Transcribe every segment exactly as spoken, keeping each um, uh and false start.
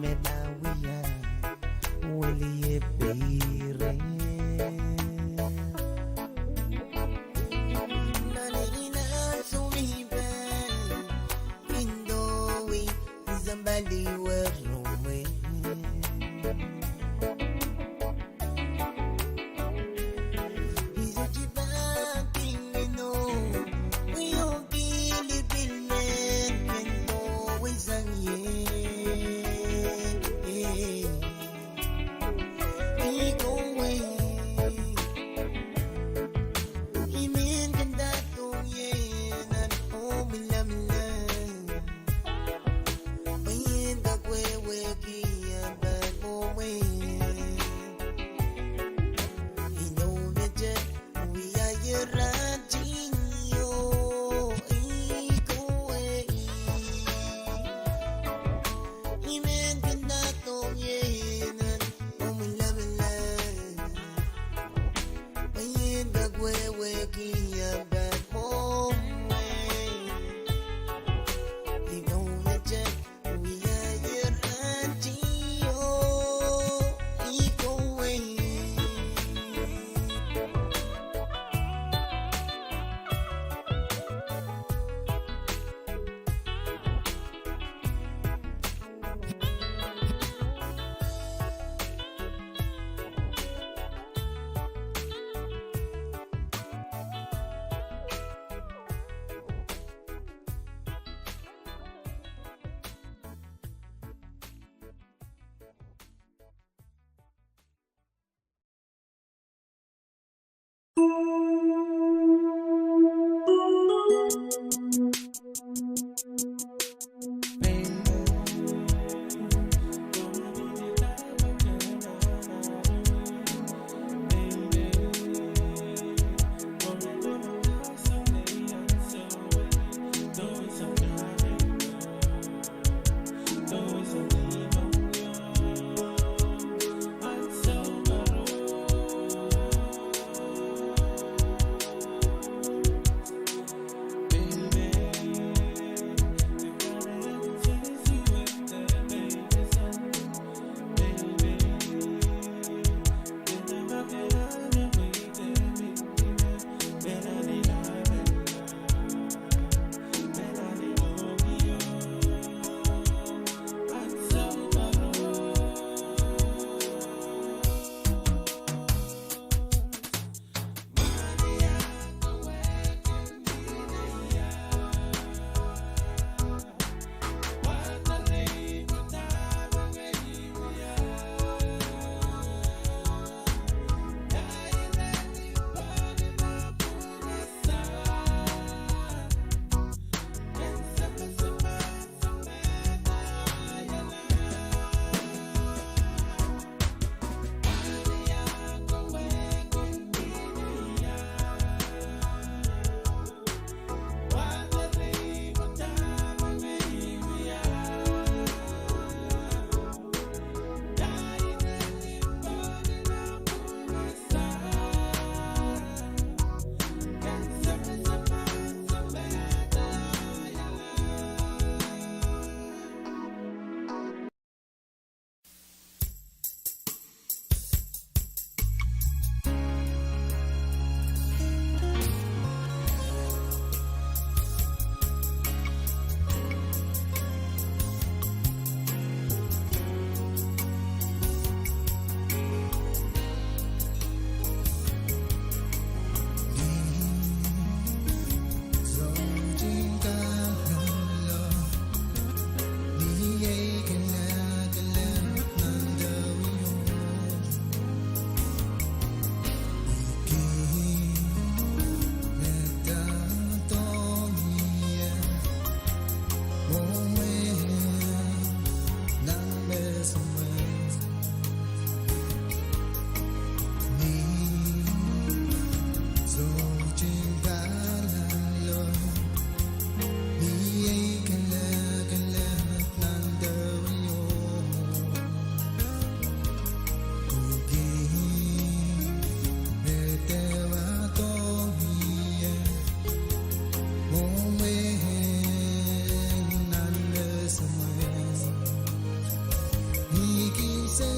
me ma wia weliepeirer. Nan ih nan sohte pahn pwundowi sampah liwerumwe. I sohte pahn kin inou, oh, pil I pil men kin doh wei sang ie. I kohwei, I men kin dadohng ie nan oh milamila. Pwe I en kak wehwehki ahmw pahn mwowe. Inou mete wia irail tiahk, oh, I kohwei. I men kin dadohng ie nan oh milamila. Pwe I en kak wehwehki ahmw pahn mwowe. Inou mete wia irail tiahk, oh, I kohwei.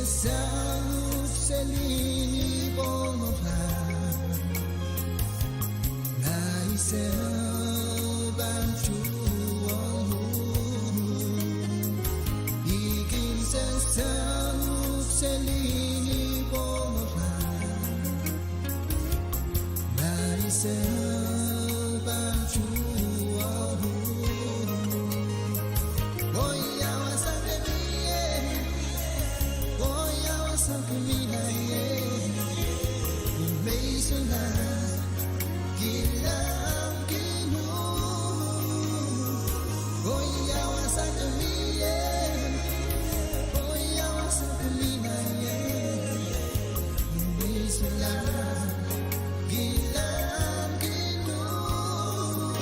Sauk selin ih pwohngo pahn, ma I sehse pahn tuhwong uhk. I kin sehse sauk selin ih pwohngo pahn, ma I sehse pahn tuhwong uhk. Oh, ia wasa ke mie, oh, ia wasa ke mie ie, me I solahr kilang kin uhk. Oh, ia wasa ke mie, oh, ia wasa ke mie ie, me I solahr kilang kin uhk.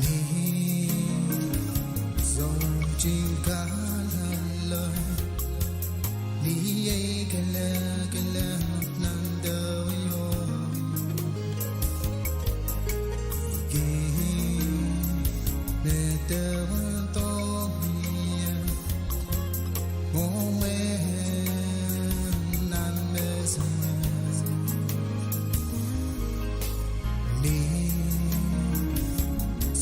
Ni sohte kalalo, ni ei kelekelehpw nan dewe o, kin me dewe doh mie, oh, me nan me sewese. Ni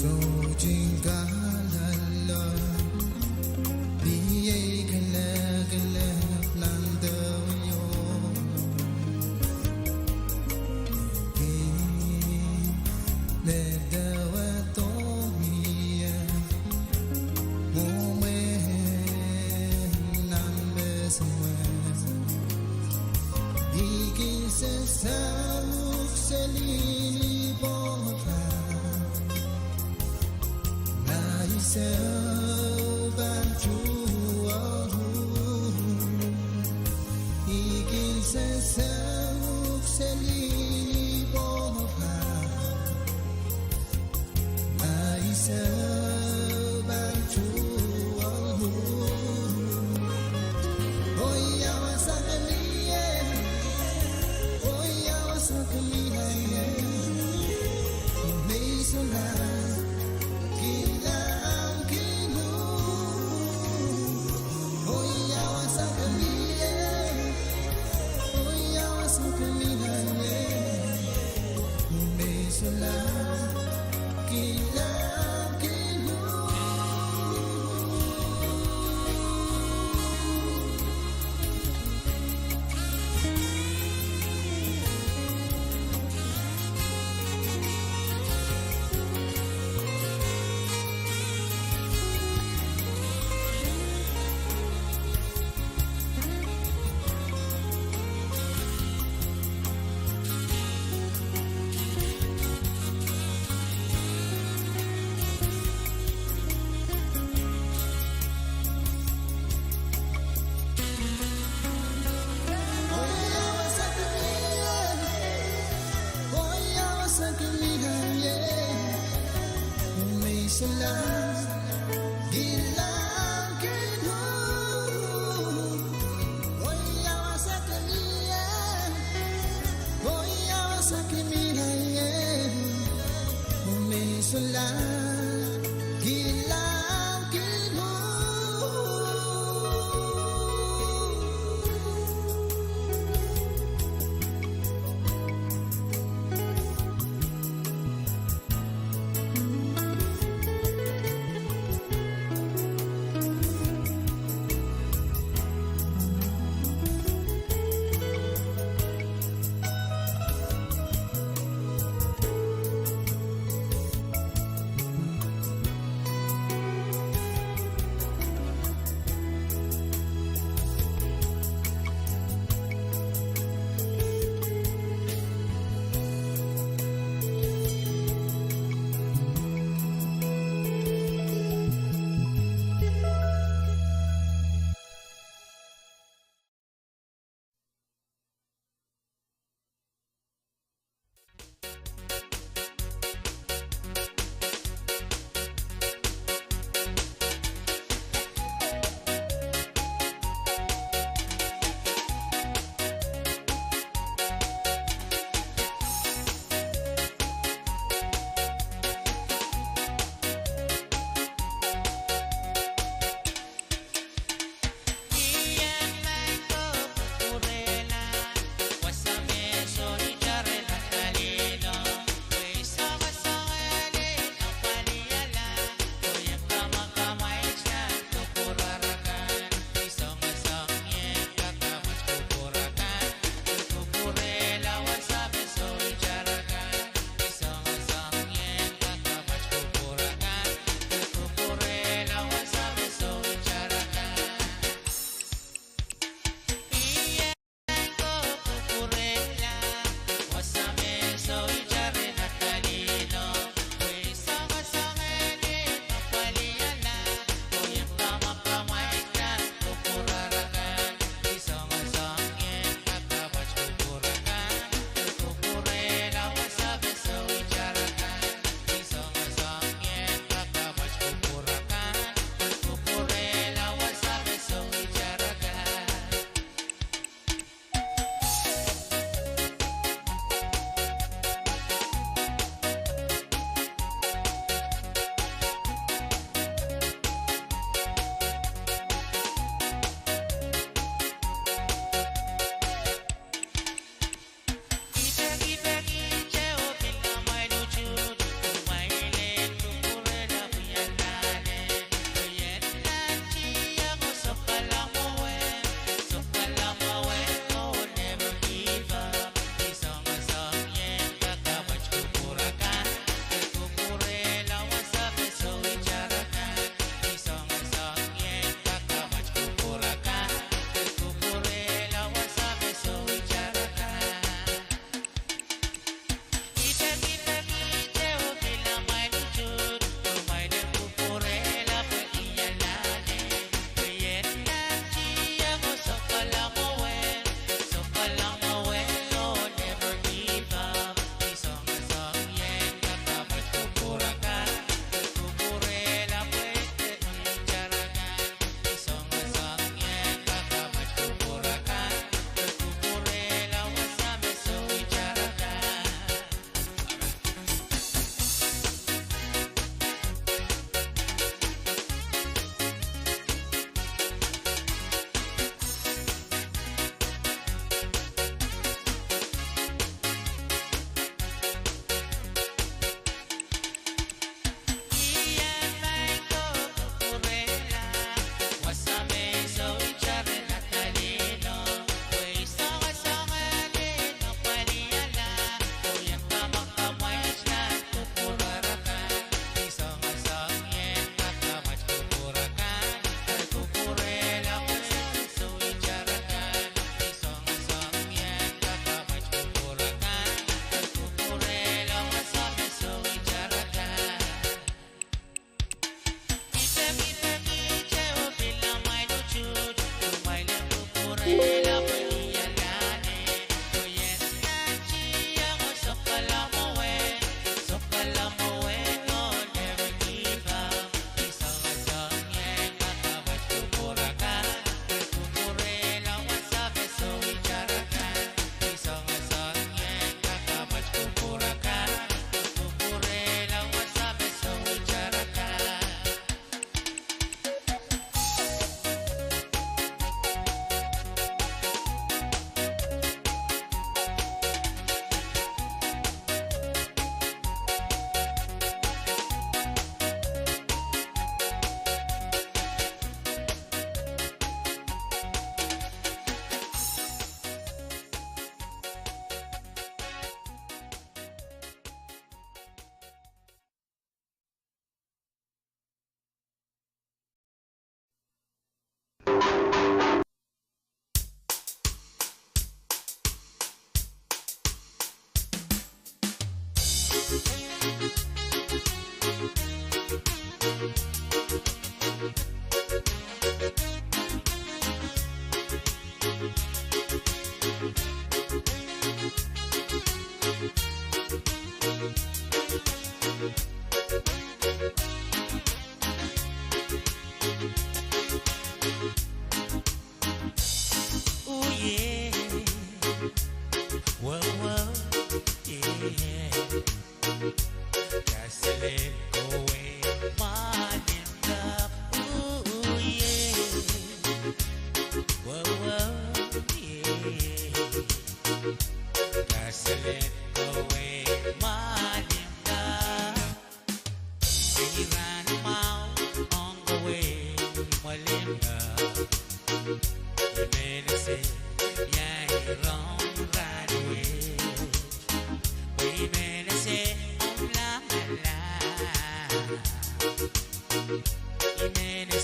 sohte kalalo, ni ei kelekelehpw nan dewe o, kin me dewe doh mie, oh, me nan me sewese. I kin sehse sauk selin ih pwohngo pahn, ma I sehse pahn tuhwong uhk. I kin sehse sauk selin ih pwohngo pahn, ma I sehse pahn tuhwong uhk. Oh, ia wasa ke mie, oh, ia wasa ke mie ie, me I solahr kilang kin uhk. Oh, ia wasa ke mie, oh, ia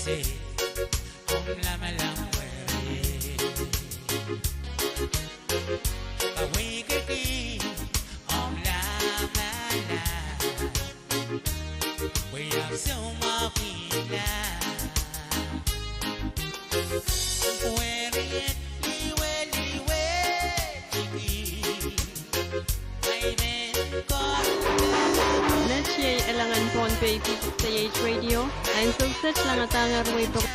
Met iei elangen Pohnpei P six K H Radio, ansou set langadahr wei pok.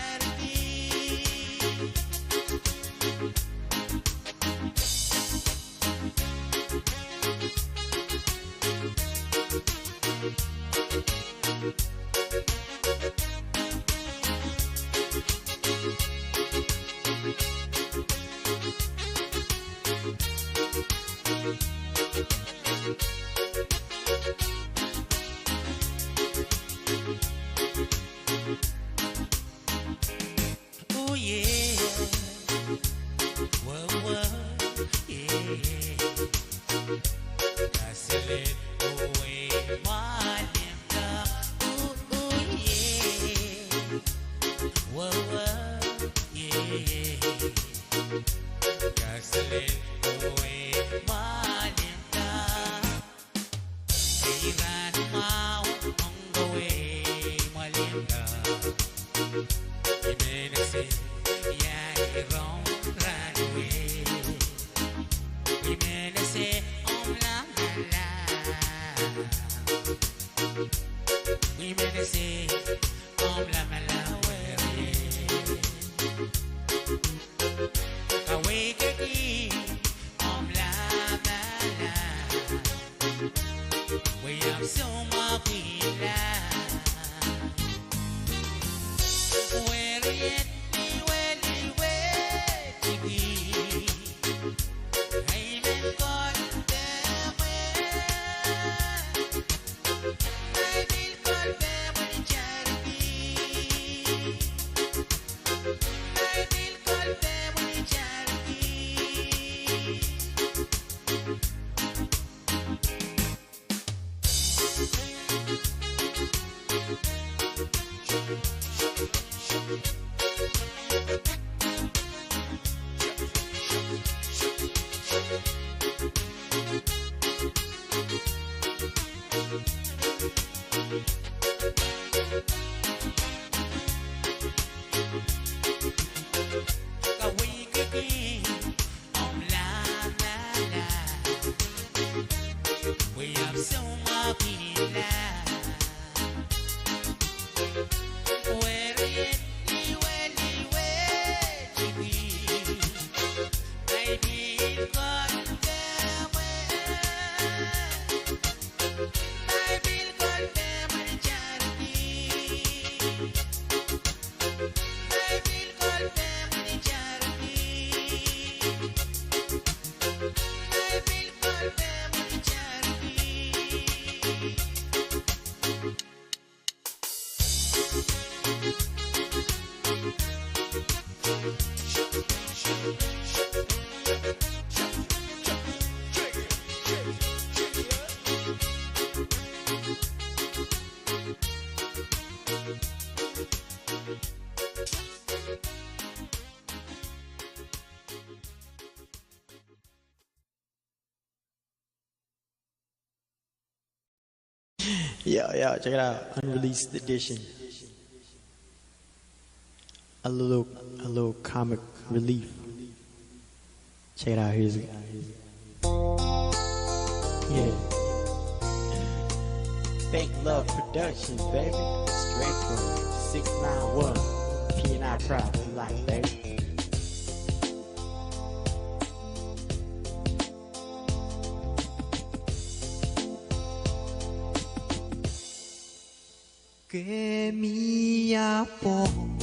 Yo, yo, check it out. Unreleased edition. A little, a little comic relief. Check it out. Here's it. Yeah. Fake Love Productions, baby. Straight from six nine one. P and I Product Line, baby. Ke mie pwohng,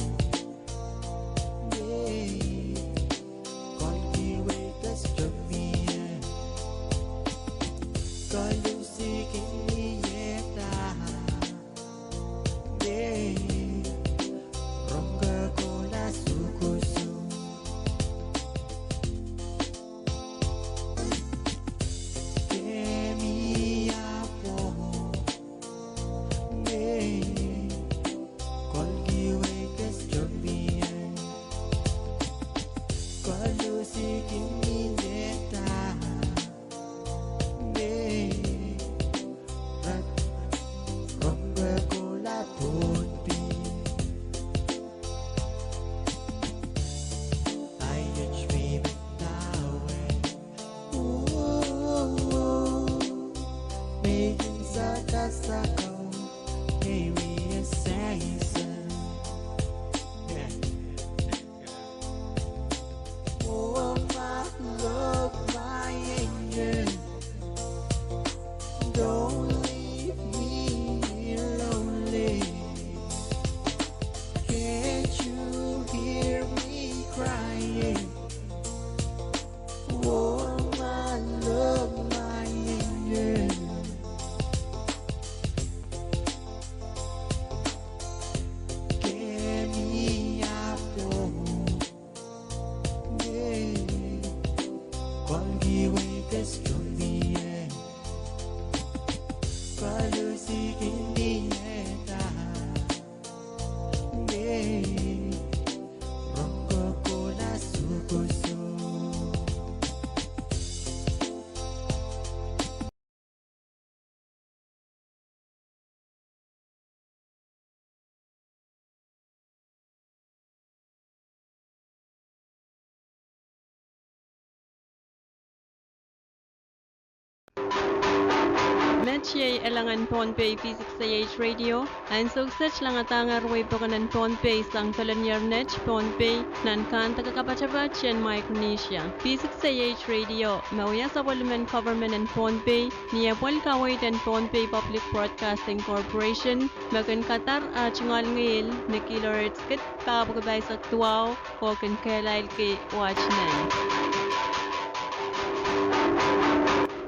eh, kolkiwei kestemie, koluhsihki ieta, eh, rong kohkohla sukusu. Ke mie pwohng, eh, kolkiwei Iei elangen Pohnpei V six A H Radio, ansou kiset langadahngehr wehi pokon en Pohnpei sang pelenier net Pohnpei, nan kahndake kapatapat en Micronesia. V six A H Radio, me wia sapwellimen government en Pohnpei, ni apwal kaweid en Pohnpei Public Broadcasting Corporation, me kin kadar ah tungoal ngihl ni kilohertz kid pahr pwukat pahisek duwau, oh kin kehlailki wet nan.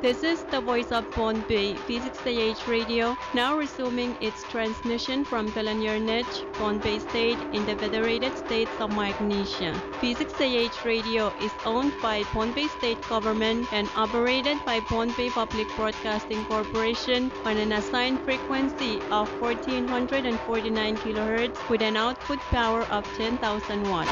This is the voice of Pohnpei, V six A H Radio, now resuming its transmission from Kelaniar Net, Pohnpei State, in the Federated States of Micronesia. V six A H Radio is owned by Pohnpei State Government and operated by Pohnpei Public Broadcasting Corporation on an assigned frequency of fourteen hundred and forty-nine kilohertz with an output power of ten thousand watt.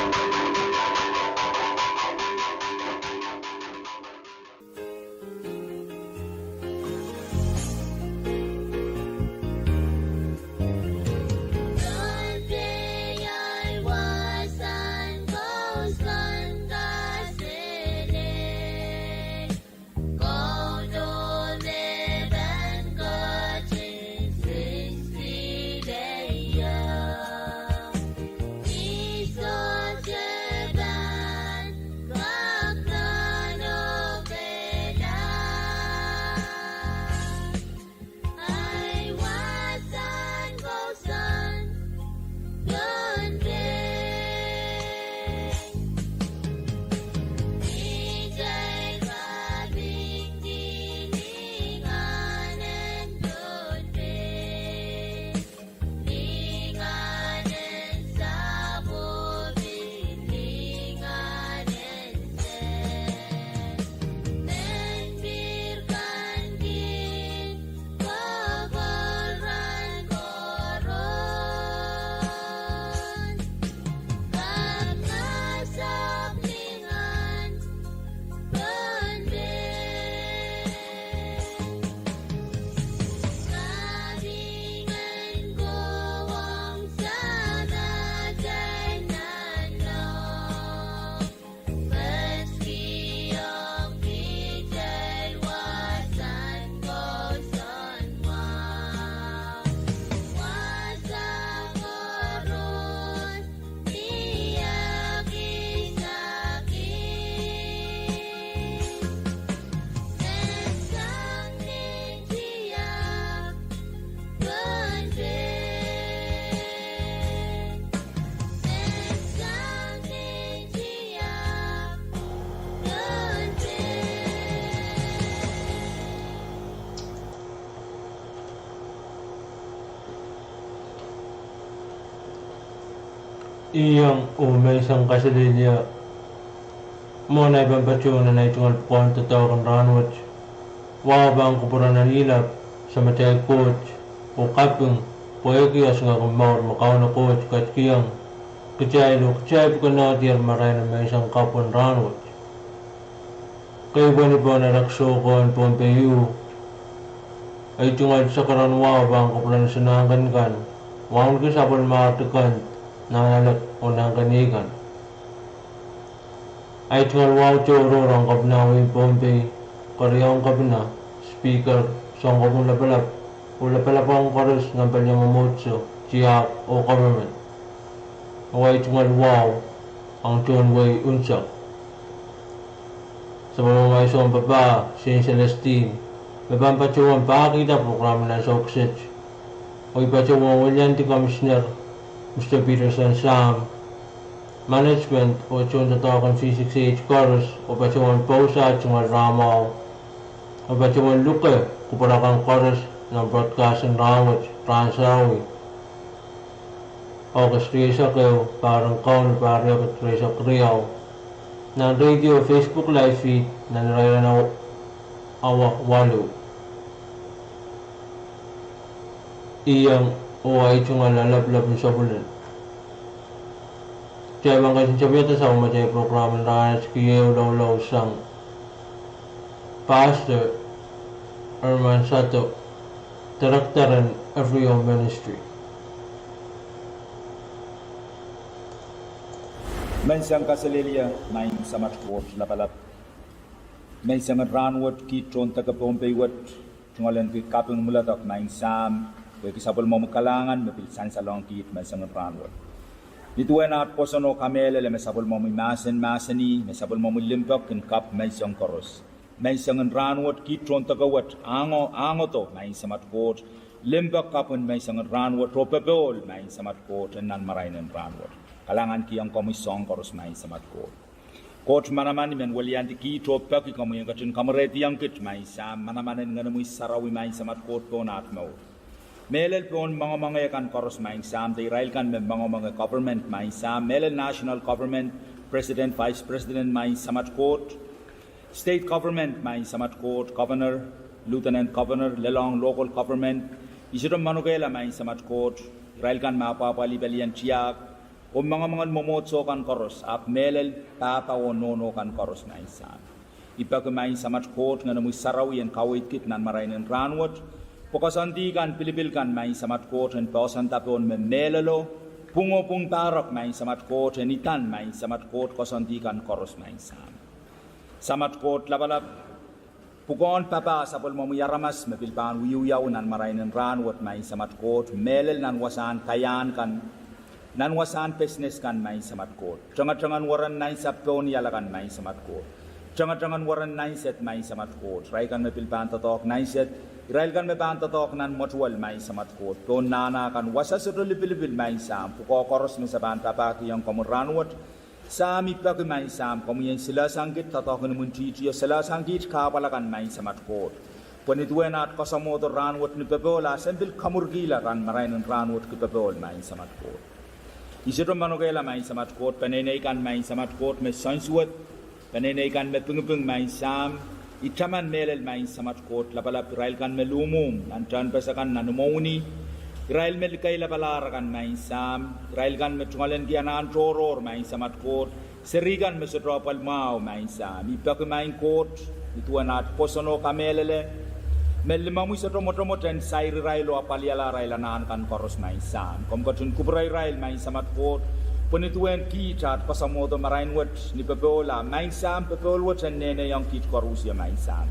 Iang oh menseng kaselehlie. Mwohn ei pahn patohwan nan ei tungoal pwukoahn doadoahk en rahnwet, wahu pahn kupwuren nan ilap, Samatail Koht, oh kaping pwehki esingek en mour me Kauno Koht ketikihong kitail oh kitail pwukoahn diar marain en menseng kapw en rahnwet. Kei pwehn pohn erek soko en Pohnpei, ei tungoal sakaradahn wahu pahn kupwuren sanahnken kan, wauneki sapwellimarail kan, nan alek oh nan kanikan. Ei tungoal wahu tohrohr ong Kepina wehin Pohnpei, Keriaun Kepina, Speaker, Sounkopwung Lapalap, oh lapalap ong koaros nan palien mwomwohdiso, tiahk oh government. Oh ei tungoal wahu ong tohn wehi unsek, sapwellimamwail sounpapah, Saint Celestine, me pahn patohwan pahkihda prokram nan ansou kiset. Oh ei patohwan weliandi Commissioner, Mister Peterson Sam, management oh tohndoadoahk en V six A H koaros, oh patohwan pwoud ei tungoal rahnmwahu, oh patohwan luke kupwur akan koaros nan broadcast en rahnwet, rahn sarawi, August rieisek ehu, pahr en Kauno pahr riekid rieisek riau, nan radio, Facebook live feed, nan irair en awa, awa waluh. Iang oh ei tungoal lapalap en sapwelin. Kitail pahn ketin tepida sapwellimatail prokram en rahnwet, keieu loaloal sang Pastor Herman Sato, Director en Every Home Ministry. Menseng kaselehlie, maing Samat Koht Lapalap. Mensengen rahnwet, kiht tohn deke Pohnpei wet, tungoalenki kaping mwuledek, Maing Sahm, pwehki sapwellimomwi kalahngan me pil sansalohng kiht menseng en rahnwet. Nin duwen at pwoson oh kamehlele me sapwellimomwi mahsen mahsanih, me sapwellimomwi limpoak kin kapw menseng koaros. Menseng en rahnwet, kiht tohn deke wet, ango, angodo, Maing Samat Koht, limpoak kapw en menseng en rahnwet oh popohl, Maing Samat Koht, en nan marain en rahnwet. Kalahngankihong komwi soahng koaros, Maing Samat Koht. Koht manaman, I men weliandi kiht oh peki komwi en ketin kamwerehdiong kiht, Maing Sahm, manaman en Ngenomwi Sarawi, Maing Samat Koht, pohn at mour. Mehlel pohn moangomoange kan koaros, Maing Sahm, de irail kan me moangomoange government, Maing Sahm, mehlel national government, president, vice president, Maing Samat Koht, state government, Maing Samat Koht, governor, lieutenant governor, lelohng local government, I sohte manokehla, Maing Samat Koht, irail kan me apwahpwalih pelien tiahk, oh moangomoangen mwomwohdiso kan koaros, ahpw mehlel pahpa oh nohno kan koaros, Maing Sahm. I peki, Maing Samat Koht, Ngenomwi Sarawi en kaweid kiht nan marain en rahnwet, pwe koasoandi kan, pilipil kan, Maing Samat Koht, en poahsoanda pohn me mehlelo, pwung oh pwung pahrek, Maing Samat Koht, en idan, Maing Samat Koht, koasoandi kan koaros, Maing Sahm. Samat Koht Lapalap, pwukoahn papah sapwellimomwi aramas me pil pahn wiewiawi nan marain en rahnwet, Maing Samat Koht, mehlel nan wasahn kaiahn kan, nan wasahn business kan, Maing Samat Koht. Tengetengen weren nansapw pohn iala kan, Maing Samat Koht. Tengetengen weren nansed, Maing Samat Koht. Irail kan me pil pahn doadoahk nansed, irail kan me pahn doadoahk nan mwetuwel, Maing Samat Koht. Pohn nahna kan, wasa sohte lipilipil, Maing Sahm, pwukoa koaros me se pahn papahkihong komwi rahnwet. Sahm, I peki, Maing Sahm, komwi en silasanghkit doadoahk en imwintihti oh silasanghkit kahpwal akan, Maing Samat Koht. Pwe nin duwen at koasoamwohdo rahnwet ni popohl, a sen pil kamwurkihla nan marain en rahnwet ki popohl, Maing Samat Koht. I sohte manokehla, Maing Samat Koht, peneinei kan, Maing Samat Koht, me soansuwed, peneinei kan me pingiping, Maing Sahm, I taman mehlel, Maing Samat Koht Lapalap, irail kan me luhmwuhm nan tehnpas akan, nan imwowini, irail me likeilapalahr akan, Maing Sahm, irail kan me tungoalenki anahn tohrohr, Maing Samat Koht, seri kan me sohte apwal mwahu, Maing Sahm. I peki, Maing Koht, nin duwen at pwoson oh kamehlele, me limomwi sohte mwotomwot en sair irail oh apwaliala arail anahn kan koaros, Maing Sahm. Komw ketin kupwure irail, Maing Samat Koht, pwe nin duwen kiht at koasoamwohdo marain wet ni popohl, a Maing Sahm, popohl wet en neneiong kiht koarusie, Maing Sahm.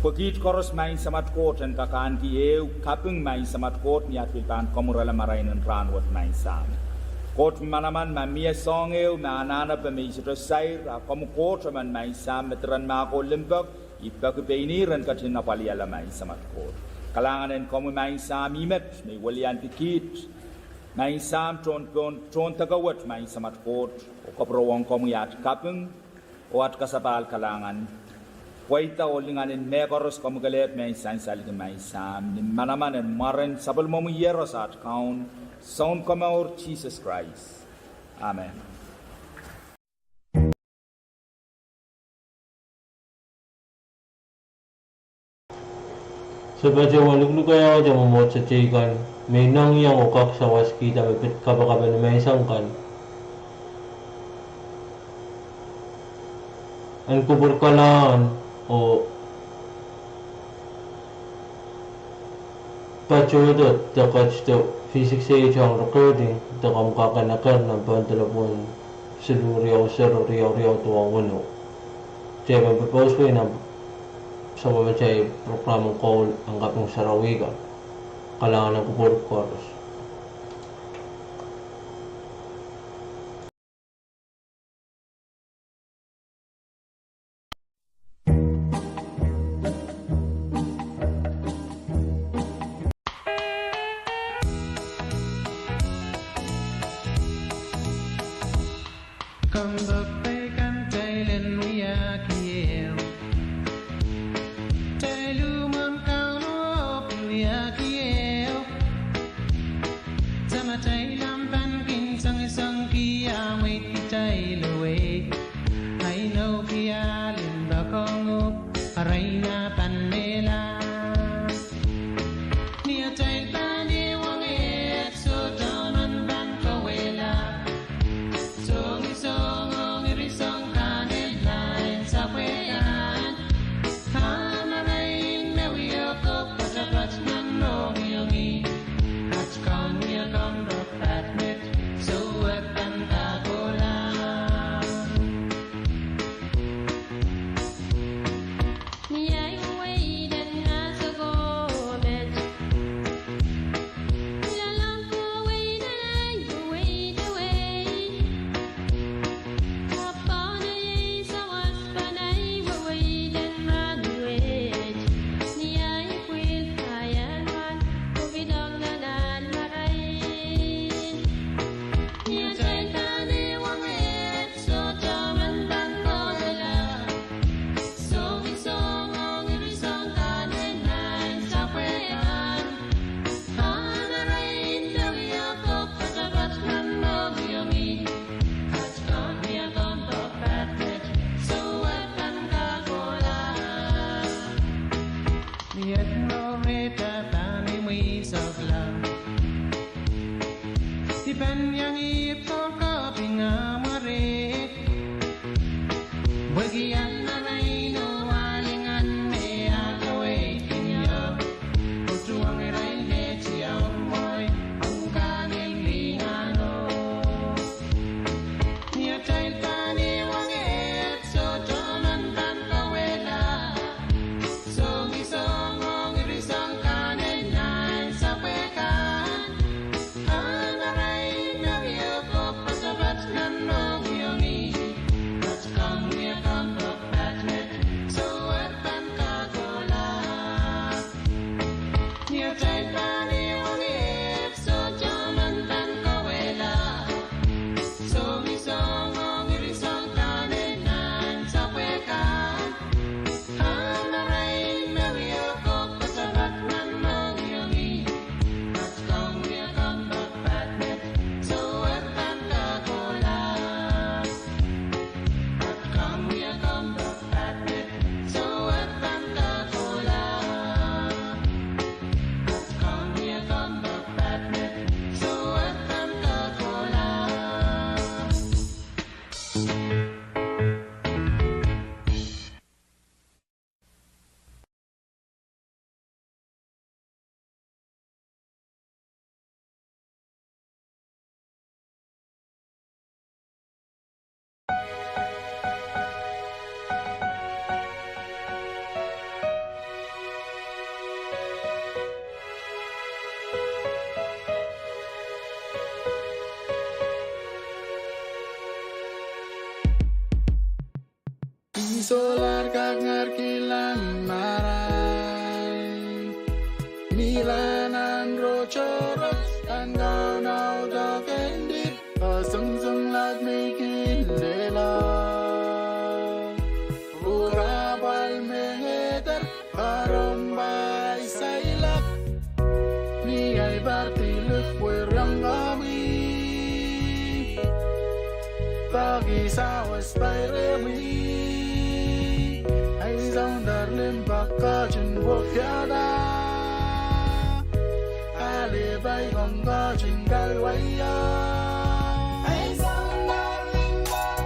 Pwe kiht koaros, Maing Samat Koht, en kak ahneki ehu kaping, Maing Samat Koht, ni at pil pahn kamwurala marain en rahnwet, Maing Sahm. Koht manaman, ma mie soahng ehu me anahnepe me I sohte sair, a komwi Koht emen, Maing Sahm, me diren mahk oh limpoak, I peki pein ihr en ketin apwaliala, Maing Samat Koht. Kalahngan en komwi, Maing Sahm, ih met me I weliandi kiht, Maing Sahm, tohn, tohn, tohn deke wet, Maing Samat Koht, oh kapwurehwong komwi at kaping oh at kasapahl kalahngan, pweida oh lingan en mehkoaros komwi kelehpw me sansalki, Maing Sahm, ni manaman en mwaren sapwellimomwi Iehros at Kaun, Sounkomour Sises Krais. Amen. Se patohwan luklukaiahte mwomwohdiso teikan me inengieng oh kak sawaskihda me pid kapakap en menseng kan en kupwur kalahngan oh patohdo de ketido V six A ong recording de komw kak en eker nan pwon delepwohn siluh riau sero riau riau duwau weneu. Kitail pahn popouswei nan sapwellimatail program en koul en kaping sarawi kan. Kalahngan en kupwur koaros. Kompoakepahi kan, kitail en wiahki ehu. Kitail uhmwen Kauno oh pil wiahki ehu. Tamatail ahpw pahn kin songosongki ah mweid kitail oh wehi. Ahi inou kial en poakohng uhk, arail nah pahn mehla. Ni atail pahn iang wang, sohte men pahn kawehla. Songosong oh ngiri song kan en lain sapwei kan. Ahn arail me wia kop poatopoat nan rongirongi. At Kaun wia kompoak pahn met, soh, e pahn kak kohla. Solahr kak ngar kilang marai. Mih lel nan rotorot, nan Kauno doken dihp, a songosong lap me kin lella. Pwuhk apwal me ngeder, a rompai sailak. Ni ei pahn pil pwuriong komwi, peki sawas pai rehmwi. Ei soundahr limpoak ketin pwukiada, ale pai komw ketin kalwaio. Ei soundahr limpoak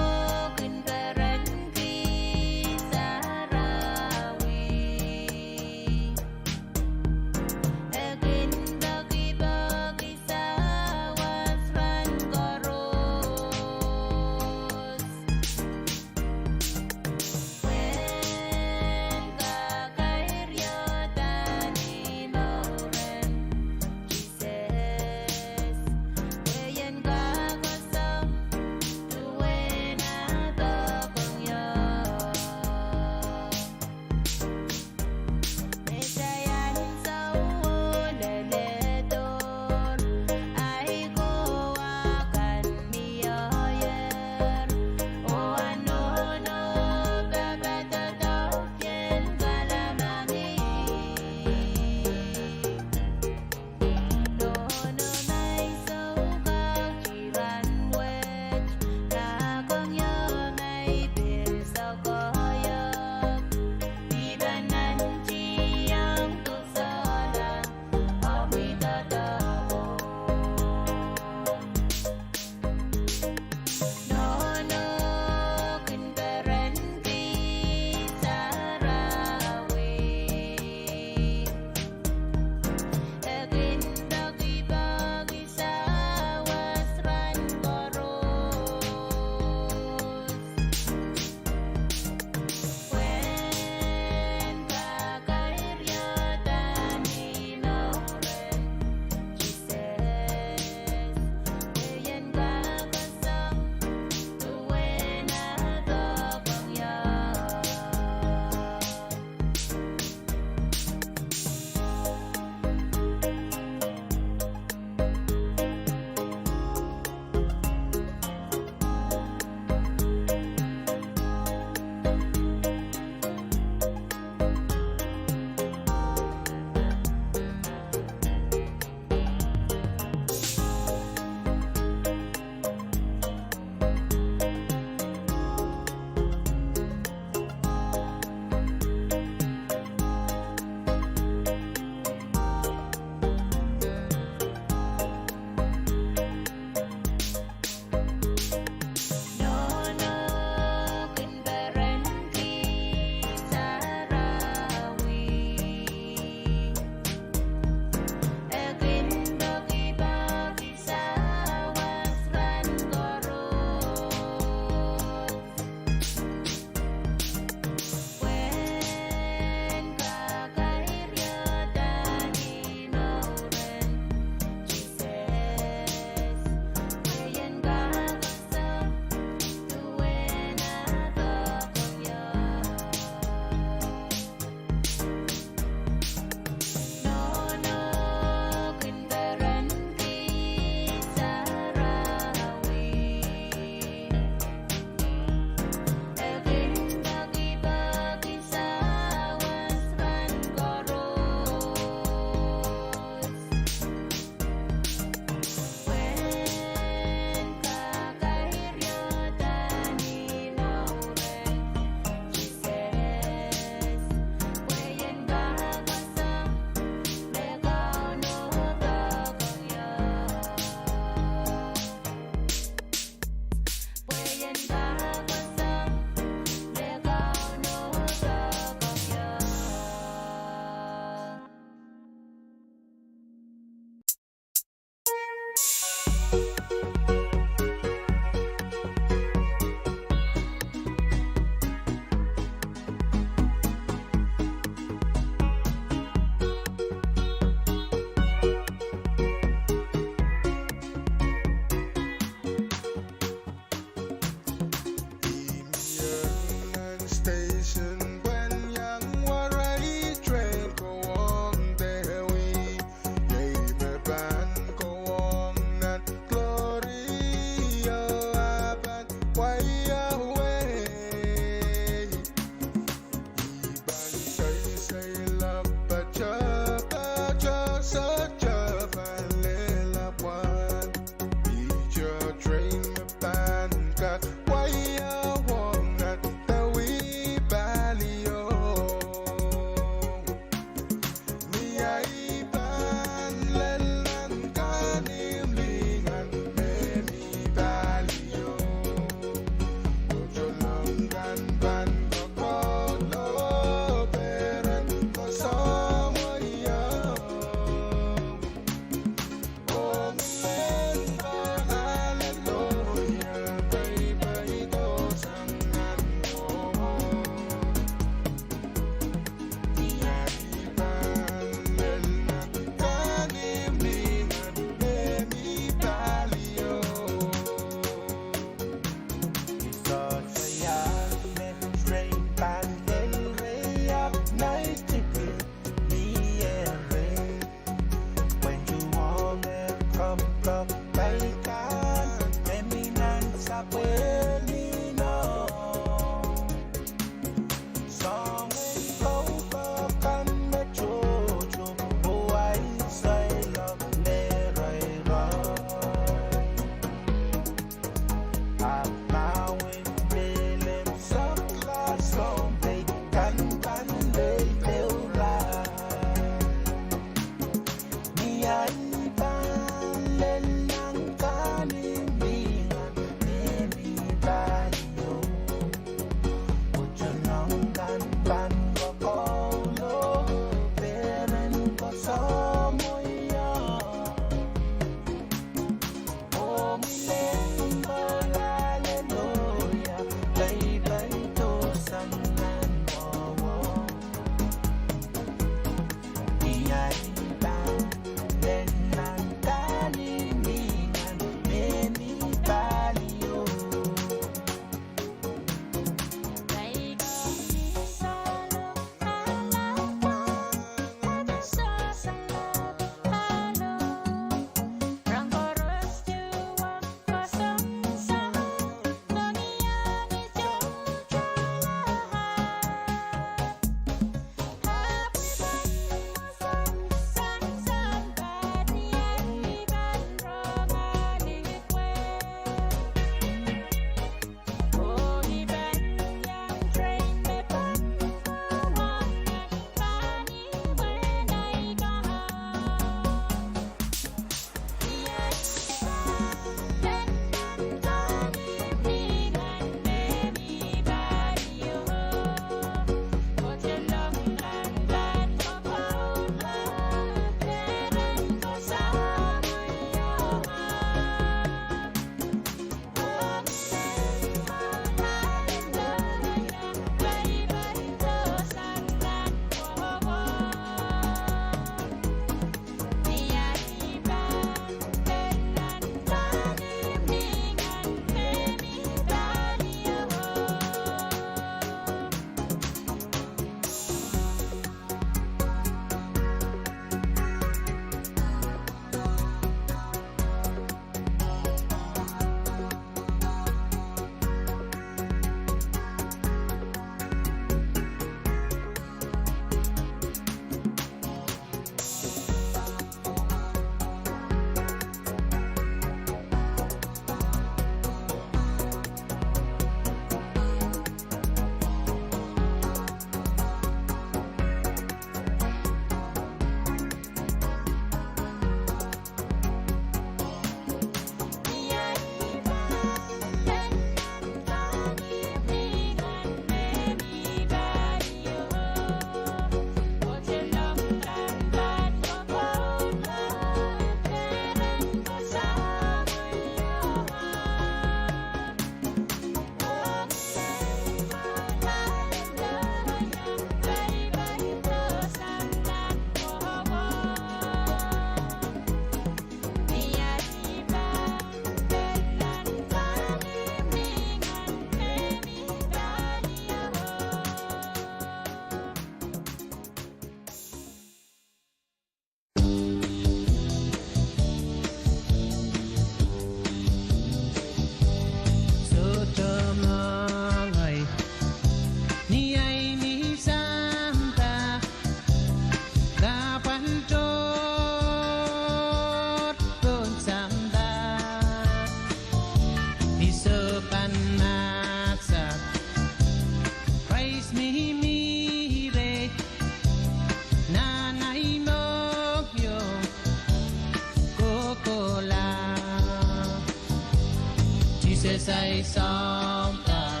ei sounpar,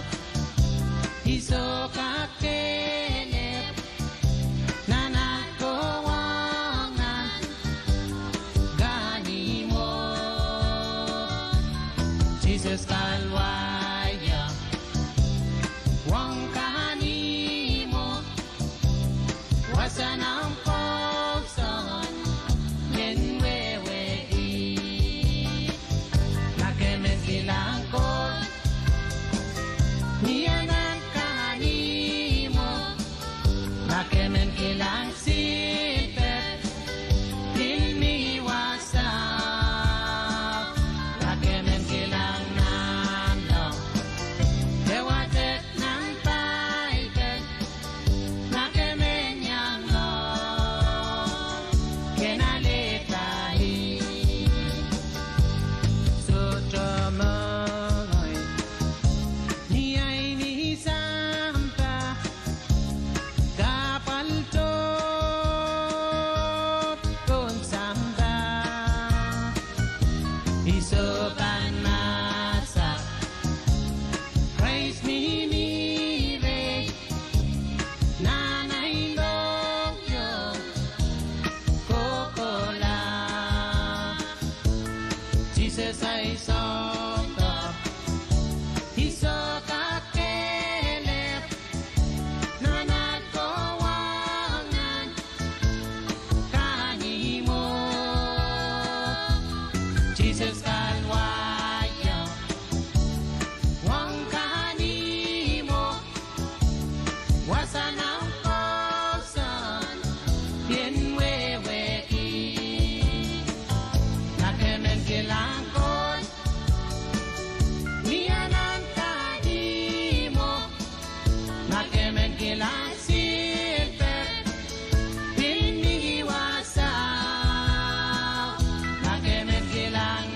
I soh kakehlep nan at kowahngan kahnimwo. Sises Kalwaria, ong kahnimwo, wasa nan kousoan en wehwehki. Ma ke men kilang kohl, ni anahn kahnimwo. Ma ke men kilang silper, pil mi wasao. Ma ke men kilang nanleng, e wadek nan Paipel. Ma ke men iang loh, ken alehda ih. Sohte mengei ni ahi ni sampah, kahpwal tohto pohn sampah. I soh pahn mahsanih, Krais mihmi rehi nan ahi lohng ieu kohkohla. Sises ei sounpar, I soh kakehlep nan at kowahngan kahnimwo. Sises Kalwaria, ong kahnimwo, wasa nan kousoan en wehwehki. Ma ke men kilang kohl, ni anahn kahnimwo. Ma ke men kilang silper, pil mi wasao. Ma ke men kilang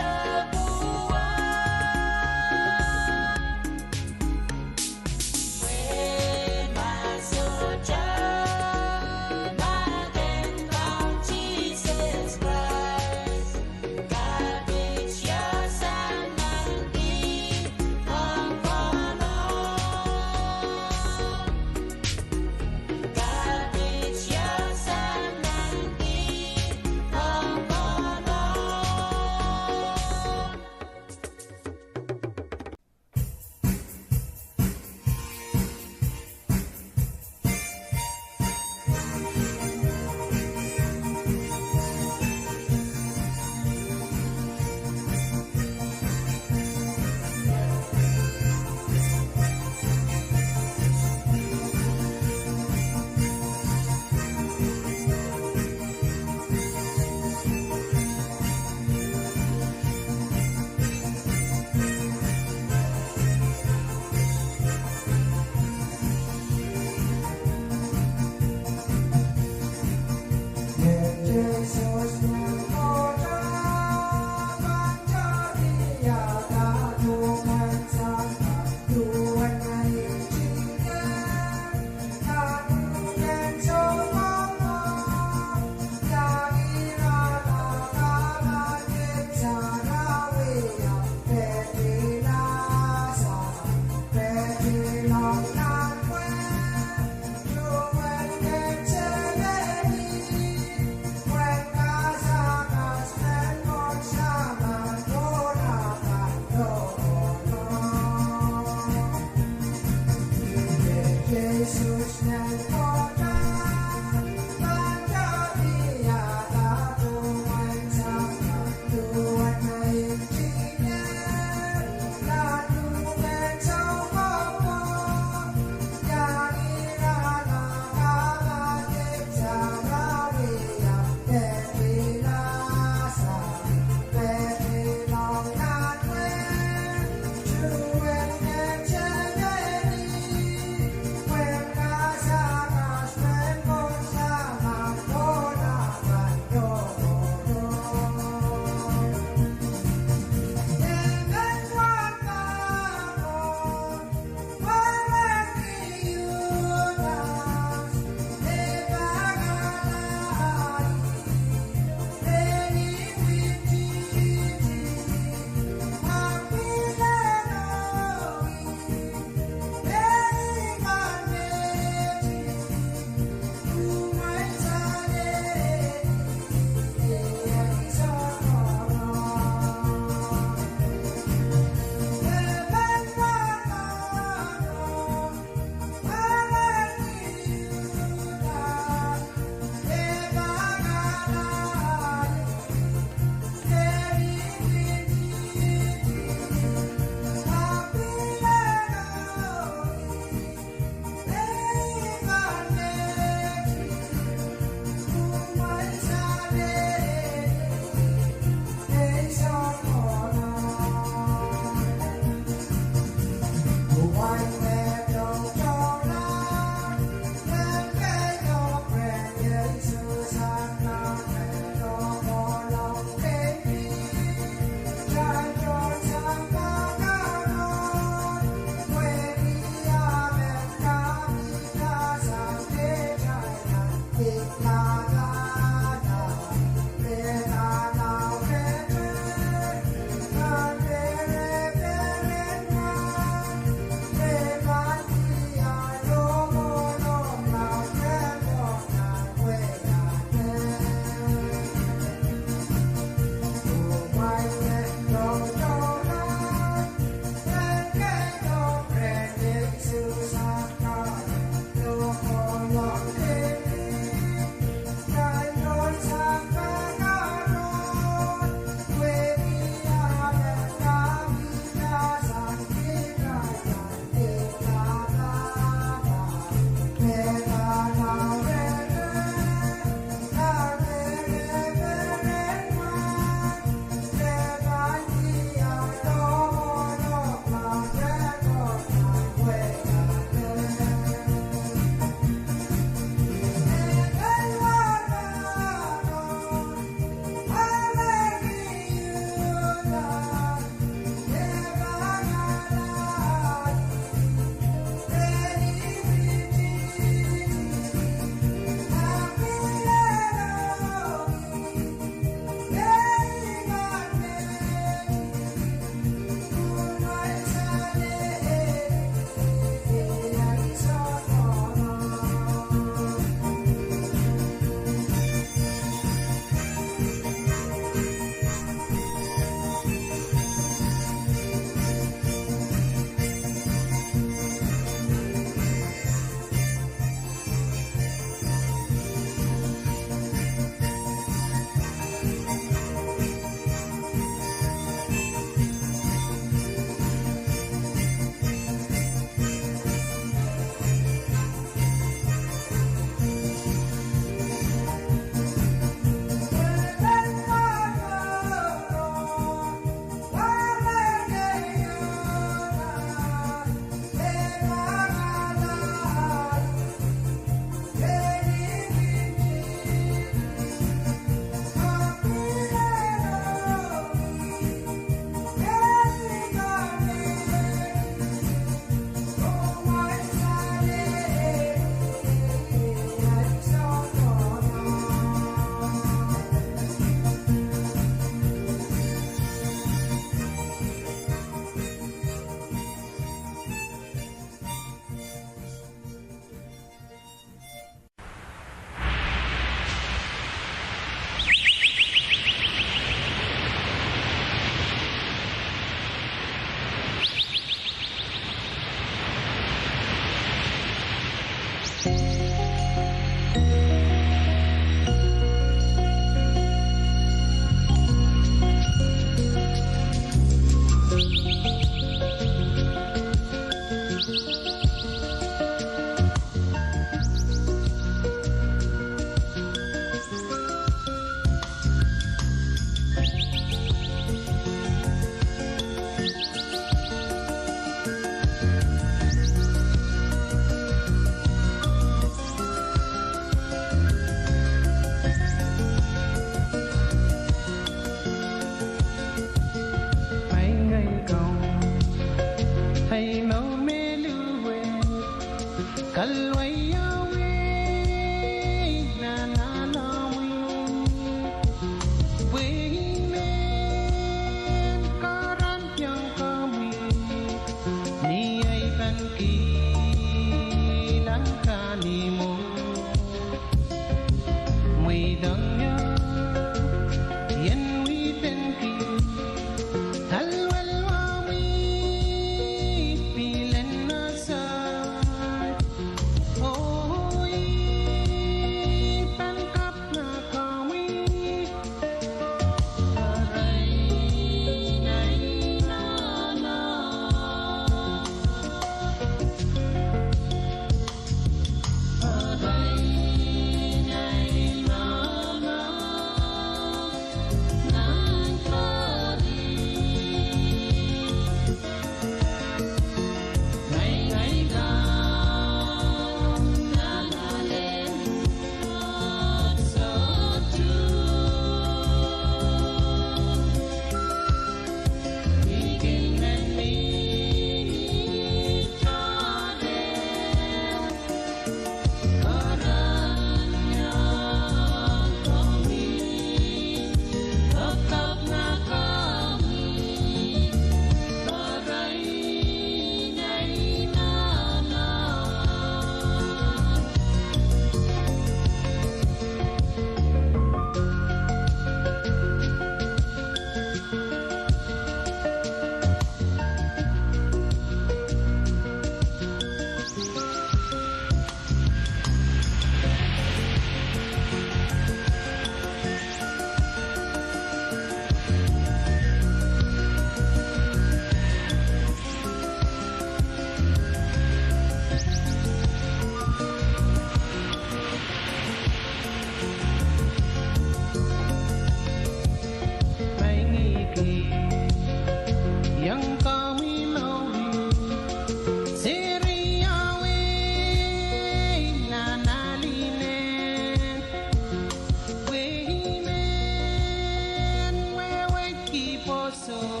Soh,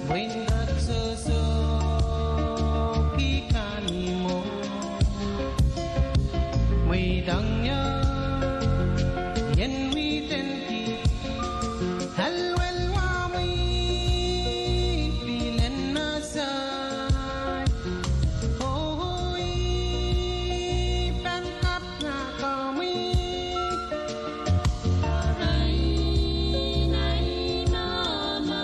wein dak sohsohki kan mwo. Mweidang ie, ien mih tenki, alwel wa mwi, pilen na sai. Oh, i pahn kapw na komwi. Ai, ai, mama.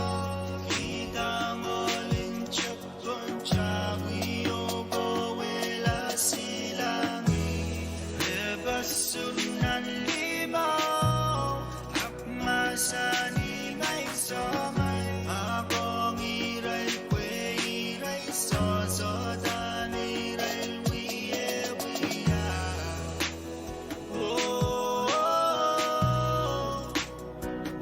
Idang ohl en tepin tawio, powehla silangih. E pwoson nan limau, ahpw mahsanih, Ngehi soh, ngehi. Akohng irail pwe irail sohso, dahme irail wie wia. Oh,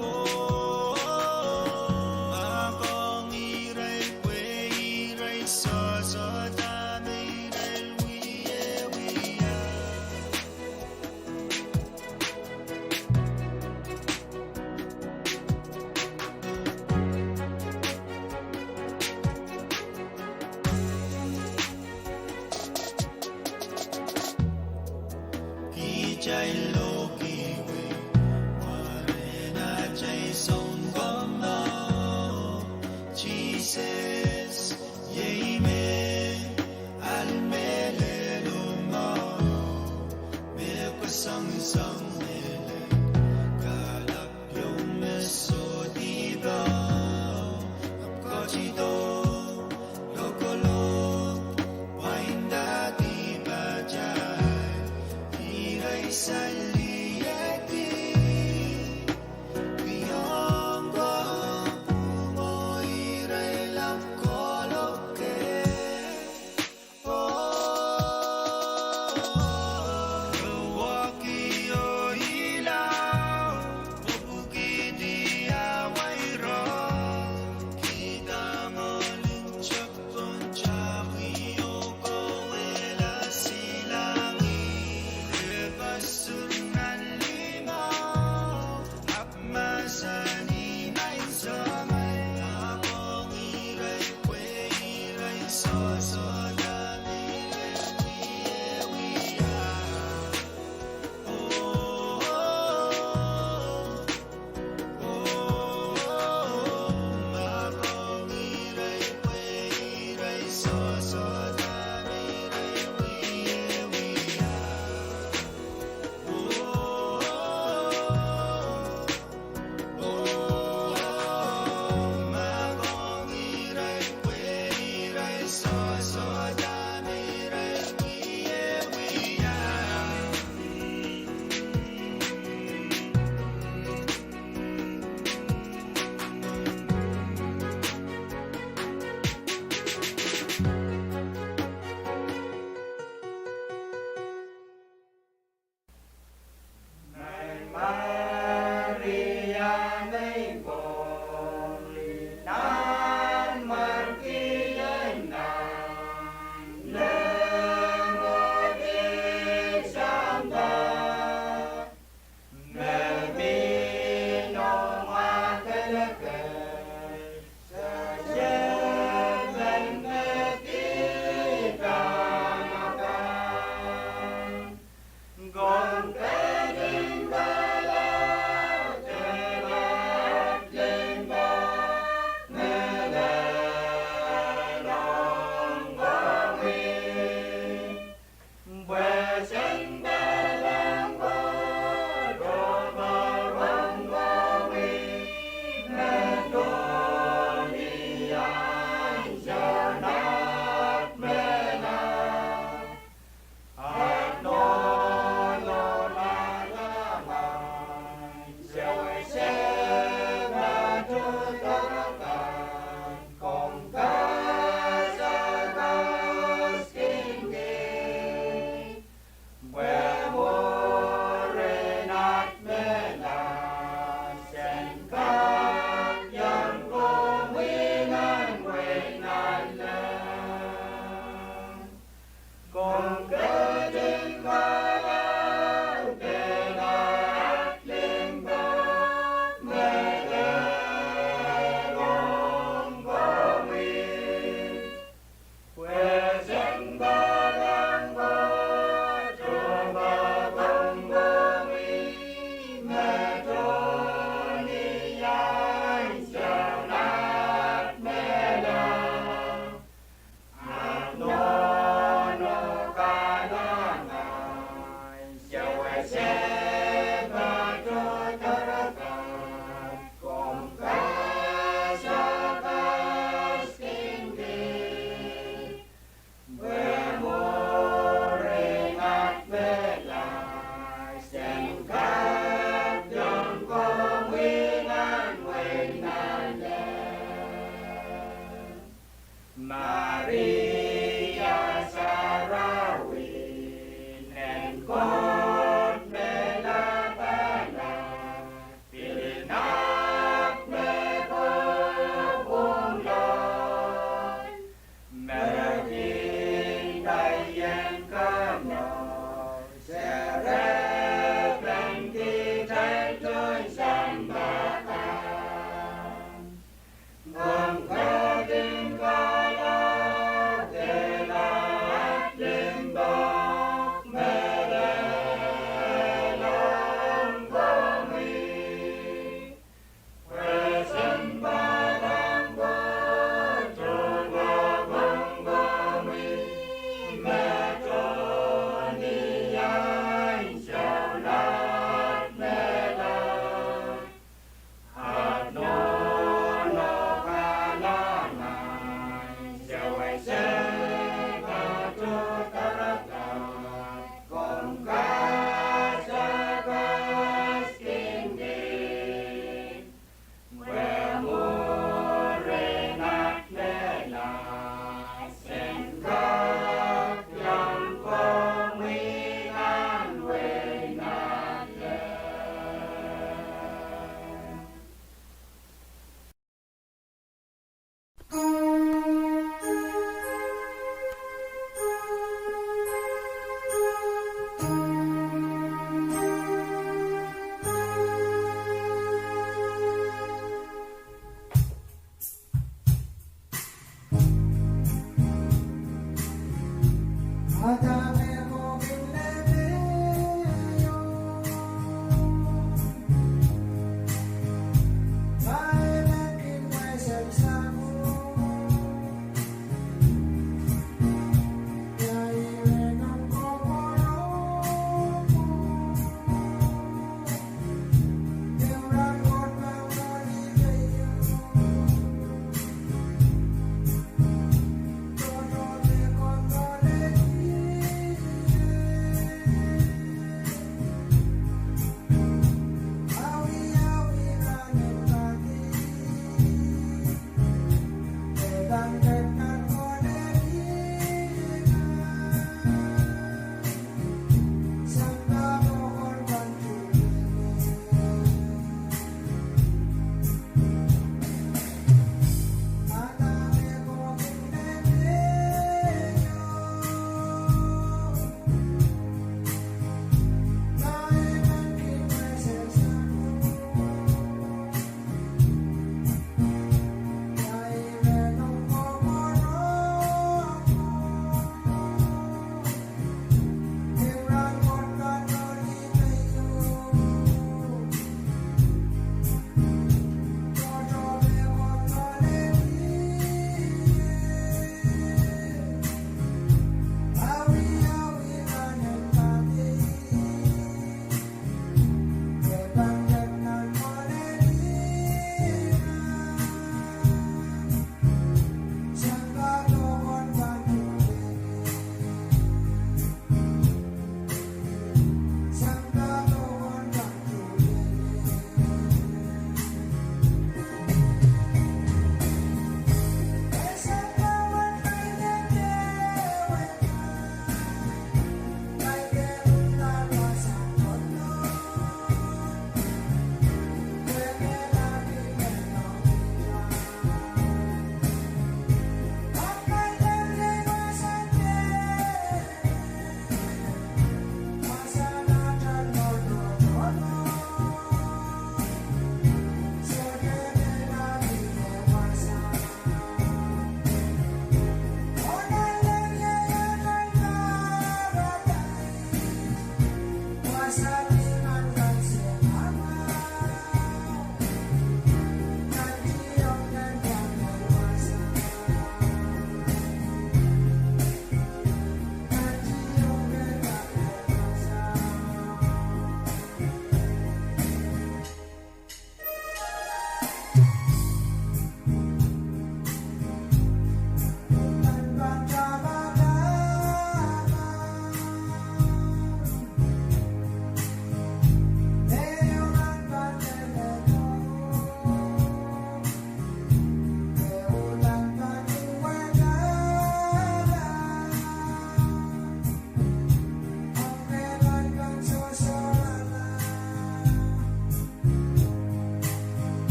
oh, oh, akohng irail pwe irail sohso, dahme irail wie wia. Kitail lohki wei, mwaren atail Sounkomour Sises, iei me ahl mehlelo mwahu, me kasongosong mehlel, kalapw ieu me sohte pahn ketido, lokolok pwainda dipatail, irail sali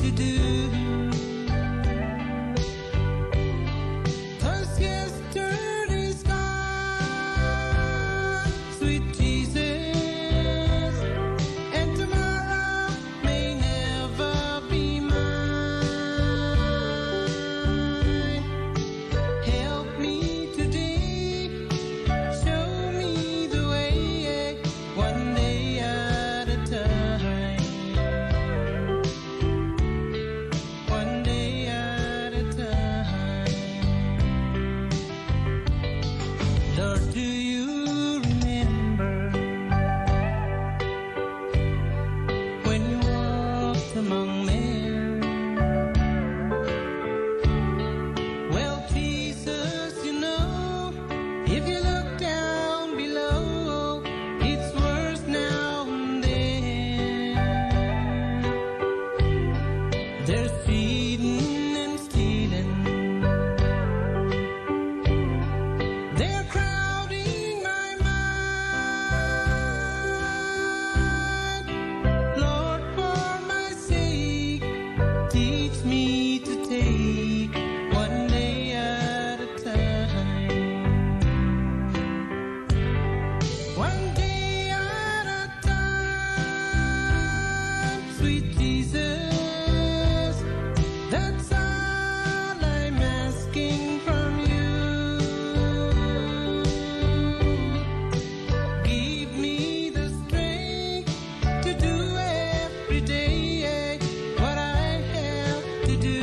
to do. 'Cause yesterday's gone, sweet Jesus, and tomorrow may never be mine. Help me today, show me the way, one day at a time. One day at a time. Lord, do you remember when you walked among men? Well, Jesus, you know, if you look down below, it's worse now than then. There's feeding and stealing. They're crowding my mind. Lord, for my sake, teach me to take one day at a time. One day at a time, sweet Jesus, that's all I'm asking from you. Give me the strength to do every day what I have to do.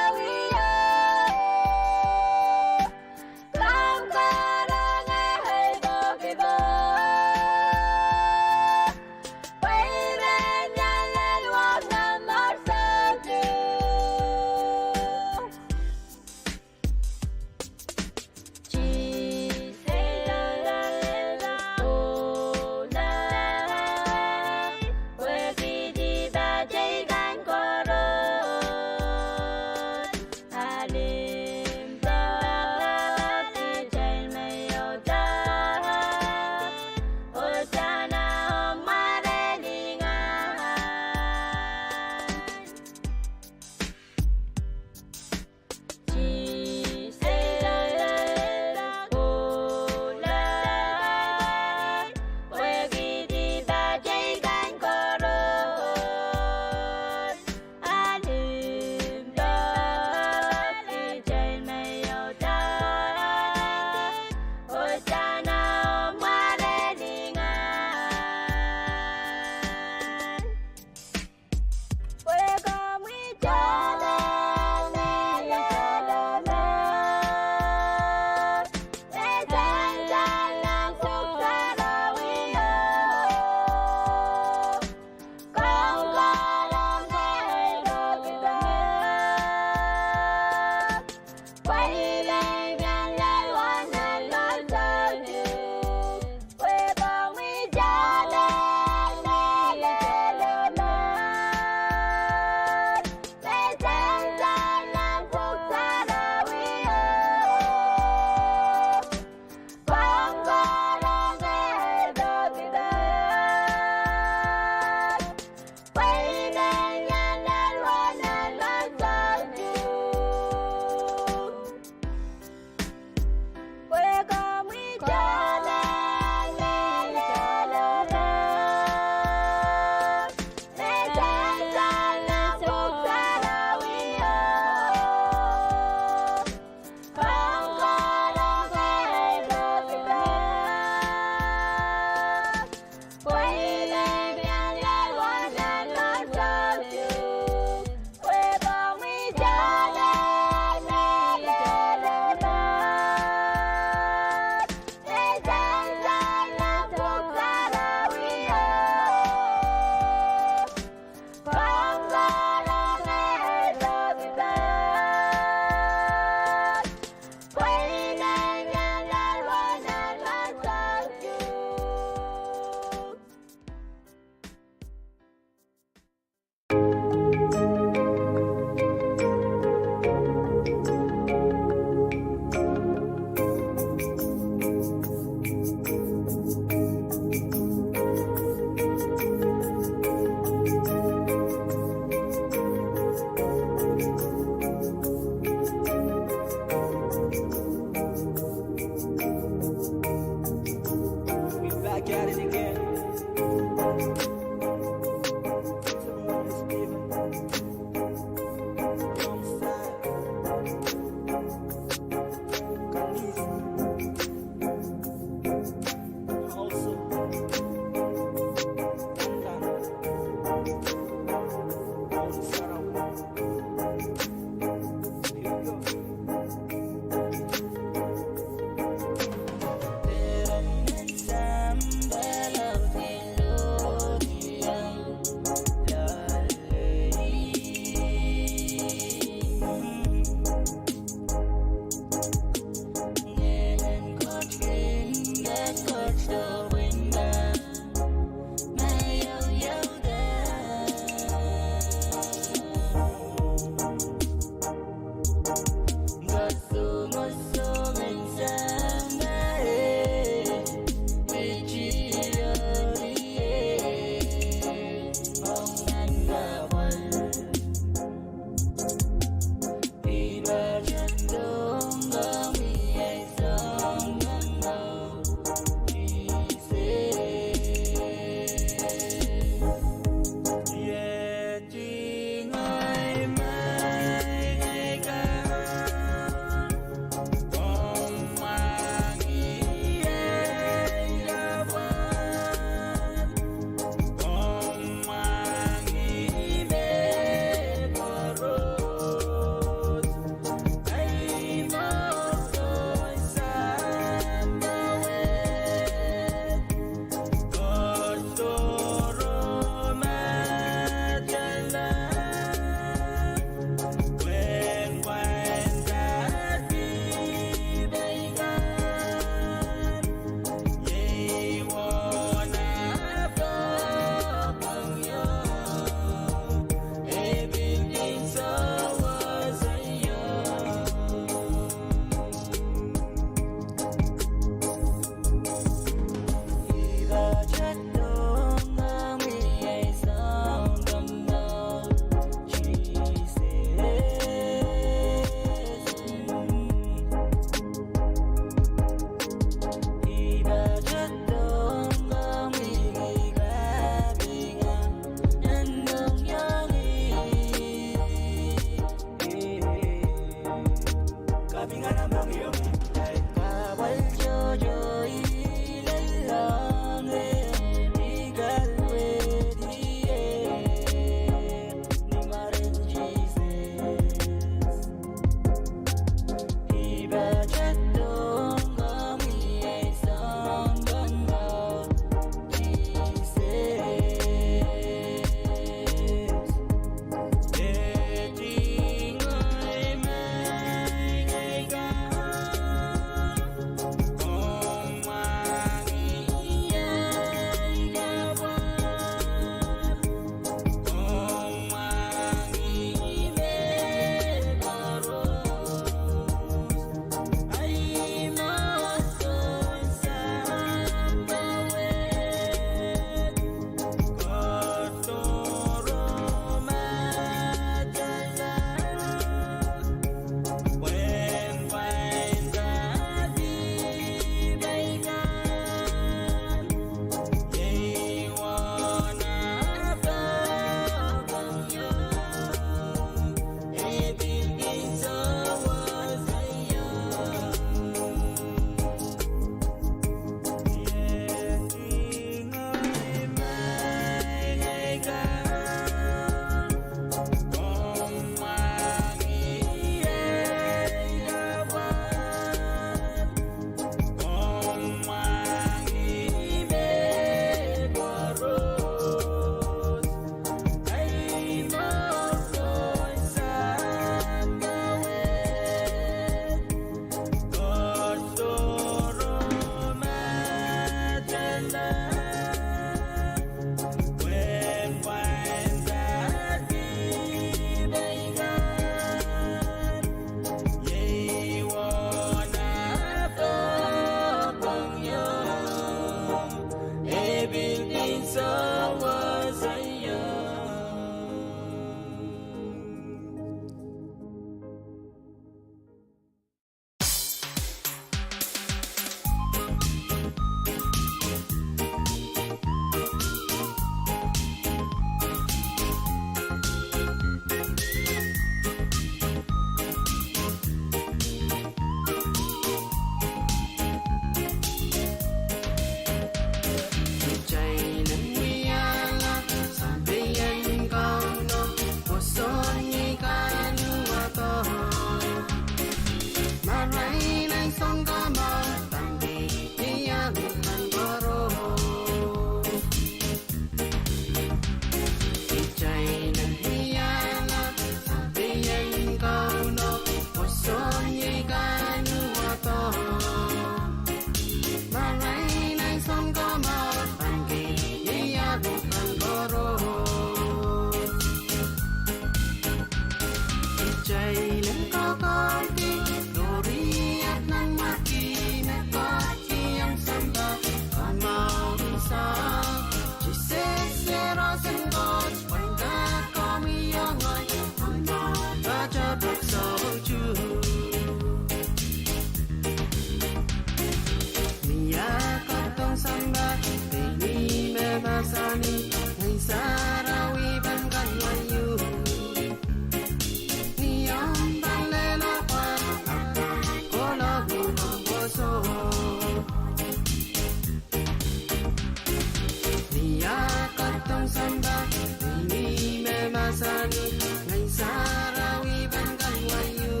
Sang ni Ngehn Sarawi pahn kahluwa ieu.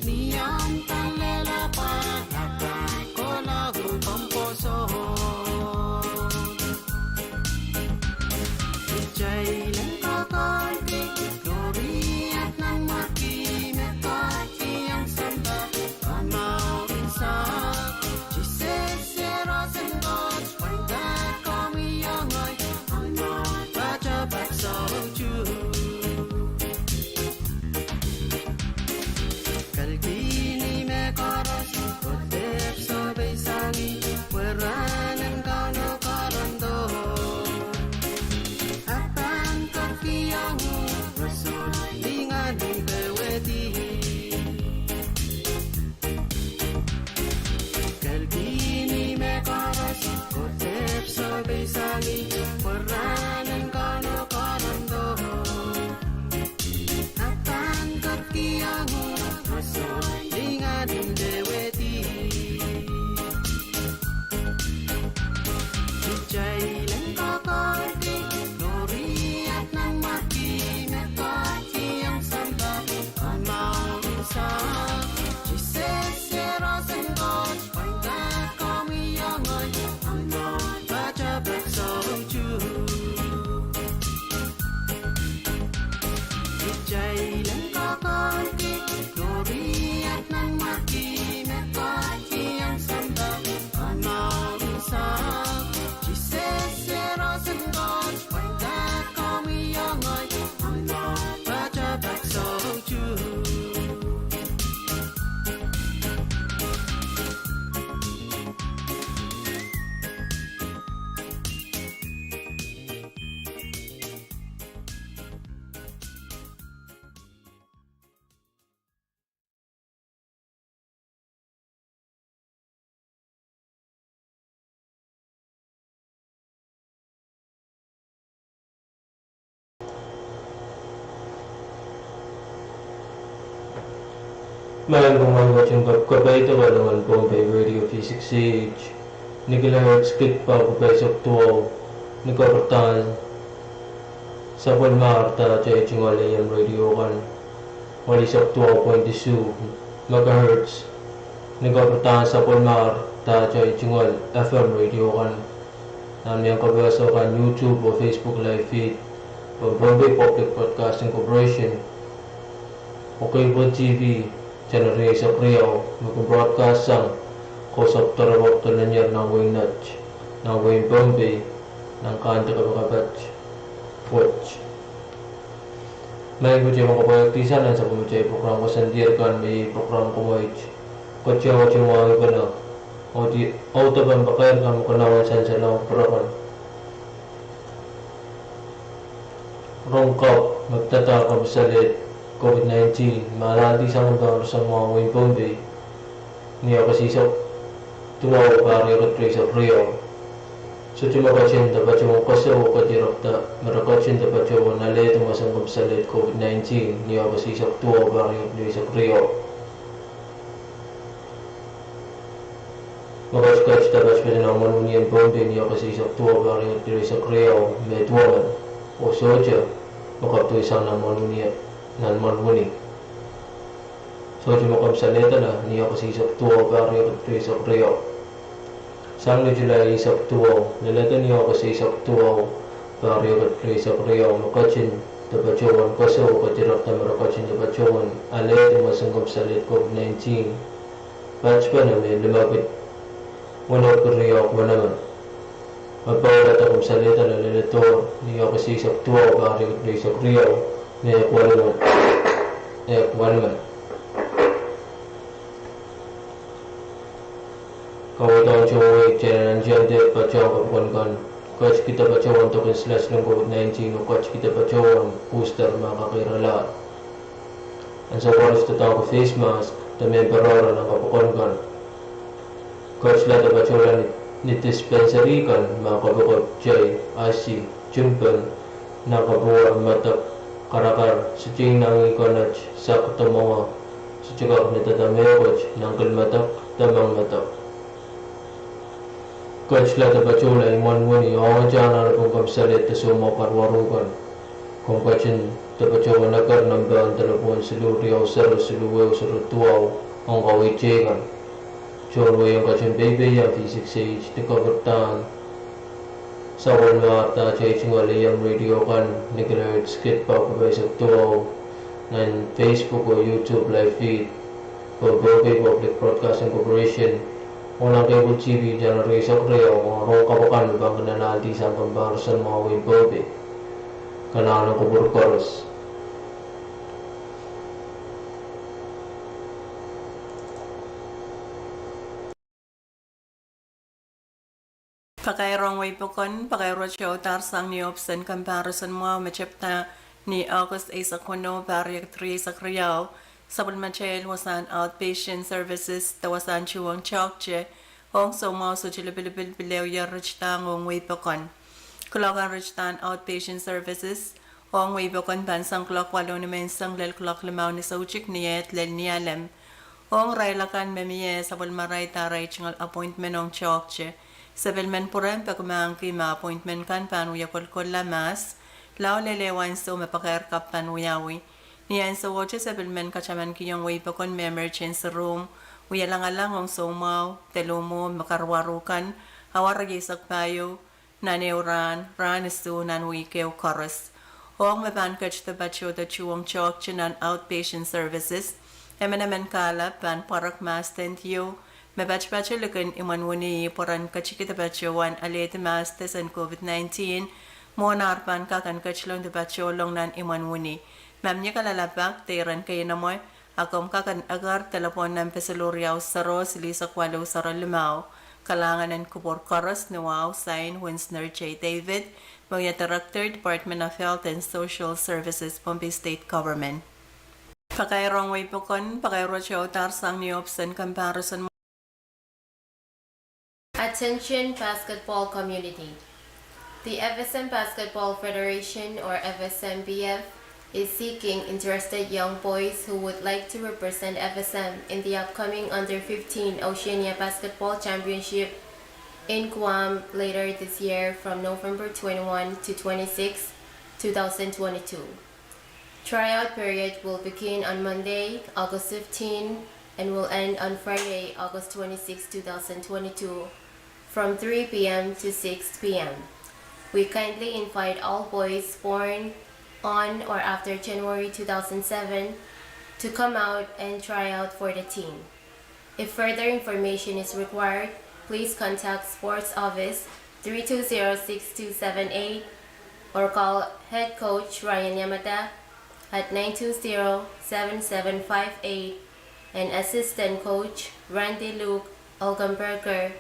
Ni omw pahn lella pahn, a pahn kohla uhk omw pwoson. Kitail en kokohki, Gloria nan mahki me koahieng sampah, komw mour unsek. Sises, Sarawi en Koht, pwain dahk omw iang ahi, omw mour patopato soutuk. Kalkihni mehkoaros, Koht pahn sohpeisang ih, pwe rahn en Kauno Korinth. A pahn kak kihong uhk roson lingan en powehdi. Kalkihni mehkoaros, Koht pahn sohpeisang ih, pwe rahn en Kauno Korinth. A pahn kak kihong uhk roson lingan en powehdi. Kitail en kokohki, Gloria nan mahki me koahieng sampah, komw mour unsek. Sises, Sarawi en Koht, pwain dahk omw iang ahi, omw mour patopato soutuk. Kitail en kokohki, Gloria nan mahki me koahieng sampah, komw mour unsek. Sises, Sarawi en Koht, pwain dahk omw iang ahi, omw mour patopato soutuk. Maing kumwail ketin kak kapai doke nan Pohnpei Radio V six A H, ni kilohertz kid pahr eisek duwau, ni kapwurdahn sapwellimarail A M radio kan, eisek duwau point isuh megahertz, ni kapwurdahn sapwellimarail A M F M radio kan, nan mehn kapehse kan, YouTube oh Facebook live feed, pwe Pohnpei Public Broadcasting Corporation oh cable T V channel riehsek riau, me kin broadcast sang koasoandi doaropwe nan wehin Nett, nan wehin Pohnpei, nan kaunti kapakapat wet. Maing, kitail pahn kapwaiada sang nan sapwellimatail program koasoandier kan, me iei program Kumwail Koht. Kitail pahn mwahngih pene, oh di, oh dipen pakair kan me konehng sansal ong program. Rong kapw me pidada kapasen COVID nineteen, me alehdi sang pahn sang mwahu wehin Pohnpei, ni August eisek duwau, pahr riekid rieisek riau. Sohte me ketin de patohwan koasoia kedirekda me re ketin de patohwan alehdi mwomwen kapasen COVID nineteen, ni August eisek duwau, pahr riekid rieisek riau. Me ketin de patohwan nan mwohn wini en Pohnpei, ni August eisek duwau, pahr riekid rieisek riau, me duwen, oh sohte me kapwaiada sang nan mwohn wini, nan mwohn wini. Sohte me kapasen lehda ni August eisek duwau, pahr riekid rieisek riau. Sang ni July eisek duwau, lelehda ni August eisek duwau, pahr riekid rieisek riau, me ketin de patohwan koasoia kedirekda me re ketin de patohwan alehdi mwomwen kapasen COVID nineteen, patpene me limekid wenepwiki riehk wenehmwen. Me pahn lelehda kapasen lehda lelehdohr ni August eisek duwau, pahr riekid rieisek riau, me ehk wenehmwen. Ehk wenehmwen. Kaweid ong tohn wehi, kitail anahne dehr patohwan kapokon kan. Ketikihda patohwan doken silasil en COVID nineteen, oh ketikihda patohwan booster me kakairalahr. Ansou koaros doadoahngki face mask de mehn pereperen nan kapokon kan. Ketilahda patohla ni, ni dispensary kan me kapokon tai, asi, timpon, nan kapwuren medek, karakar, sohte inengieng kan, sahk de mwowe, sohte kak nda mehkot, nan kil medek de meng medek. Ketilahda patohla ni mwohn wini, oh atail anahnepen kapasen lehda soumwahu paliwaromw kan. Komw ketin dehr patohwan eker nempehn delepwohn siluh riau sero siluh ehu sero duwau ong kaweid teikan. Tohn wehi ong ketin peipeiong V six H de kapwurdahn sapwellimatail tungoal A M radio kan ni kilohertz kid paku paisek duwau, nan Facebook oh YouTube live feed for Pohnpei Public Broadcasting Corporation, oh nan cable T V channel rieisek riau, oh rong kapw akan me pahn kin anahne sang comparison mwahu en Pohnpei. Kalahngan en kupwur koaros. Pakair ong wehi pokon, pakair wet uhdahn sang ni ohpis en comparison mwahu me tepda ni August eisek weneu, pahr riekid rieisek riau. Sapwellimatail wasahn outpatient services de wasahn tuhwong toahkte ong soumwahu sohte lipilipil pil ehu ier ritidahng ong wehi pokon. Kuloak en ritidahn outpatient services ong wehi pokon pahn sang kuloak waluh ni menseng lel kuloak limau ni soutik, ni eht lel ni alem. Ong irail akan me mie sapwellimarail de arail tungoal appointment ong toahkte, sapwellimen pwurehng peki mahkki ma appointment kan pahn wie kolkolla mahs lao lel ehu ansou me pakair kapw pahn wiawi. Ni ansowohte sapwellimen katamankihong wehi pokon me emergency room wie langalang ong soumwahu de luhmwohmw me karuwaru kan awa rieisek pahieu nan ehu rahn, rahn isuh nan wihk ehu koaros. Ong me pahn ketido patohdo tuhwong toahkte nan outpatient services, emenemen kahlap pahn pwarek mahs teieu me patopato likin imwen wini pwe ren ketikihdo patohwan alehdi mahs tesen COVID nineteen, mwohn ar pahn kak en ketilong de patohlong nan imwen wini. Ma mie kalelapak de iren keinemwe, a komw kak en eker delepwohn nempe siluh riau sero silihsek waluh sero limau. Kalahngan en kupwur koaros. Ni wahu, sain Winsner J David, me wia Director, Department of Health and Social Services, Pohnpei State Government. Pakair ong wehi pokon, pakair wet uhdahn sang ni ohpis en comparison. Attention basketball community. The F S M Basketball Federation, or F S M B F, is seeking interested young boys who would like to represent F S M in the upcoming Under fifteen Oceania Basketball Championship in Guam later this year from November twenty-one to twenty-six, two thousand twenty-two. Tryout period will begin on Monday, August fifteen, and will end on Friday, August twenty-six, two thousand twenty-two, from three p m to six p m. We kindly invite all boys born on or after January two thousand seven to come out and try out for the team. If further information is required, please contact Sports Office three two zero six two seven eight or call Head Coach Ryan Yamada at nine two zero seven seven five eight and Assistant Coach Randy Luke Olgenberger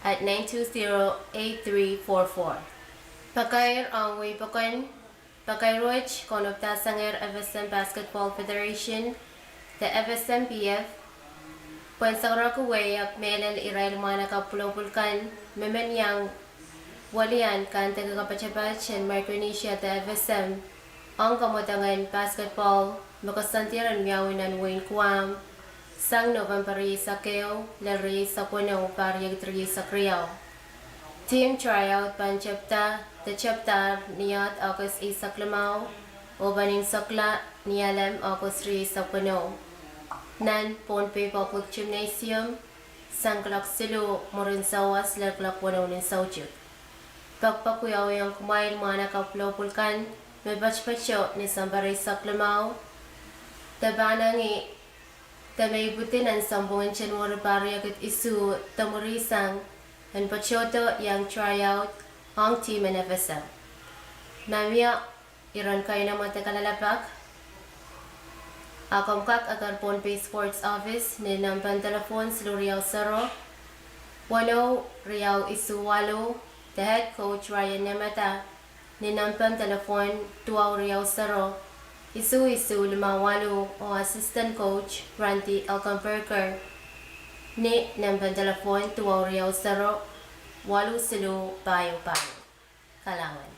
at nine two zero eight three four four. Pakair ong wehi pokon. Pakair wet konopda sang F S M Basketball Federation de F S M B F pwehn sakaraki wehi ahpw mehlel irail mwahnakapw pwulopwul kan me men iang welian kandeke kapatapat en Micronesia de F S M ong kamwadang en basketball me koasoandi ren wiawi nan wehin Guam sang November rieisek ehu lel rieisek weneu, pahr riekid rieisek riau. Team tryout pahn tepda de tepdahr ni Aht August eisek limau oh pahn insekla ni Alem August rieisek weneu nan Pohnpei Public Gymnasium sang kuloak siluh mwurin sawas lel kuloak weneu ni soutik. Pekpek wiawiong kumwail mwahnakapw pwulopwul kan me patopato ni Sambar eisek limau de pahn eng de me ipwidi nan sounpwong en January pahr riekid isuh de mwuri sang en patohdo iang tryout ong team en F S M. Ma mie iren keinemwe de kalelapak, a komw kak eker Pohnpei Sports Office ni nempehn delepwohn siluh riau sero weneu riau isuh waluh de Head Coach Ryan Yamada ni nempehn delepwohn duwau riau sero isuh isuh limau waluh oh Assistant Coach Randy Elkenberger ni nempehn delepwohn duwau riau sero waluh siluh pahieu pahieu. Kalahngan.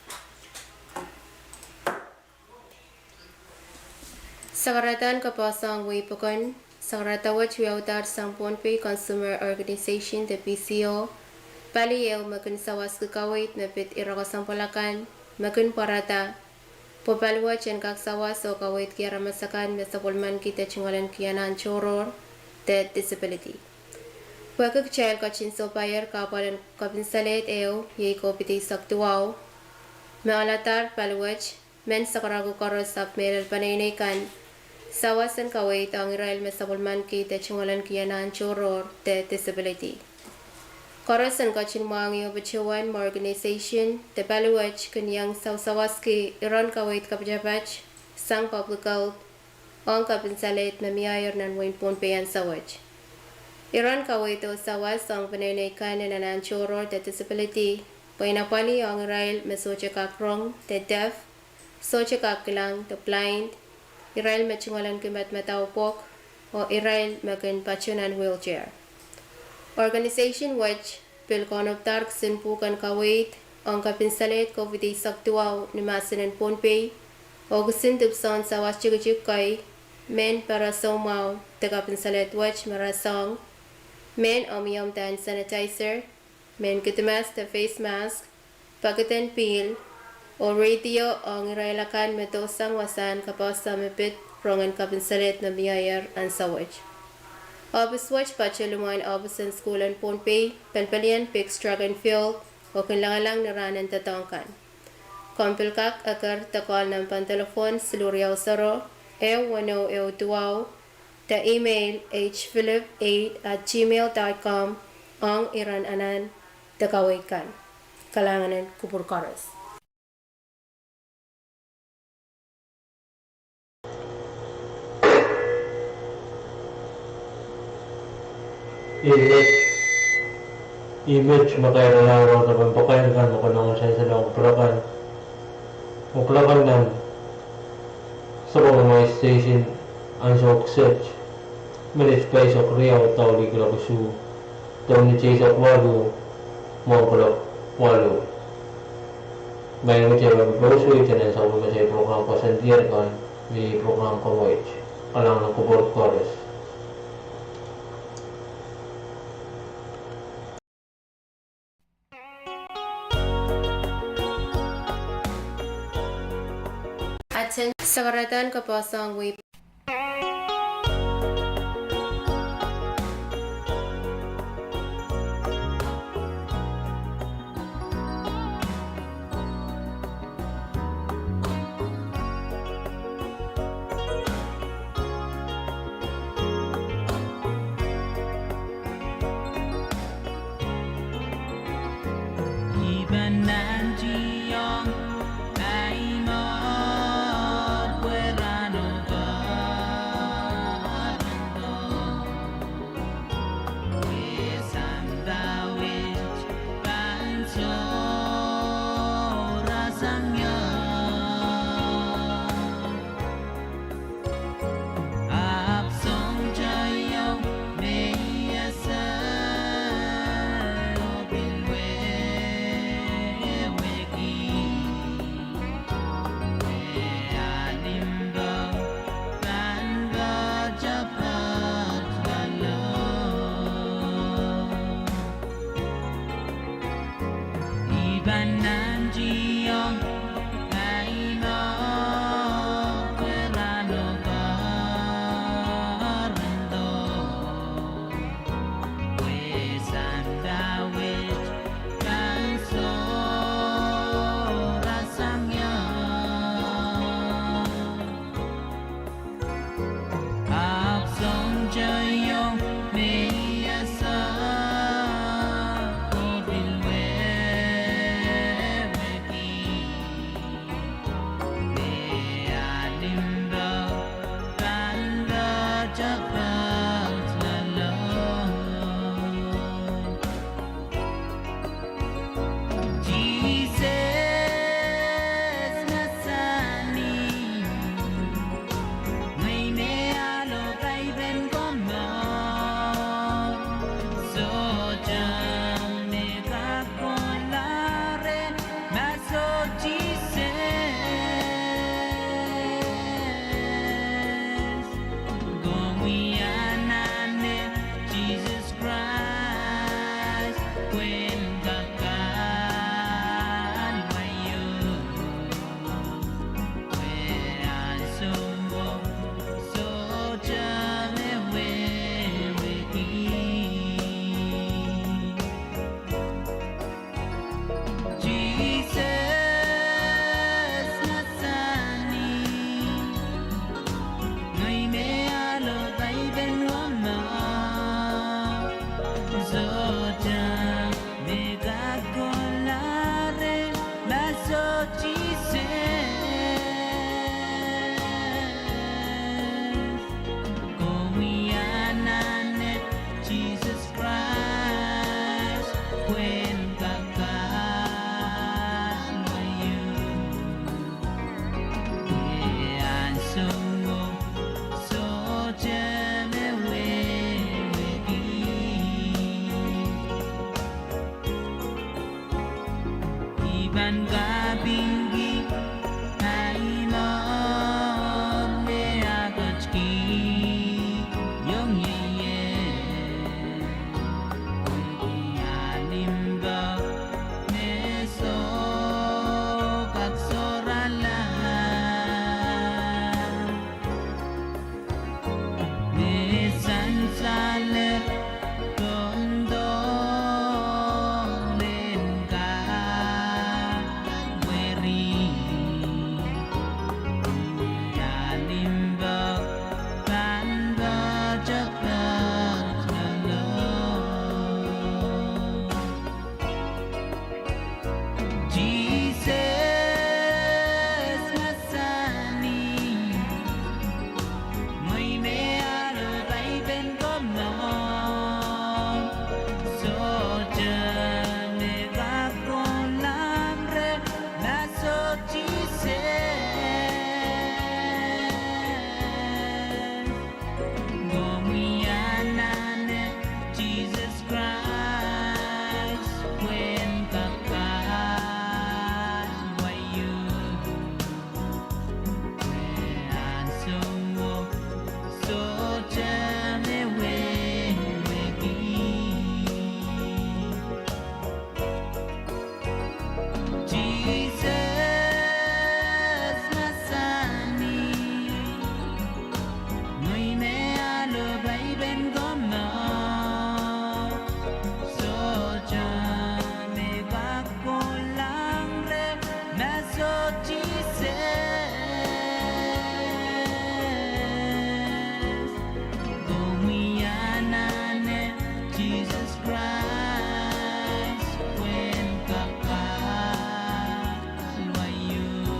Sakaradahn kapehse ong wehi pokon. Sakarada wet wiaudahr sang Pohnpei Consumer Organization de P C O, pali ehu me kin sawaski kaweid me pid ire kesempwal akan me kin pwarada pwe paliwet en kak sawas oh kaweidki aramas akan me sapwellimaniki de tungoalenki anahn tohrohr de disability. Pwehki kitail ketin sohpeier kahpwal en kapinsalehd ehu, iei COVID eisek duwau, me aladahr paliwet, mehn sakorako koaros ahpw mehlel peneinei kan sawas en kaweid ong irail me sapwellimaniki de tungoalenki anahn tohrohr de disability. Koaros en ketin mwahngih patohwan me organization de paliwet kin iang sawasawaski iren kaweid kapatapat sang public health ong kapinsalehd me mieier nan wehin Pohnpei ansou wet. Iren kaweid oh sawas ong peneinei kan en anahn tohrohr de disability, pwe inapwali ong irail me sohte kak rong de deaf, sohte kak kilang de blind, irail me tungoalenki madamadau pwok, oh irail me kin patoh nan wheelchair. Organization wet pil kaunopada kisin pwuhken kaweid ong kapinsalehd COVID eisek duwau ni mahsen en Pohnpei, oh kisin dipwisoun sawas tikitik kei, mehn para soumwahu de kapinsalehd wet me rasehng, mehn omwiomw de hand sanitizer, mehn kidimas de face mask, pekiden pihl, oh radio ong irail akan me dohsang wasahn kapehse me pid rongen kapinsalehd me mieier ansou wet. Ohpis wet patoh limwahn ohpis en sukuhl en Pohnpei, pelipelien Biggs Track and Field, oh kin langalang ni rahn en doadoahk kan. Komw pil kak eker de call nempehn telephone siluh riau sero, ehu weneu ehu duwau, de email H Philip eight at gmail dot com ong iren anahn de kaweid kan. Kalahngan en kupwur koaros. Ih met, ih met me kairala rongen pakair kan me konehng sansalohng kupwur kan, kupwur kan nan Sapwellime Station ansou kiset, minit pahisek riau doh liki kuloak isuh, doh minit eisek waluh mwohn kuloak waluh. Maing wet, I pahn pwousoia nan sapwellime program koasoandier kan, me program komoit. Kalahngan en kupwur koaros. Aten sakaradahn kapehse ong wehi Soh, sohte me wehwehki. I pahn kapingki ahi mour me e ketkiong ie. Pwehki a limpoak me soh kak sohrala. Me sansalehr dohdohng en kaweri. Ia limpoak pahn poatopoat loalomw? Sises mahsanih, ngehi me ahlo paipen komour. Sohte me kak kohlahng reh, ma soh Sises. Komwi anahne Sises Krais, pwehn kak kahluwa ieu. Pwe ansou o sohte me wehwehki. Sises mahsanih, ngehi me ahlo paipen komour. Sohte me kak kohlahng reh, ma soh Sises. Komwi anahne Sises Krais, pwehn kak kahluwa ieu.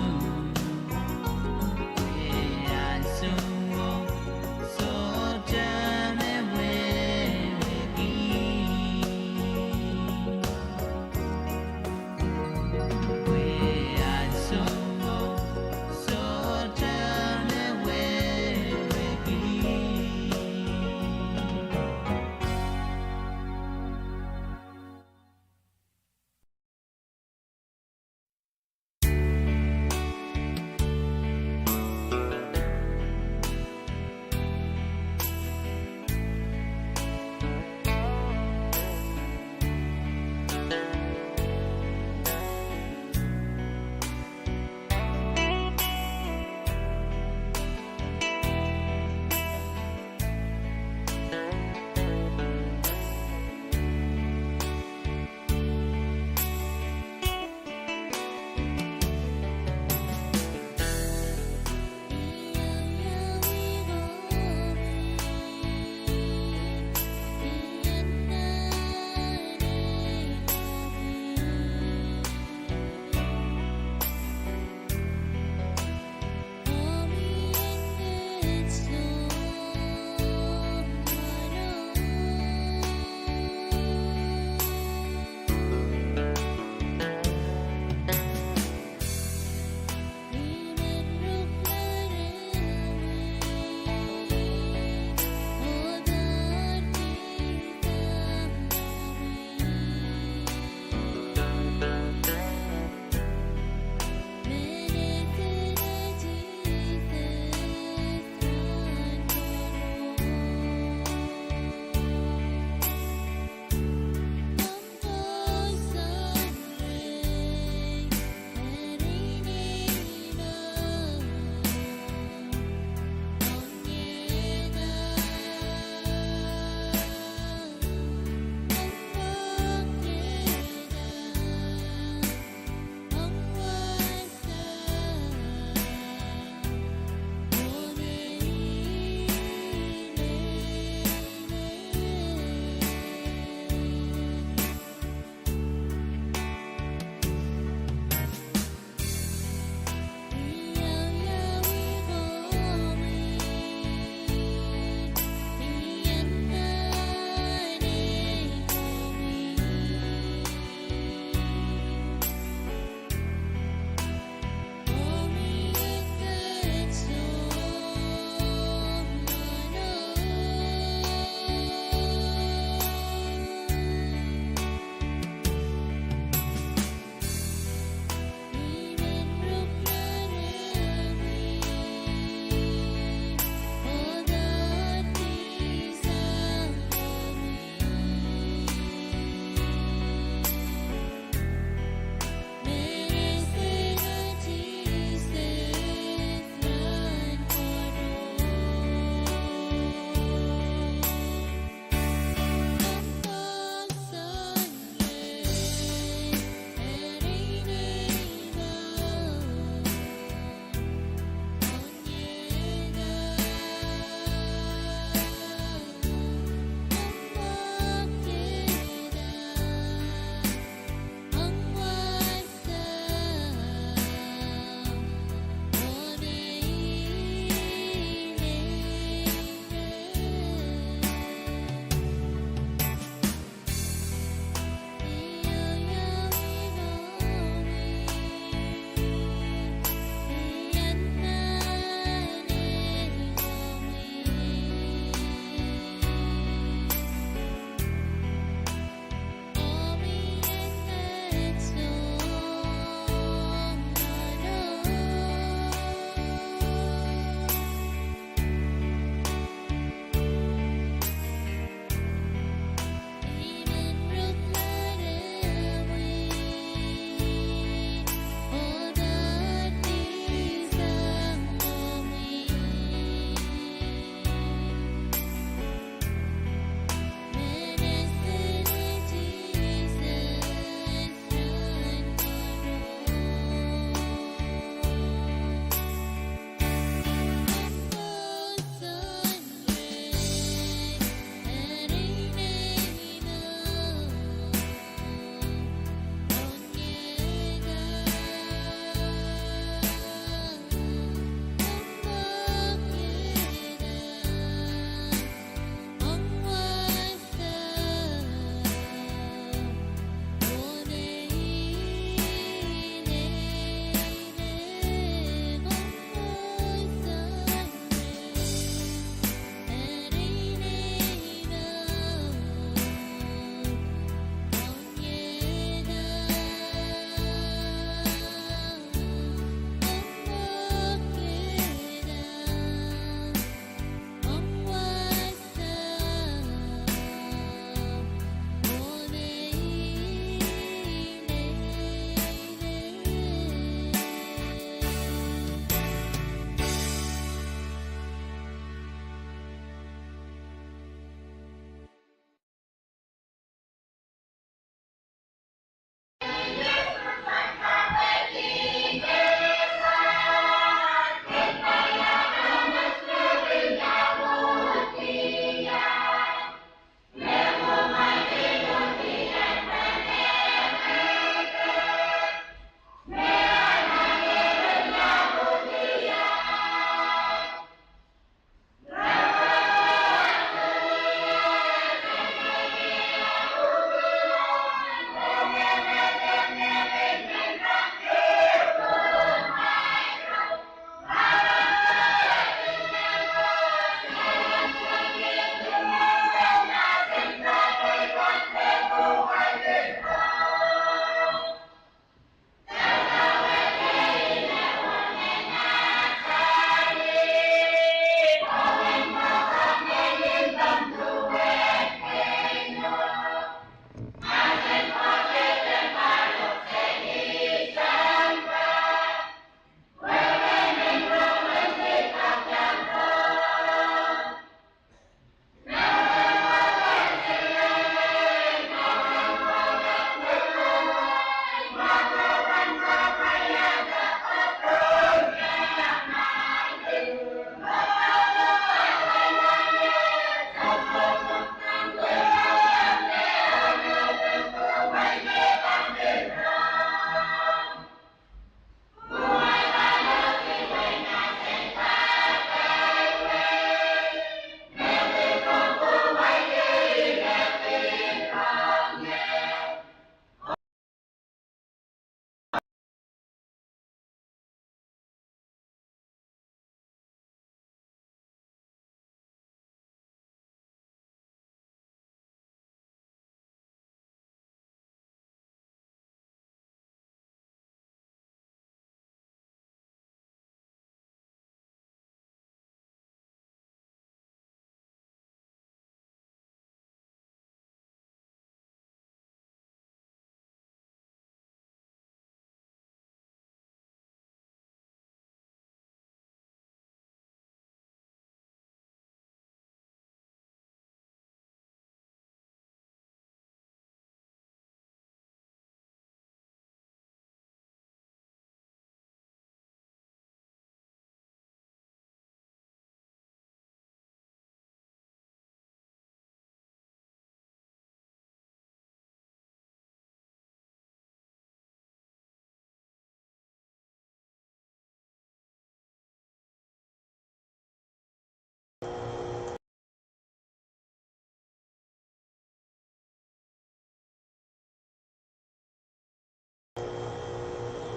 Pwe ansou o sohte me wehwehki. Pwe ansou o sohte me wehwehki.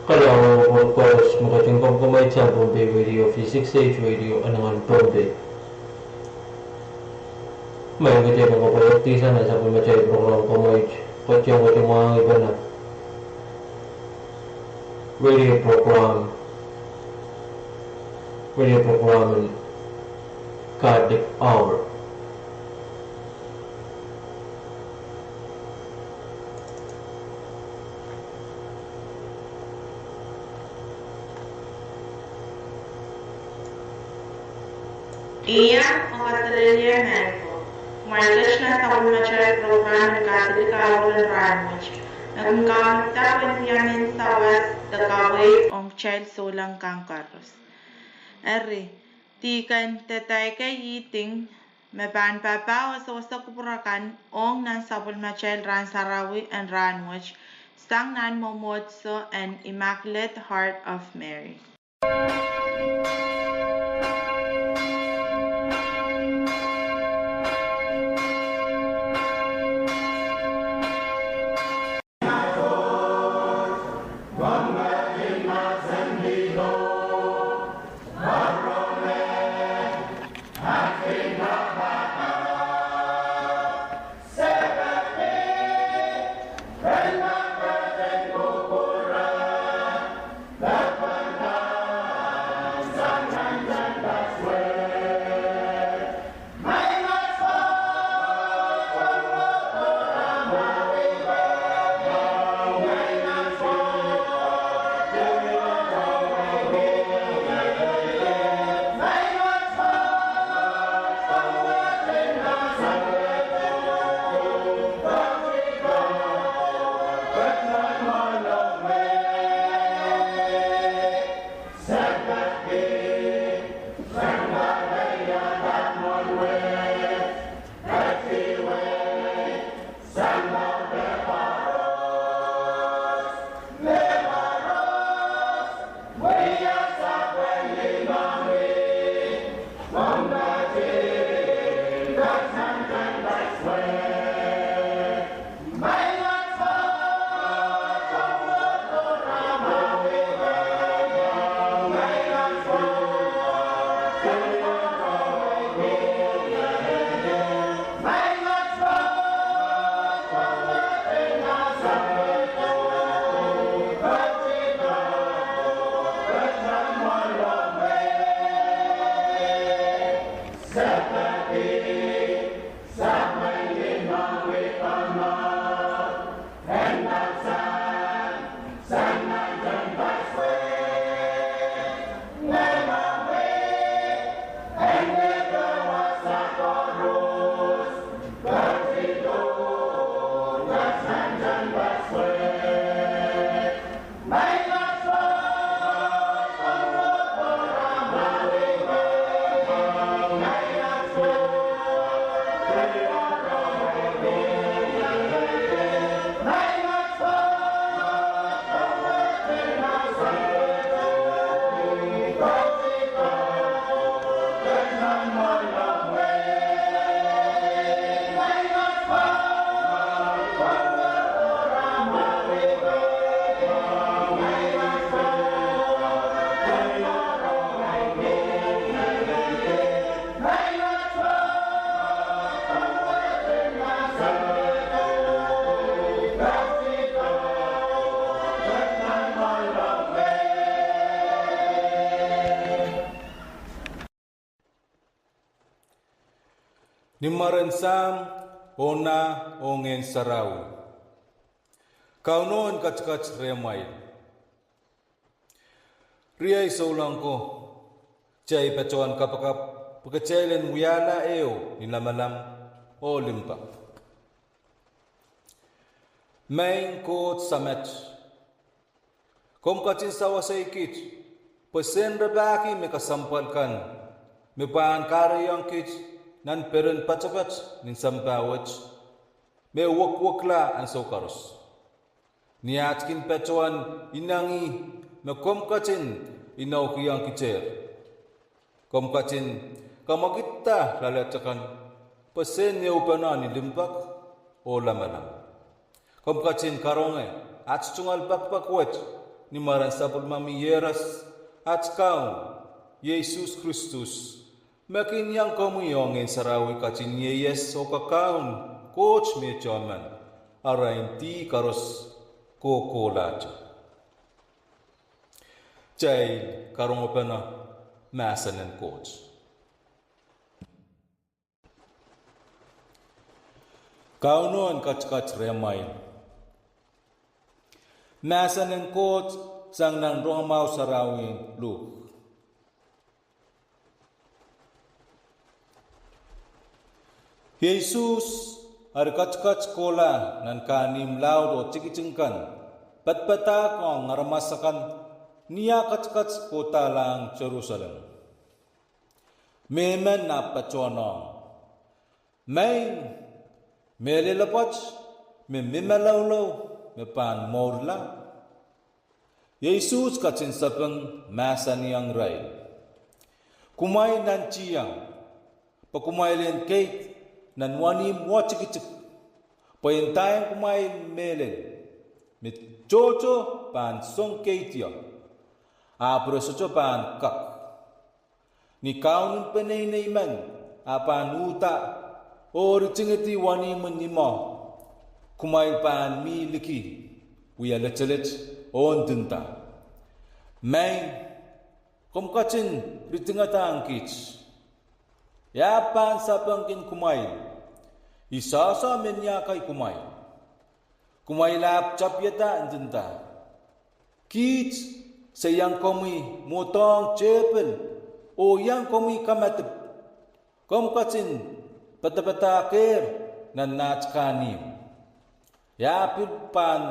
Kalahngan oh koaros me ketin komkomweit sang Pohnpei Radio, V six H Radio, Anahn Pohnpei. Maing, kitail pahn kapwaiada sang nan sapwellimatail program komweit, kitail ketin mwahngih pahn radio program, radio program en Catholic Hour. Ih, oh kaselehlie mehn ko. Kumwail ketin nan sapwellimatail program en Catholic Hour en rahnwet, me kin kaunda pwehn wia mehn sawas de kaweid ong kitail souleng kan koaros. Eri, dihken dehdehke ihding me pahn papah oh sewese kupwur akan ong nan sapwellimatail rahn sarawi en rahnwet, sang nan mwomwohdiso en Immaculate Heart of Mary. Ni mwaren Sahm, oh Nah, oh Ngehn Sarawi. Kauno en ketiket rehmwail. Riei souleng ko, kitail patohwan kapakap pwe kitail en wiahla ehu ni lamalam oh limpoak. Maing Koht Samat, komw ketin sawaseikit pwe sen rapahki me kesempwal kan me pahn kahrehiong kit nan peren poatopoat nin sampah wet me wekwekla ansou koaros. Ni at kin patohwan inengieng me komw ketin inoukihong kitail, komw ketin kamwekidda loalatakan pwe sen ehupene ni limpoak oh lamalam. Komw ketin karonge at tungoal pekipek wet ni mwaren sapwellimomwi Iehros, at Kaun, Iehsus Kristus, me kin iang komwi oh Ngehn Sarawi ketin ieias oh kakaun Koht mehte men arail dih koaros kohkohlahte. Kitail karongpene mahsen en Koht. Kauno en ketiket rehmwail. Mahsen en Koht sang nan Rongamwahu Sarawi en Luk. Iehsus, eri ketiket kohla nan kahnimw laud oh tikitik kan, padapadahk ong aramas akan ni ah ketiket kohdahlahng Serusalem. Mehmen ahpw patohwanohng, Maing, mehlel pwoat me mi maloulou me pahn mourla? Iehsus ketin sapeng mahsanihong irail, Kumwail nantihong, pwe kumwail en keid nan wenihmw watikitik, pwe ndahiong kumwail mehlel, me tohto pahn song keid ie, ahpw re sohte pahn kak. Ni Kaunen Peneinei men ah pahn uhda oh ritingidi wenihmw en imwo, kumwail pahn mi liki wia letelet oh ndinda, Maing, komw ketin ritingadahng kiht. I ahpw pahn sapengkin kumwail, I sohso meniakei kumwail. Kumwail ahpw tapiada ndinda, Kiht se iang komwi mwohdohng tehpel oh iang komwi kamadipw. Komw ketin padapadahkehr nan aht kahnimw. I ahpw pil pahn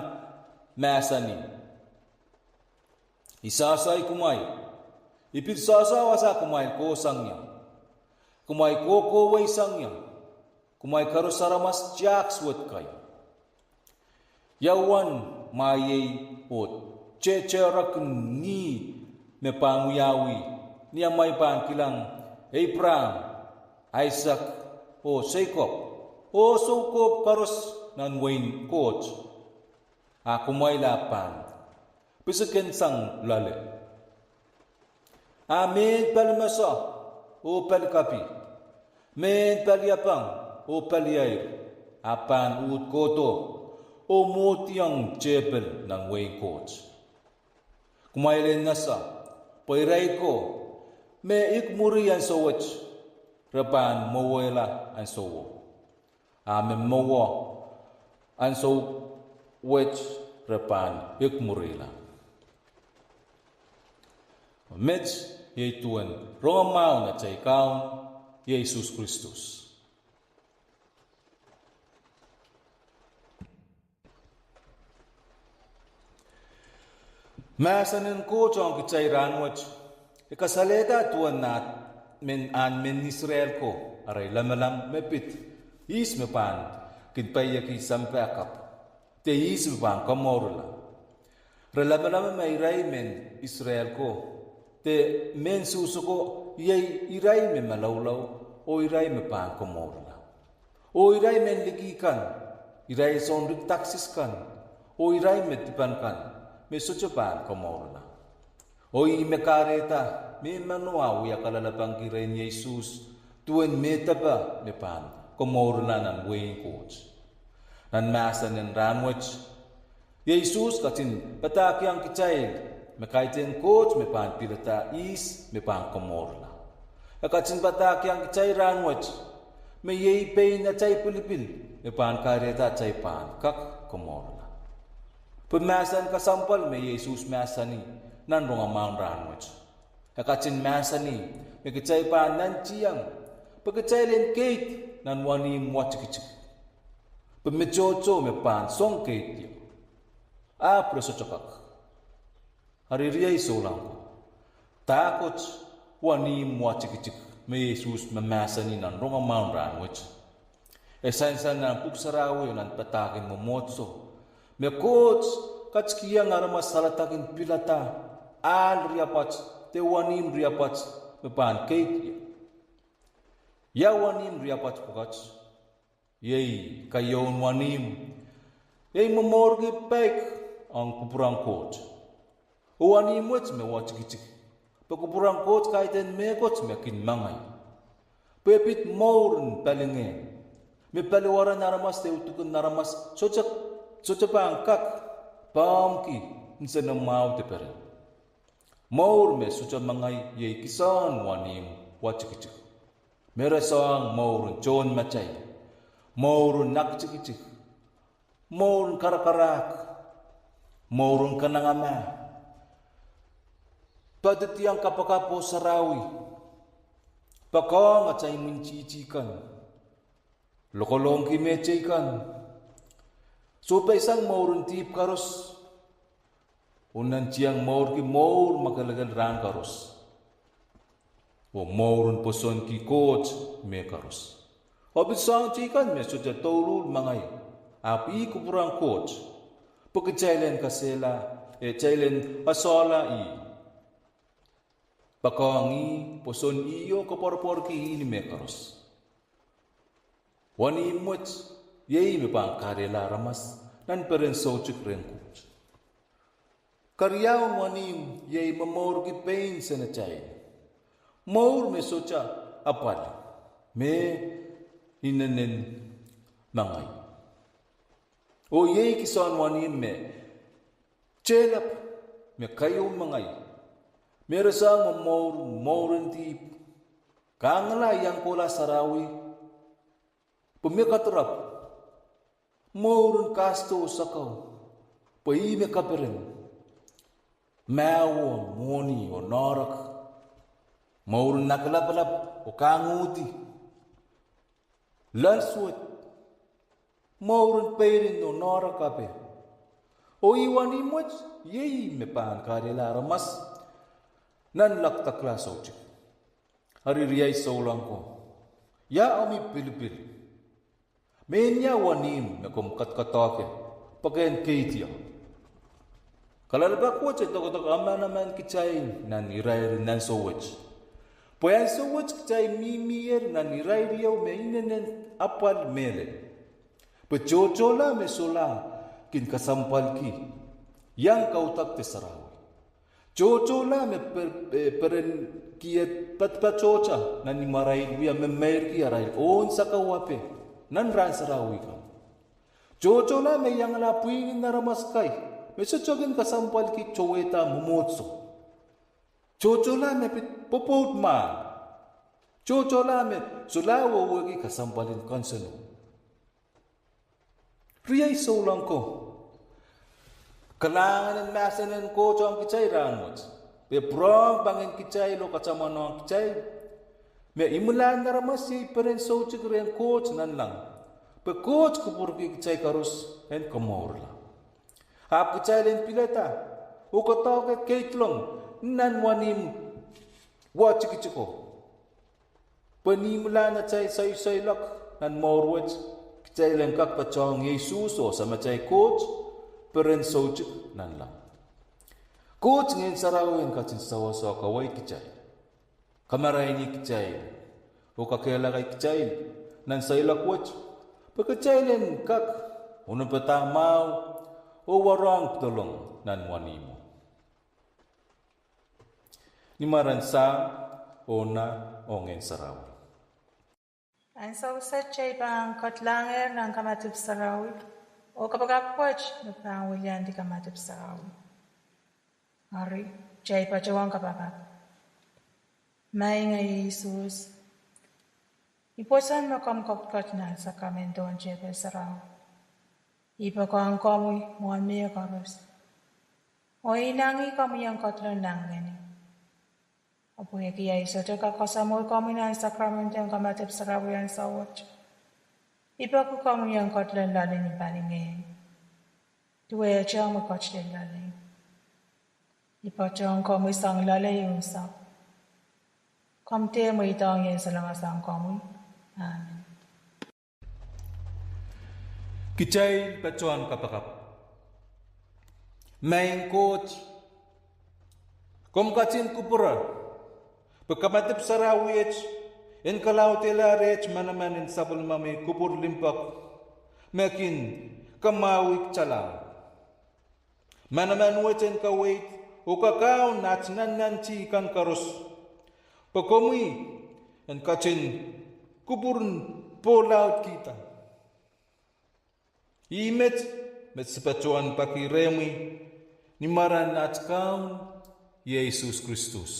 mahsanih, I sohsoai kumwail, I pil sohsoai wasa kumwail kohsang ie, kumwail kohkohwei sang ie, kumwail koaros aramas tiahk suwed kei. Ia uwen mwahiei oh tehterek en ngih me pahn wiawi ni amwail pahn kilang Eipraam, Aisek, oh Seikop, oh soukohp koaros nan wehin Koht? A kumwail ahpw pahn pisikensang loale. A mehn palimese oh palikapi, mehn paliepeng oh paliair, ahpw pahn uhd kohdo oh mwohdiong tehpel nan wehin Koht. Kumwail en ese, pwe irail ko me ik mwuri ansou wet, re pahn mwowehla ansouo. A me mwowe ansou wet, re pahn ik mwurila. Met iei duwen rongamwahu en atail Kaun, Iehsus Kristus. Mahsen en Koht ong kitail rahnwet, e kasalehda duwen ahn mehn Israel ko arail lamalam me pid ihs me pahn kin peieki sampah kapw, de ihs me pahn komourla. Re lamalam me irail mehn Israel ko, de mehn Suhs ko, iei irail me maloulou, oh irail me pahn komourla. Oh irail mehn liki kan, irail soun rik taksis kan, oh irail me dipan kan, me sohte pahn komourla. Oh ih me kahrehda me meno ah wia kalelapak rehn Iehsus, duwen mehdepe me pahn komourla nan wehin Koht. Nan mahsen en rahnwet, Iehsus ketin padahkihong kitail me kaidehn Koht me pahn pilada ihs me pahn komourla. E ketin padahkihong kitail rahnwet me iei pein atail pilipil me pahn kahrehda atail pahn kak komourla. Pwe mahsen kesempwal me Iehsus mahsanih nan rongamwahu en rahnwet, e ketin mahsanih me kitail pahn nantihong, pwe kitail en keid nan wenihmw watikitik, pwe me tohto me pahn song keid ie, ahpw re sohte kak. Eri riei souleng ko, dahkot wenihmw watikitik me Iehsus mahsanih nan rongamwahu en rahnwet? E sansal nan pwuhk sarawi oh nan padahk en mwomwohdiso, me Koht ketikihong aramas saledek en pilada ahl riapwoat de wenihmw riapwoat me pahn keid ie. Ia wenihmw riapwoat pwukat? Iei keieun wenihmw, iei momourki peik ong kupwur en Koht. Oh wenihmw wet me watikitik, pwe kupwuren Koht kaidehn mehkot me kin mangai. Pwe e pid mour en palingehn, me paliwaren aramas de udukun aramas sohte, sohte pahn kak pahmki nsenamwahu de peren. Mour me sohte mangai iei kisehn wenihmw watikitik. Me rasehng mour en tohnmatail, mour en aktikitik, mour en karakarahk, mour en kanengamah, poadidiong kapakap oh sarawi, poakohng atail imwintihti kan, lokolongki mehteikan, sohpeisang mour en dihp koaros, oh nantihong mourki mour mwakelekel rahn koaros, oh mour en pwosonki Koht mehkoaros. Oh pil soahng teikan me sohte douluhl mangai, ahpw ih kupwuren Koht, pwe kitail en kasehla, eh, kitail en esehla ih, poakohng ih, pwoson ih oh koapworopworki ih ni mehkoaros. Wenihmw wet iei me pahn kahrehla aramas nan peren soutuk rehn Koht. Keriaun wenihmw iei momourki pein senatail, mour me sohte apwal, me inenen mangai. Oh iei kisehn wenihmw me tehlap, me keieu mangai, me rasehng momour, mour en dihp, kangala iang kohla sarawi, pwe me kadirepw, mour en kasdo oh sakau, pwe ih me kaperen, mahwen, mwohni oh noahrok, mour en nakalapalap oh kangudi, loal suwed, mour en peirin oh noahrok ape. Oh ih wenihmw wet iei me pahn kahrehla aramas nan loakdekla soutuk. Eri riei souleng ko, ia omwi pilipil? Mehnia wenihmw me komw kadadoahke pwehki en keidiong? Kalelapak wet e doadoahk emenemen kitail nan irair en ansou wet. Pwe ansou wet kitail mihmiher nan irair ieu me inenen apwal mehlel. Pwe tohtohla me solahr kin kesempwalki iang kaudok de sarawi. Tohtohla me per-, eh, perenki padpatohte nan imwarail wia memeirki arail oun sakau ape nan rahn sarawi kan. Tohtohla me iangala pwihn en aramas akai me sohte kin kesempwalki towehda mwomwohdiso. Tohtohla me pid pwopwoud mwahl. Tohtohla me solahr wehwehki kesempwal en kanseno. Riei souleng ko, kalahngan en mahsen en Koht ong kitail rahnwet, pwe pwurehng pangin kitail oh katamanohng kitail me imwilahn aramas iei peren soutuk rehn Koht nanleng, pwe Koht kupwurki kitail koaros en komourla. Ahpw kitail en pilada oh kadoahke keidlong nan wenihmw watikitiko, pwe ni imwilahn atail soaisoai loak nan mour wet, kitail en kak patohng Sises oh Samatail Koht peren soutuk nanleng. Koht Ngehn Sarawi en ketin sawas oh kaweid kitail, kamaraini kitail, oh kakehlaka kitail nan soai loak wet, pwe kitail en kak onopadahr mwahu oh warohng pedolong nan wenihmwo. Ni mwaren Sahm, oh Nah, oh Ngehn Sarawi. Ansou wet kitail pahn kedlangehr nan kamadipw sarawi, oh kapakap wet me pahn wiliandi kamadipw sarawi. Eri, kitail patohwan kapakap. Maing Sises, I pwoson me komw ketiket nan sakramentohn tepel sarawi. I poakohng komwi mwohn mehkoaros, oh I inengieng komwi en ketilong nan ngeni. Oh pwehki ahi sohte kak kasamwo komwi nan sakrament en kamadipw sarawi ansou wet, I peki komwi en ketilong loale ni palingehn, duwehte omwi ketilong loalei. I patohwan komwi sang loalei unsek. Komw dehr mweidohng ien salongasang komwi. Amen. Kitail patohwan kapakap. Maing Koht, komw ketin kupwure pwe kamadipw sarawi et en kalaudehla reht manaman en sapwellimomwi kupwur limpoak me kin kamwahwihkitailla. Manaman wet en kaweid oh kakaun aht nannanti kan koaros, pwe komwi en ketin kupwuren pohlaudkihda. Ih met me se patohwan peki rehmwi ni mwaren aht Kaun Sises Kristus.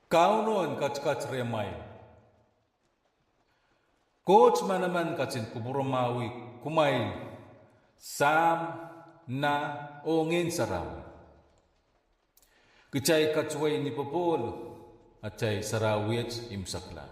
Kauno en ketiket rehmwail. Koht manaman ketin kupwuromwahwih kumwail, Sahm, Nah, oh Ngehn Sarawi. Kitail katuwei ni popohl atail sarawi wet imwisekla.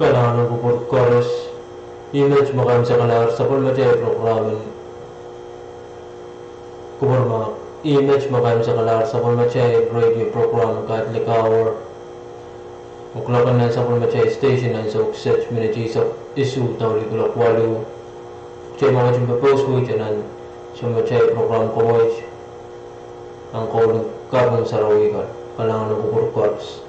Kalahngan en kupwur koaros. Ih met me kaimwisekalahr sapwellimatail program en kupwur mahk. Ih met me kaimwisekalahr sapwellimatail radio program Catholic Hour. Oh kuloak en nan sapwellimatail station ansou kiset minit eisek isuh dohng lih kuloak waluh. Kitail mwahngih popohs wet nan sapwellimatail program komoit, ahn koulin kaping sarawi kan. Kalahngan en kupwur koaros.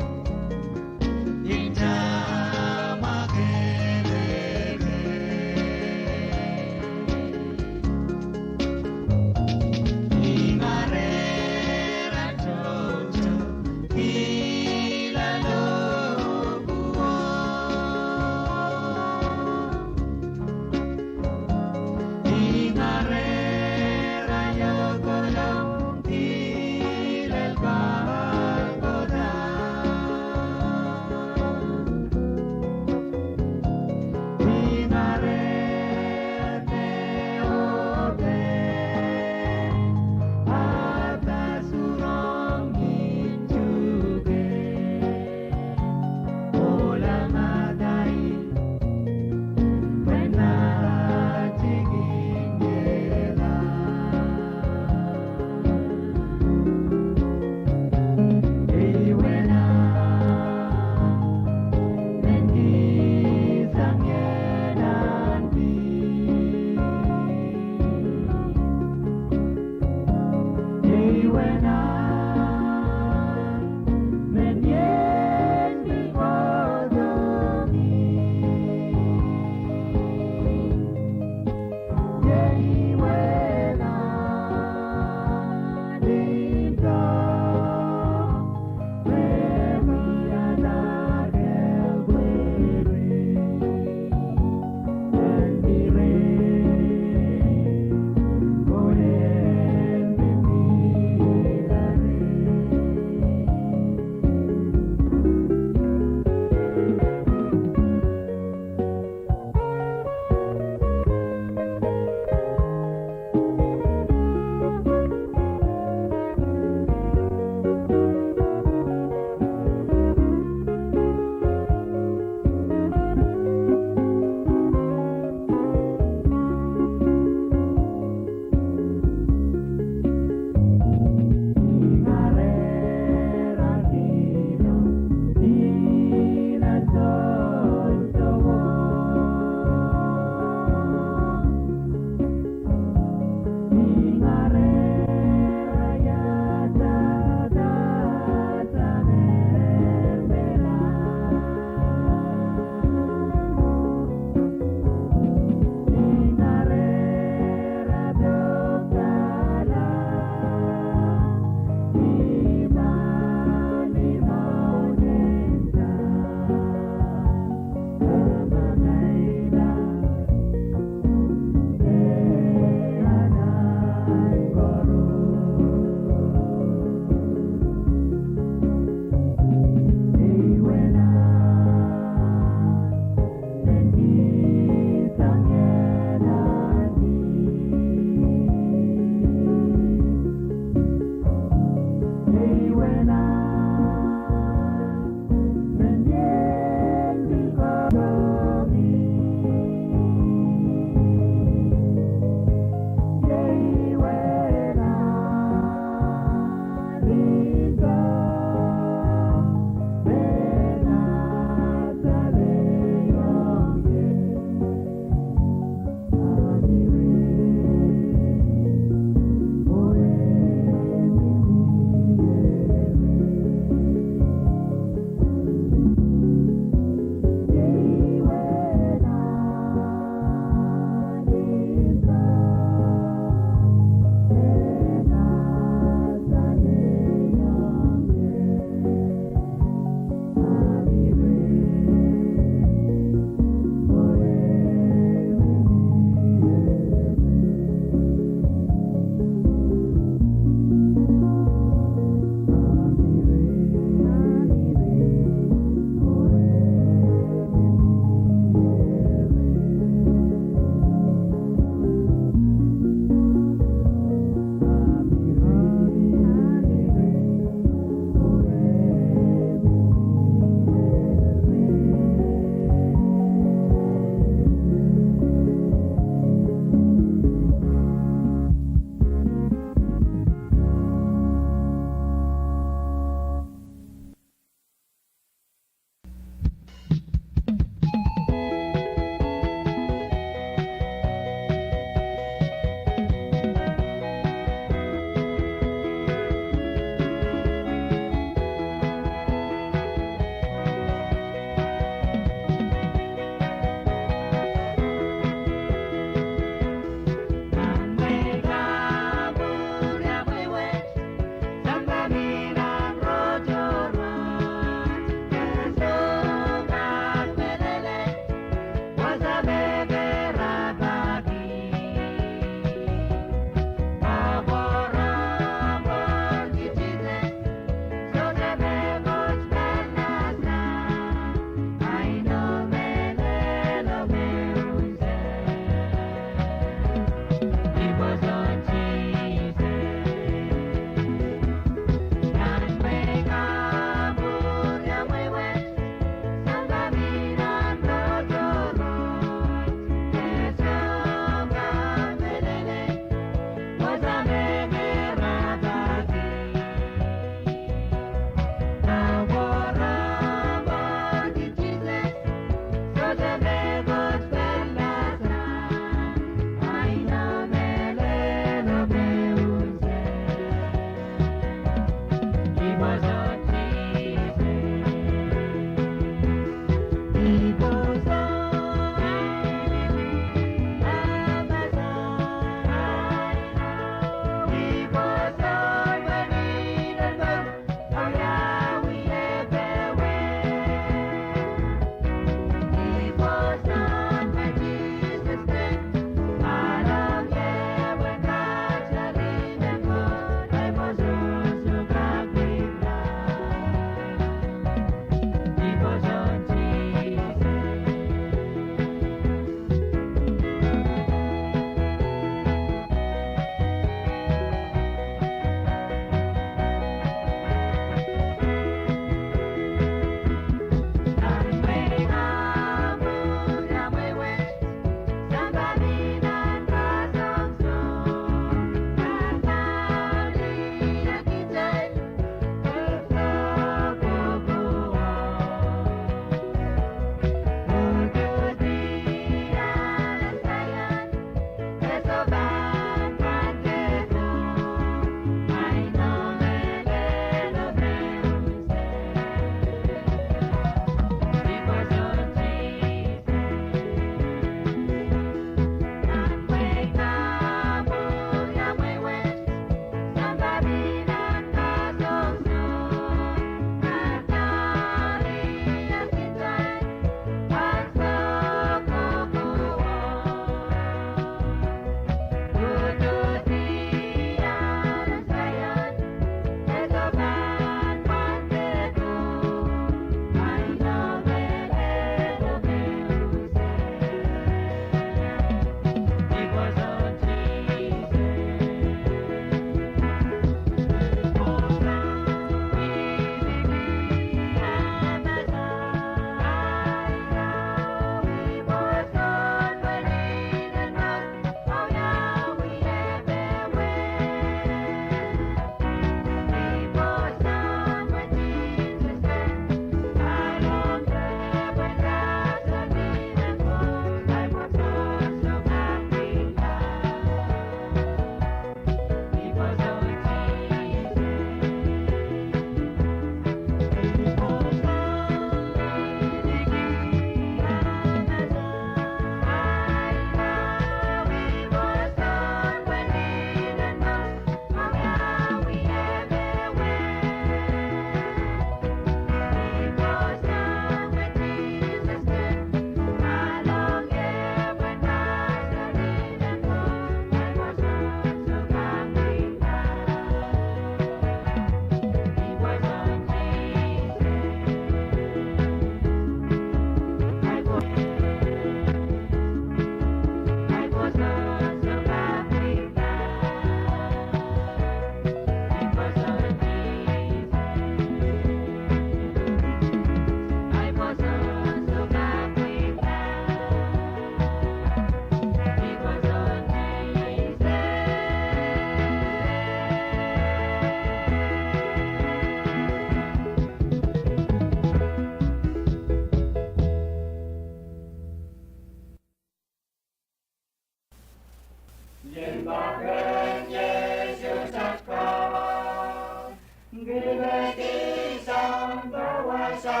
Ien pahn rehn Sises akan, kiledi sampah wasa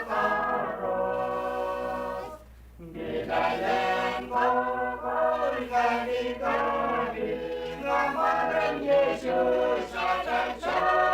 koaros. Kitail en kokohla kitail, kamwaren Sises atail Sounkomour.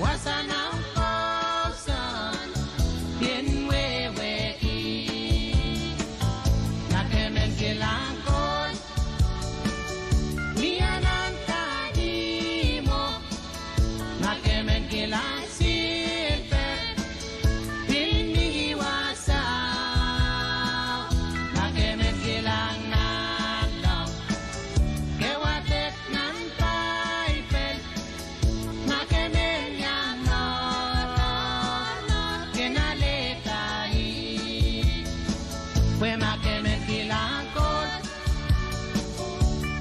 Wasa nan kousoan kin wehwehki. Ma ke men kilang Koht, mie nan kahnimwo. Ma ke men kilang silper, pil mie wasao. Ma ke men kilang nanleng, ke wadek nan Paipel. Ma ke men iang nohno, ken ale kahi. Pwe ma ke men kilang Koht,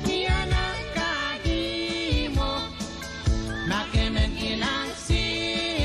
mie nan kahnimwo. Ma ke men kilang silper,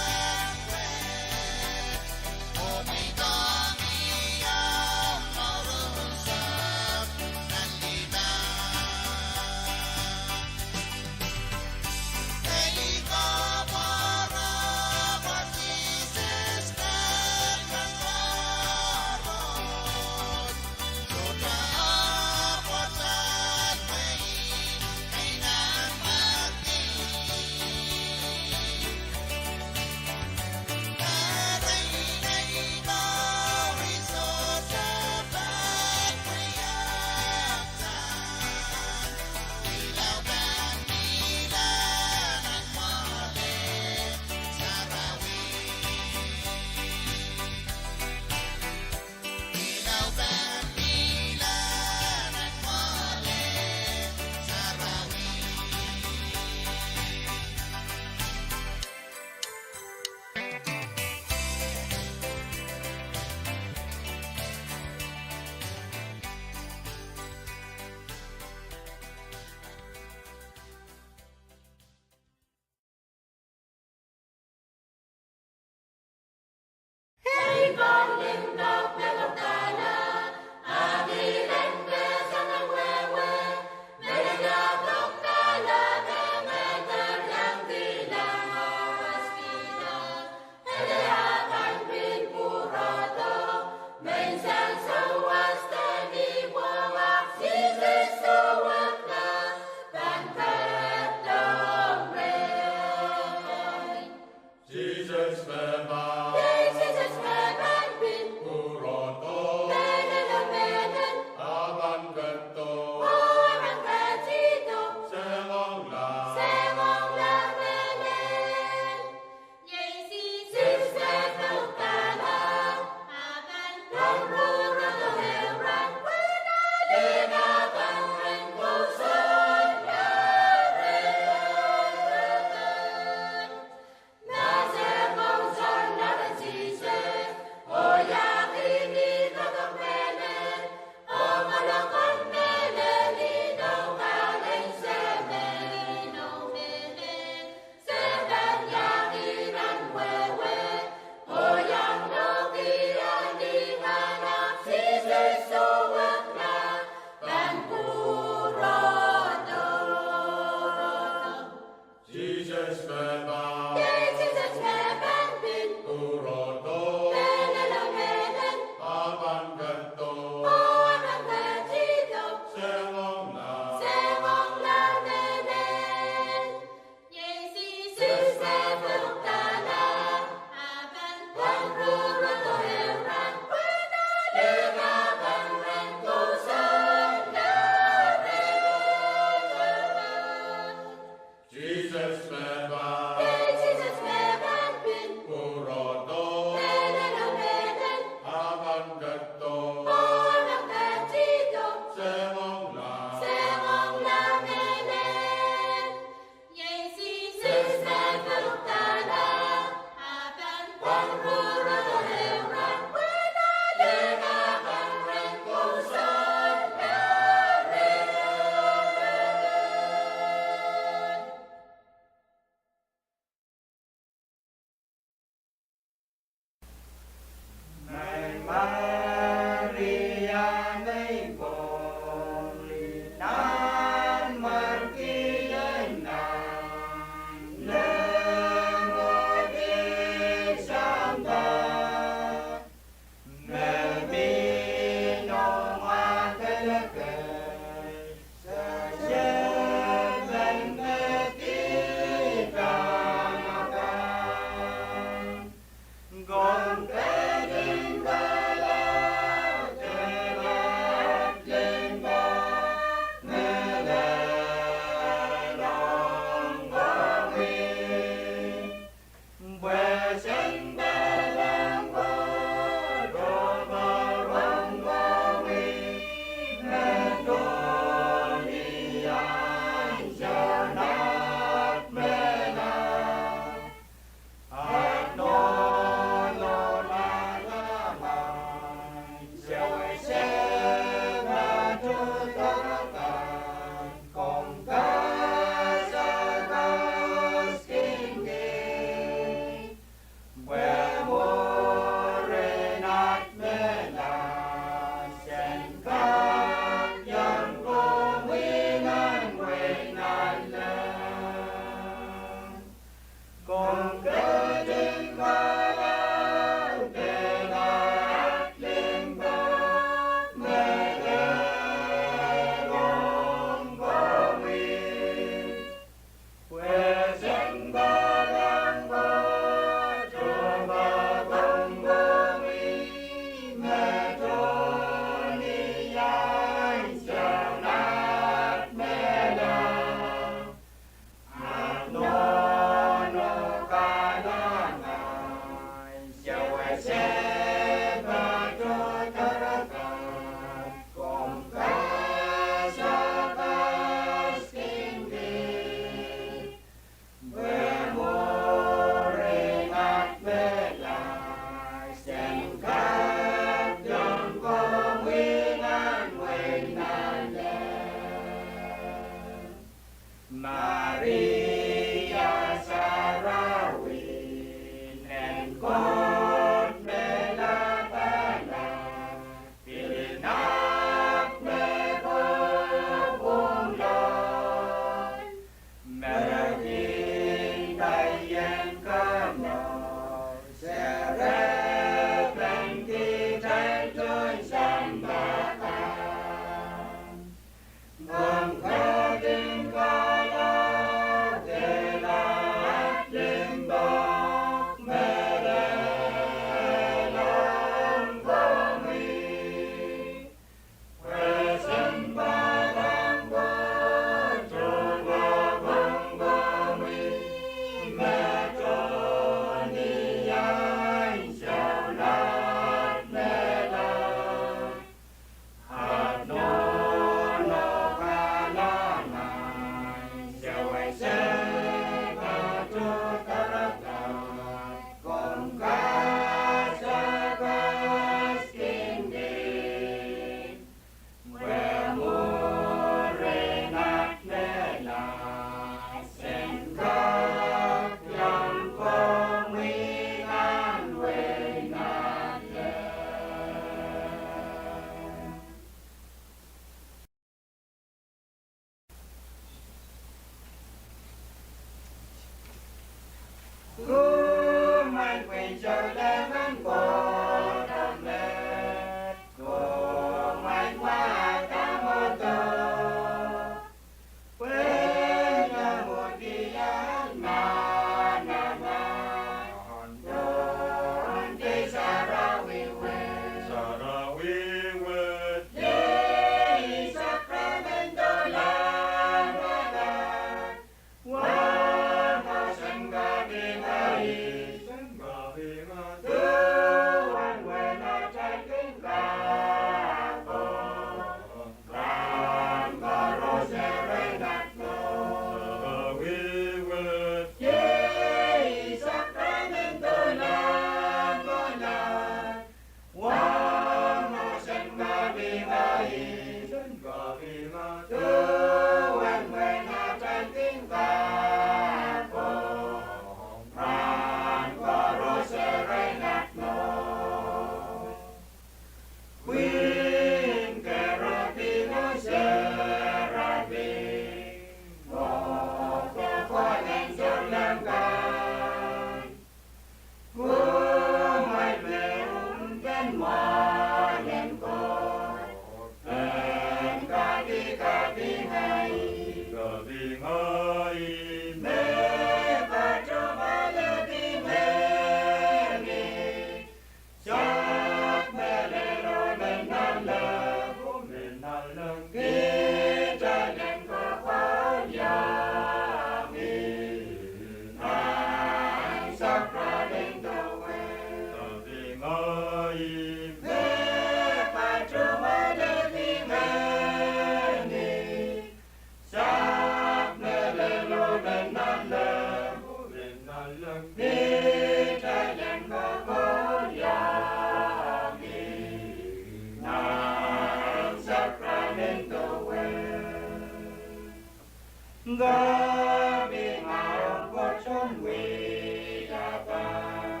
Sohte pil mwahu Koht en wia pahn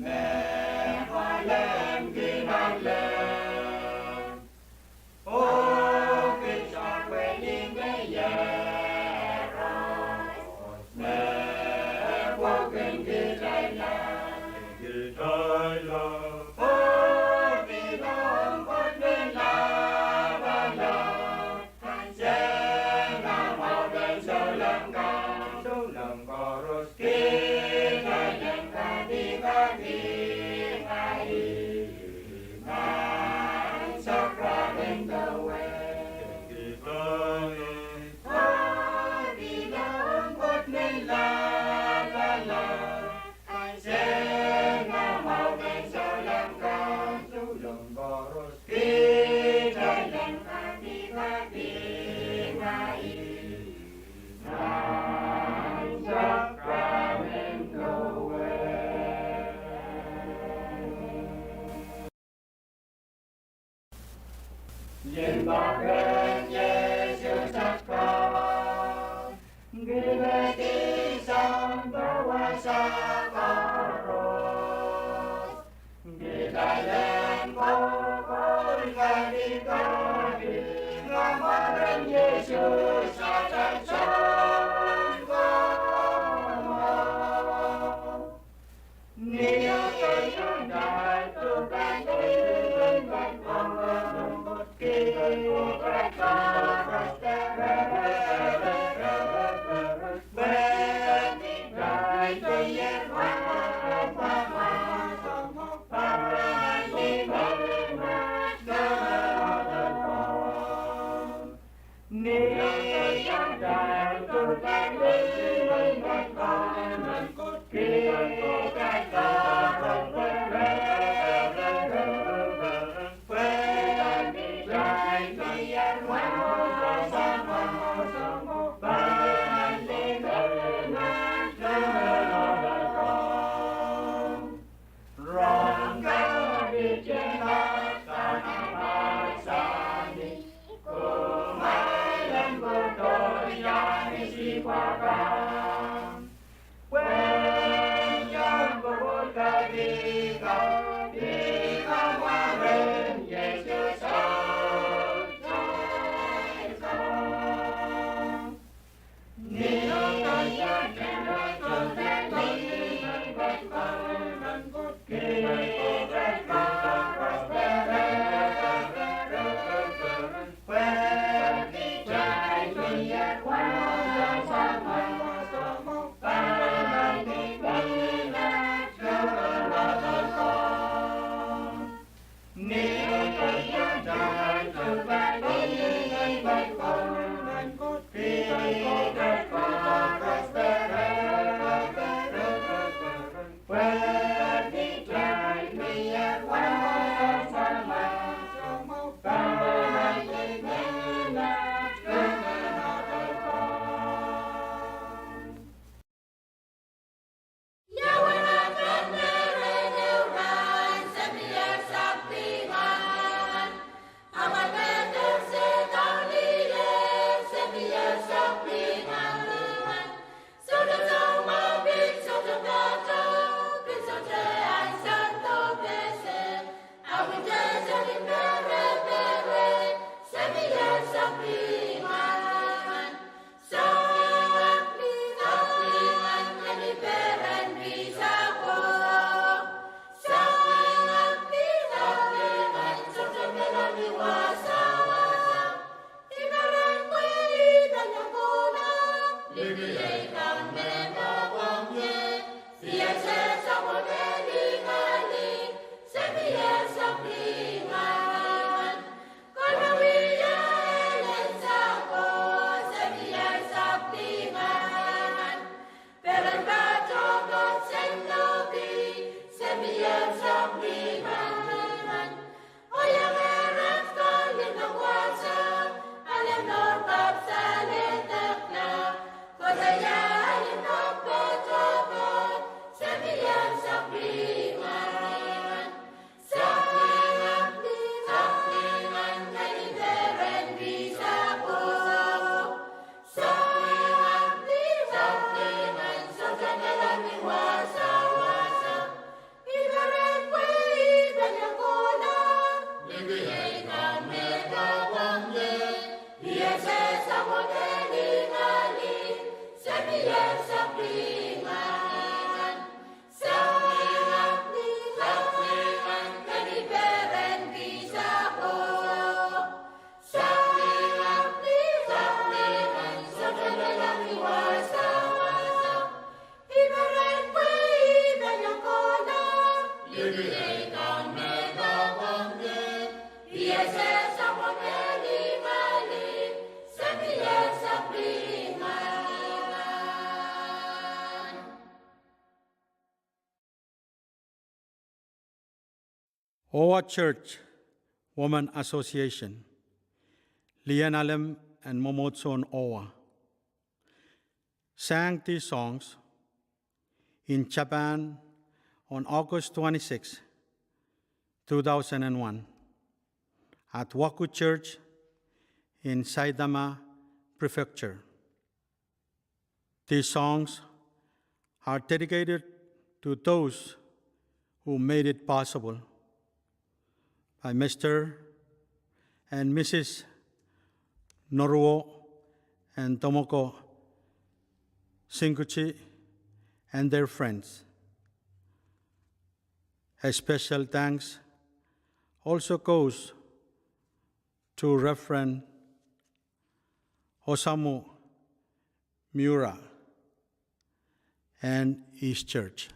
me mwoalen kihla lel. Oh, kitail pwehki me iehros me pwukin kitail la. Kitail la. Oh, pil mwahu Koht en lapalap. Kansehn mwahupen souleng kan, souleng koaros. Kitail en kapikapinga ih nan sakrament wet. Kitail en kapikapinga ih nan sakrament wet. Limpoak en Sises Krais, kihlehdisang poh wasa koaros. Kitail en kokoul kapikapinga mwaren Sises atail Sounkomour. Owa Church Women Association, Lien Alem en Mwomwohdiso en Owa, sang these songs in Japan on August twenty-sixth, two thousand and one, at Waku Church in Saitama Prefecture. These songs are dedicated to those who made it possible, by Mister and Missus Noruo and Tomoko Singuchi and their friends. A special thanks also goes to Reverend Osamu Miura and his church.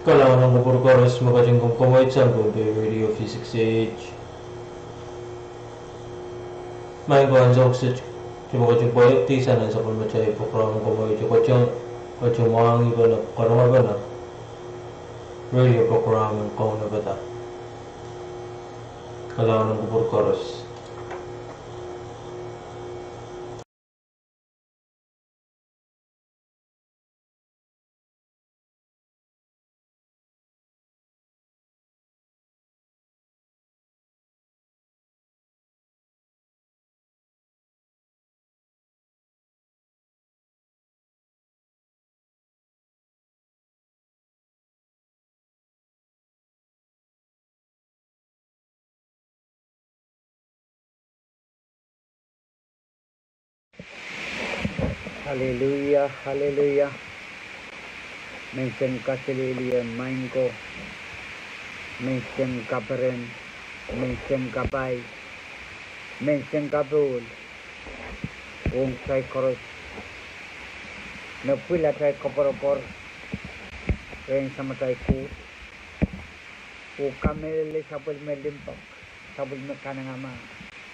Kalahngan en kupwur koaros me ketin komkomweit sang Pohnpei Radio V six A H. Maing ko, ansou kiset, kitail ketin pwaiyakdi sang nan sapwellimatail program en Komweidohng Koht, ketin mwahngih pene, karonge pene radio program en Kaunopada. Kalahngan en kupwur koaros. Haleluia, haleluia. Menseng kaselehlie, maing ko. Menseng kaperen, menseng kapai, menseng kapohl ong kitail koaros me pwilikihdi atail koapworopwor rehn Samatail Koht, oh kamehlele sapwellime limpoak, sapwellime kanengamah,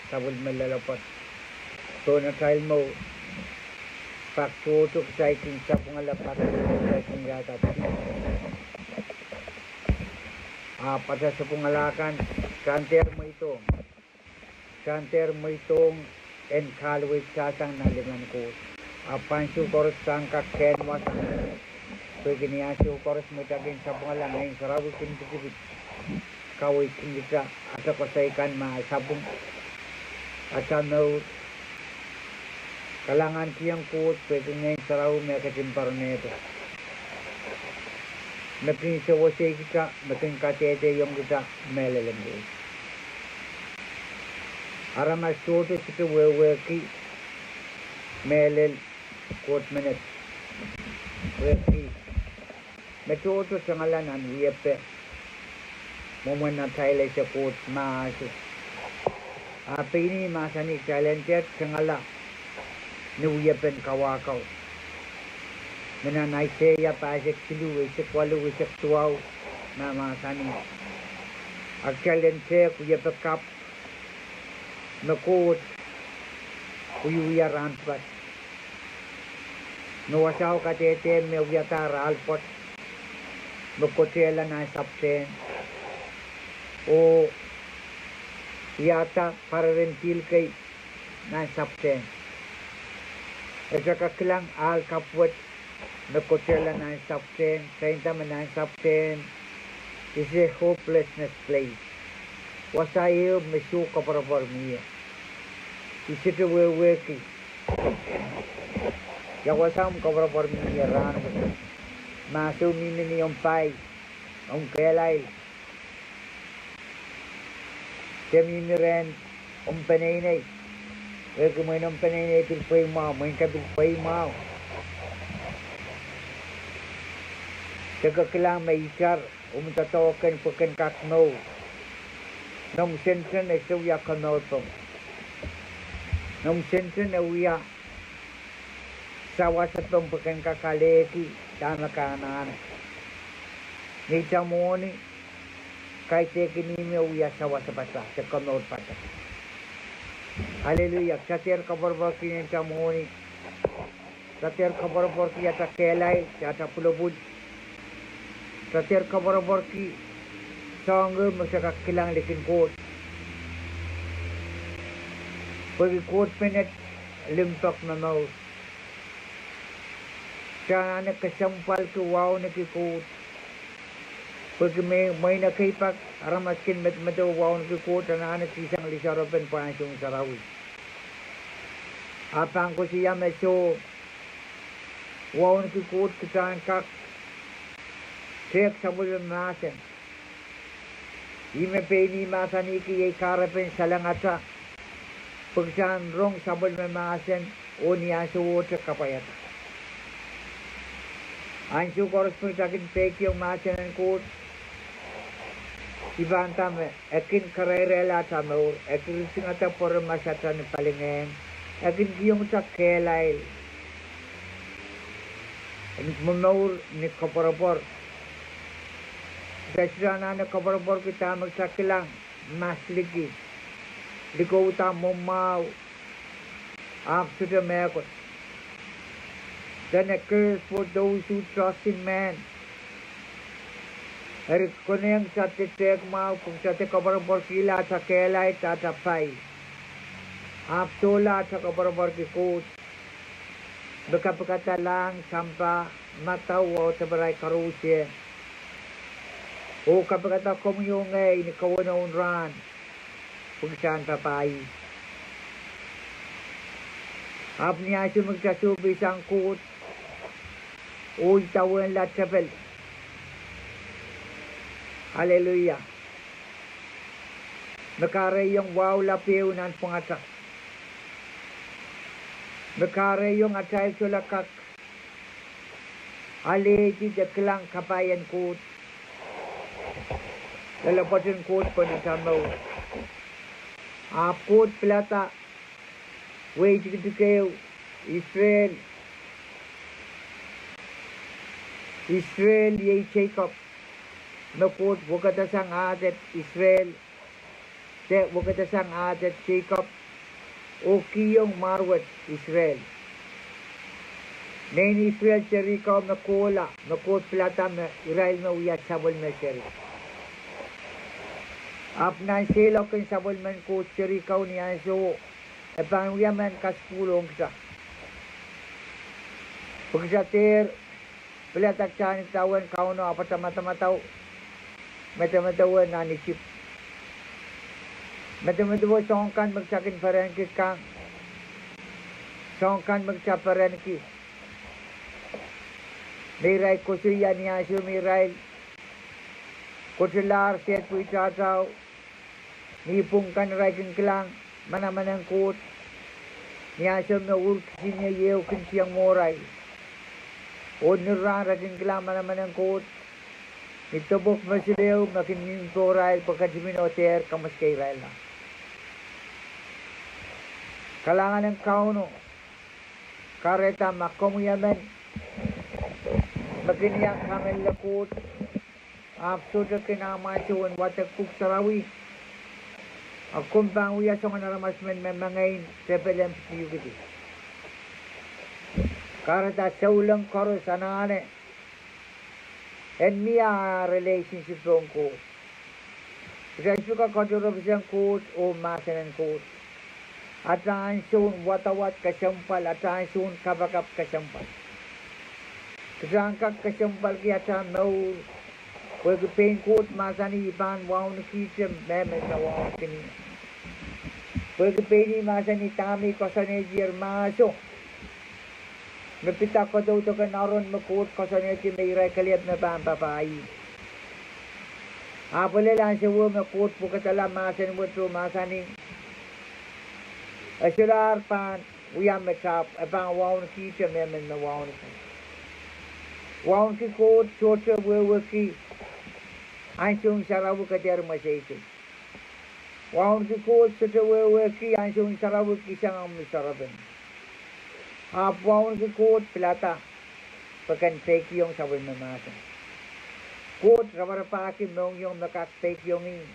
sapwellime loalopwoat pohn atail mour. Pak tohto kitail kin sapwungala, pak tohto kitail kin wiahda dihp. Ahpw atail sapwungala kan, kitail dehr mweidohng. Kitail dehr mweidohng en kahluweisang nan limen Koht. Ahpw ansou koaros kitail kak kehn wasa. Pwehki ni ansou koaros me kitail kin sapwungala, Ngehn Sarawi kin pitsipits, kaweidkin kitail atail koasoi kan me sapwung, atail mour. Kalahngankihong Koht pwehki Ngehn Sarawi me ketin poaronehdo, me kin sewese kitail, me kin kadehdehiong kitail mehlel en Koht. Aramas tohto sohte wehwehki mehlel Koht menet, wehwehki me tohto tengala nan wiepe mwomwen atail ese Koht mahso. Ahpw pein ih mahsanih kitail en dehr tengala ni wiepen kawauwih. Me nan Aiseia pahisek siluh, eisek waluh, eisek duwau, me mahsanih: A kitail en tehk wiepe kapw me Koht wiewia rahn pwukat. Me wasao kadehde me wiahda rahnpwukat, me kotehla nan sapwtehn, oh wiahda pareren pihl kei nan sapwtehn. Kitail kak kilang ahl kapw wet me kotehla nan sapwtehn, kitail nda me nan sapwtehn is a hopelessness place. Wasa ehu me soh koapworopwor mie. I sohte wehwehki ia wasa omw koapworopwor mihmi ie rahnwet. Mahso mihmi ni omw pai, omw kehlail. Se mihmi rehn omw peneinei, pwehki mwein omw peneinei pil pweimwahu, mwein ke pil pweimwahu. Se kak kilang me itar omw doadoahk en pwe ken kak mour. Noumw sentence e sohte wia komourpong. Noumw sentence e wia sawasepomw pwe ken kak alehki dahme ke anahne. Ni atail mwohni, kaidehk mihmi e wia sawasepatail, se komourpatail. Haleluia. Kitail dehr koapworopworki ni atail mwohni. Kitail dehr koapworopworki atail kehlail, atail pwulopwul. Kitail dehr koapworopworki soahng me kitail kak kilang likin Koht. Pwehki Koht menet limpoak me mour. Kitail anahne kesempwalki wauneki Koht. Pwehki me, mwein ekei pak aramas kin medemedewe wauneki Koht, anahne kihsang lisoaropen pwahnsoun sarawi. A pahn koasoia me soh, wauneki Koht kitail en kak tehk sapwellime mahsen. Ih me pein ih mahsanihki iei kahrepen salengatail, pwe kitail en rong sapwellime mahsen oh ni ansowohte kapwaiada. Ansou koaros me kitail kin peikiong mahsen en Koht, I pahn nda me e kin karairahla atail mour, e kin risingada pwurehng mahsatail ni palingehn, e kin kihong kitail kehlail en momour ni koapworopwor. Kitail sohte anahne koapworopworki dahme kitail kilang, masliki, likouda mwomwahu, ahpw sohte mehkot. Then a curse for those who trust in man. Eri konehng kitail de tehk mwahu pwe kitail de koapworopworkihla atail kehlail de atail pai, ahpw sohla atail koapworopworki Koht, me kapikada lahng, sampah, madau oh diparail koaros, oh kapikada komwi oh ngehi ni keweneun rahn, pwe kitail en papah ih. Ahpw ni ansou me kitail sohpeisang Koht oh idawehnla tepel, aleluia, me kahrehiong wahu lapeu nanpwungatail, me kahrehiong atail sohla kak alehdi de kilang kapai en Koht, loalopwoat en Koht pohn atail mour. Ahpw Koht pilada, wehi tikitik ehu, Israel, Israel iei Jacob, me Koht wekidasang ahdet Israel, de wekidasang ahdet Jacob, oh kihong mwahr wet Israel. Nein Israel serihko me kohla, me Koht pilada me irail me wia sapwellime seri. Ahpw nan seiloak en sapwellimen Koht serihko ni ansouo, e pahn wia mehn kasukuhl ong kitail, pwe kitail dehr pilada kitail en idawehn Kauno ahpw atail madamadau medemedewe nan Isip. Medemedewe soahng kan me kitail kin perenki kan, soahng kan me kitail perenki, me irail koasoia ni ansou me irail koatilahr sehd pwe itahtao, ni pwung kan irail kin kilang manaman en Koht, ni ansou me ur kisiniei ehu kin tieng mwohrail, oh ni rahn re kin kilang manaman en Koht, ni depwek mosul ehu me kin mihmi pohrail pwe ketipin oh dehr kamweske irail la. Kalahngan en Kauno, kahrehda ma komwi emen me kin iang kamehlele Koht, ahpw sohte kin ahmw ansou en wadek Pwuhk Sarawi, a komw pahn wia soangen aramas men me mengei tepel en pidiukidi. Kahrehda souleng koaros anahne en mie ah relationship ong Koht. Kitail sohte kak katohropeseng Koht oh mahsen en Koht. Atail ansoun wadawad kesempwal, atail ansoun kapakap kesempwal. Kitail en kak kesempwalki atail mour, pwehki pein Koht mahsanih I pahn wauneki mehmen me wauneki ie. Pwehki pein ih mahsanih dahme I koasoanehdier mahso, me pid kadaudoken Aaron me Koht koasoanehdi me irail kelehpw me pahn papah ih. Ahpw lel ansou me Koht wekidala mahsen wet oh mahsanih, e solahr pahn wia met ahpw e pahn wauneki mehmen me wauneki. Wauneki Koht sohte wehwehki ansoun sarawi ke dehr mweseisei. Wauneki Koht sohte wehwehki ansoun sarawi ke sang omw ni sohte pahn. Ahpw wauneki Koht pilada pwe ken peikiong sapwellime mahsen. Koht raparapahki mohngiong me kak peikiong ih.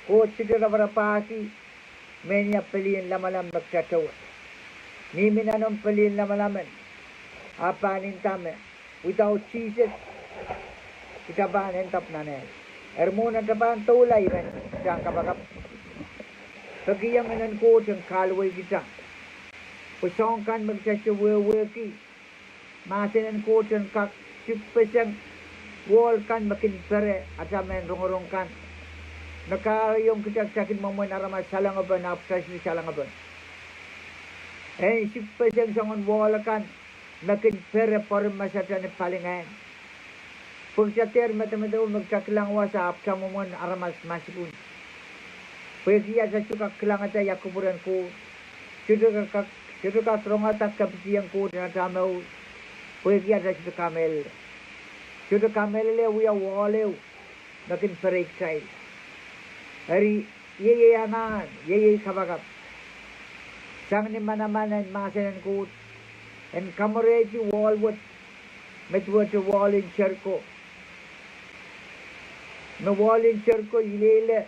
Koht sohte raparapahki mehnia pelien lamalam me kitail towe. Mihmi nan omw pelien lamalam en, ahpw pahn nda me without Jesus kitail pahn end up nan ehl. Eri mwohn atail pahn doula I men kitail en kapakap, pekihong Ngehn en Koht en kahluwei kitail, pwe soahng kan me kitail sohte wehwehki, mahsen en Koht en kak sikpeseng wohl kan me kin pere atail mehn rongorong kan, me kahrehiong kitail, kitail kin mwomwen aramas salengepon ahpw kitail sohte salengepon. En sikpeseng soangen wohl akan me kin pere pwoaren masatail ni palingehn. Pwe kitail dehr medemedewe me kitail kilang wasa ahpw kitail mwomwen aramas maskun. Pwehki atail sohte kak kilangada ia kupwuren Koht, sohte kak, sohte kak rongada kepidi en Koht nan atail mour, pwehki atail sohte kamehlele. Sohte kamehlele wia wohl ehu me kin pere kitail. Eri ieiei anahn, ieiei kapakap, sang ni manaman en mahsen en Koht, en kamwerehdi wohl wet, me duwehte wohl en Seriko. me wohl en Seriko ileile,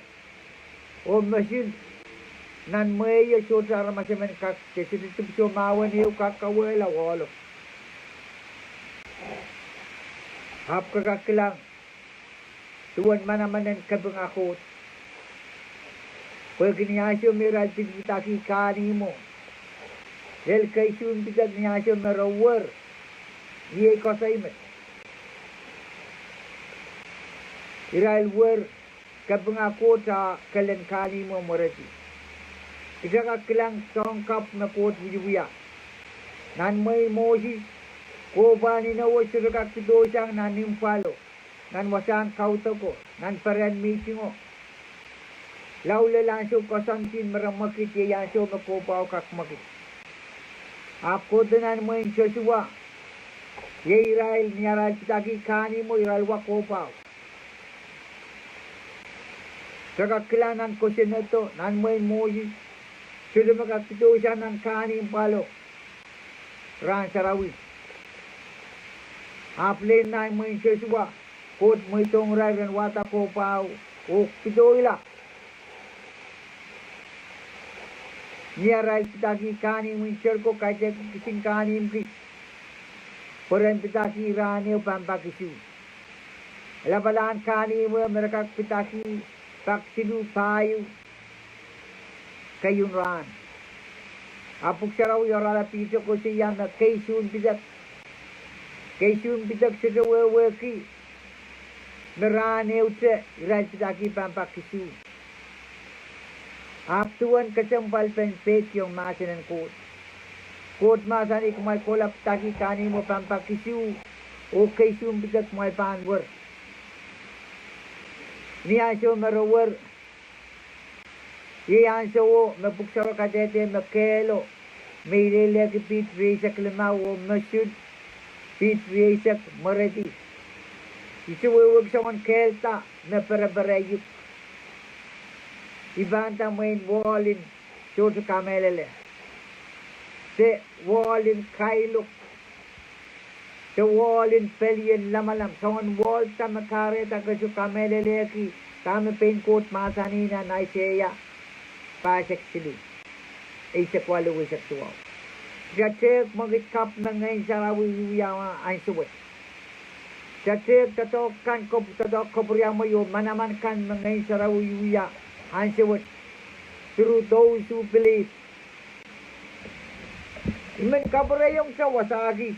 oh mosul nan mwehi o sohte aramas emen kak, de sohte dipwisou mwahu en ehu kak kawehla wohlo. Ahpw ke kak kilang duwen manaman en kapinga Koht. Pwehki ni ansou me irail pidipidahki kahnimwo, lel keisuhn pidek ni ansou me re wer, iei koasoi met. Irail wer, kapinga Koht a kelen kahnimwo mwerehdi. Kita kak kilang soahng kapw me Koht wiewia. Nan mwehin Moses, kohpwahn inowo sohte kak pidoisang nan impwalo, nan wasahn kaudoko, nan perehn mihtingo. Lao lel ansou koasoandi me re mwekid, iei ansou me kohpwahu kak mwekid. Ahpw kohdo nan mwehin Sosua, iei irail, ni arail pidahki kahnimwo irail wa kohpwahu. Kita kak kilang nan kosonnedo, nan mwehin Moses, sohte me kak pidoisang nan kahnimw pwalo rahn sarawi. Ahpw lel nan mwehin Sosua, Koht mweidohng irail ren wahda kohpwahu oh pidoila. Ni arail pidahki kahnimw en Seriko, kaidehk kisin kahnimw kis, pwe ren pidahki rahn ehu pahn pak isuh. Lapalahn kahnimw me re kak pidahki pak siluh pahieu keieun rahn. Ahpw Pwuhk Sarawi oaralap ihte koasoia me keisuhn pidek, keisuhn pidek sohte wehwehki me rahn ehute irail pidahki pahn pak isuh. Ahpw duwen kesempwalpen peikiong mahsen en Koht, Koht mahsanih kumwail kohla pidahki kahnimwo pahn pak isuh, oh keisuhn pidek kumwail pahn wer. Ni ansou me re wer, iei ansouo me Pwuhk Sarawi kadehde me kehlo, me ileilehki piht rieisek limau oh mosul piht rieisek mwerehdi. I sohte wehwehki soangen kehlda me pereperei uk. I pahn nda mwein wohl en sohte kamehlele, de wohl en kailok, de wohl en pelien lamalam, soangen wohl da me kahrehda ke sohte kamehlelehki dahme pein Koht mahsanih nan Aiseia pahisek siluh, eisek waluh, eisek duwau. Kita tehk mwekid kapw me Ngehn Sarawi wiewia ansou wet. Kita tehk doadoahk kan, kop-, doadoahk kapwuriamwei oh manaman kan me Ngehn Sarawi wiewia ansou wet, through those who believe. I men kapwurehiong kita wasa kis,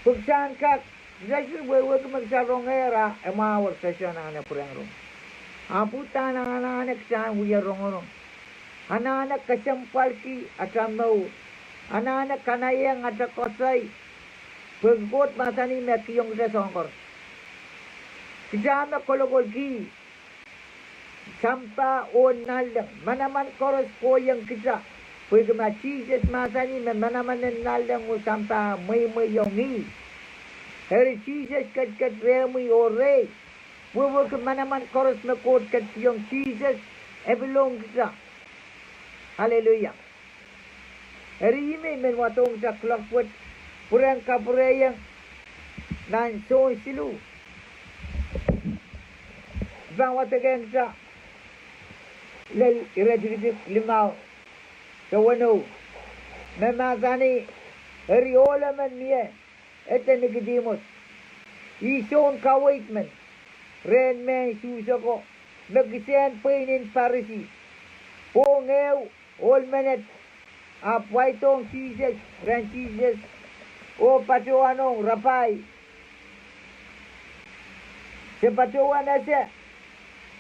pwe kita en kak, kita sohte wehwehki me kita rongehr a e mwahu, kita sohte anahne pwurehng rong. Ahpw uhdahn anahne kita en wie rongorong, anahne kesempwalki ata mour, anahne kanaiehng ata koasoi, pwehki Koht mahsanih me kihong kita soahng koaros. Kita me kolokolki sampah oh nanleng, manaman koaros kohieng kita, pwehki ma Sises mahsanih me manaman en nanleng oh sampah mweimweiong ih. Eri Sises ketiket rehmwi oh rehi, wehwehki manaman koaros me Koht ketikihong Sises, e pilohng kita. Aleluia. Eri ih me I men wadohng kita kuloak wet, pwurehng kapwurehiong nan Sohn siluh. I pahn wadekehng kita lel iretikitik limau de weneu, me mahsanih, eri ohl emen mie, ede Nikodihmus, ih soun kaweid men rehn mehn Suhs ako, me kisehn pweinen Parisi, pwohng ehu ohl menet, ahpw pwaidohng Sises, rehn Sises, oh patohwanohng, Rapai, se patohwan ese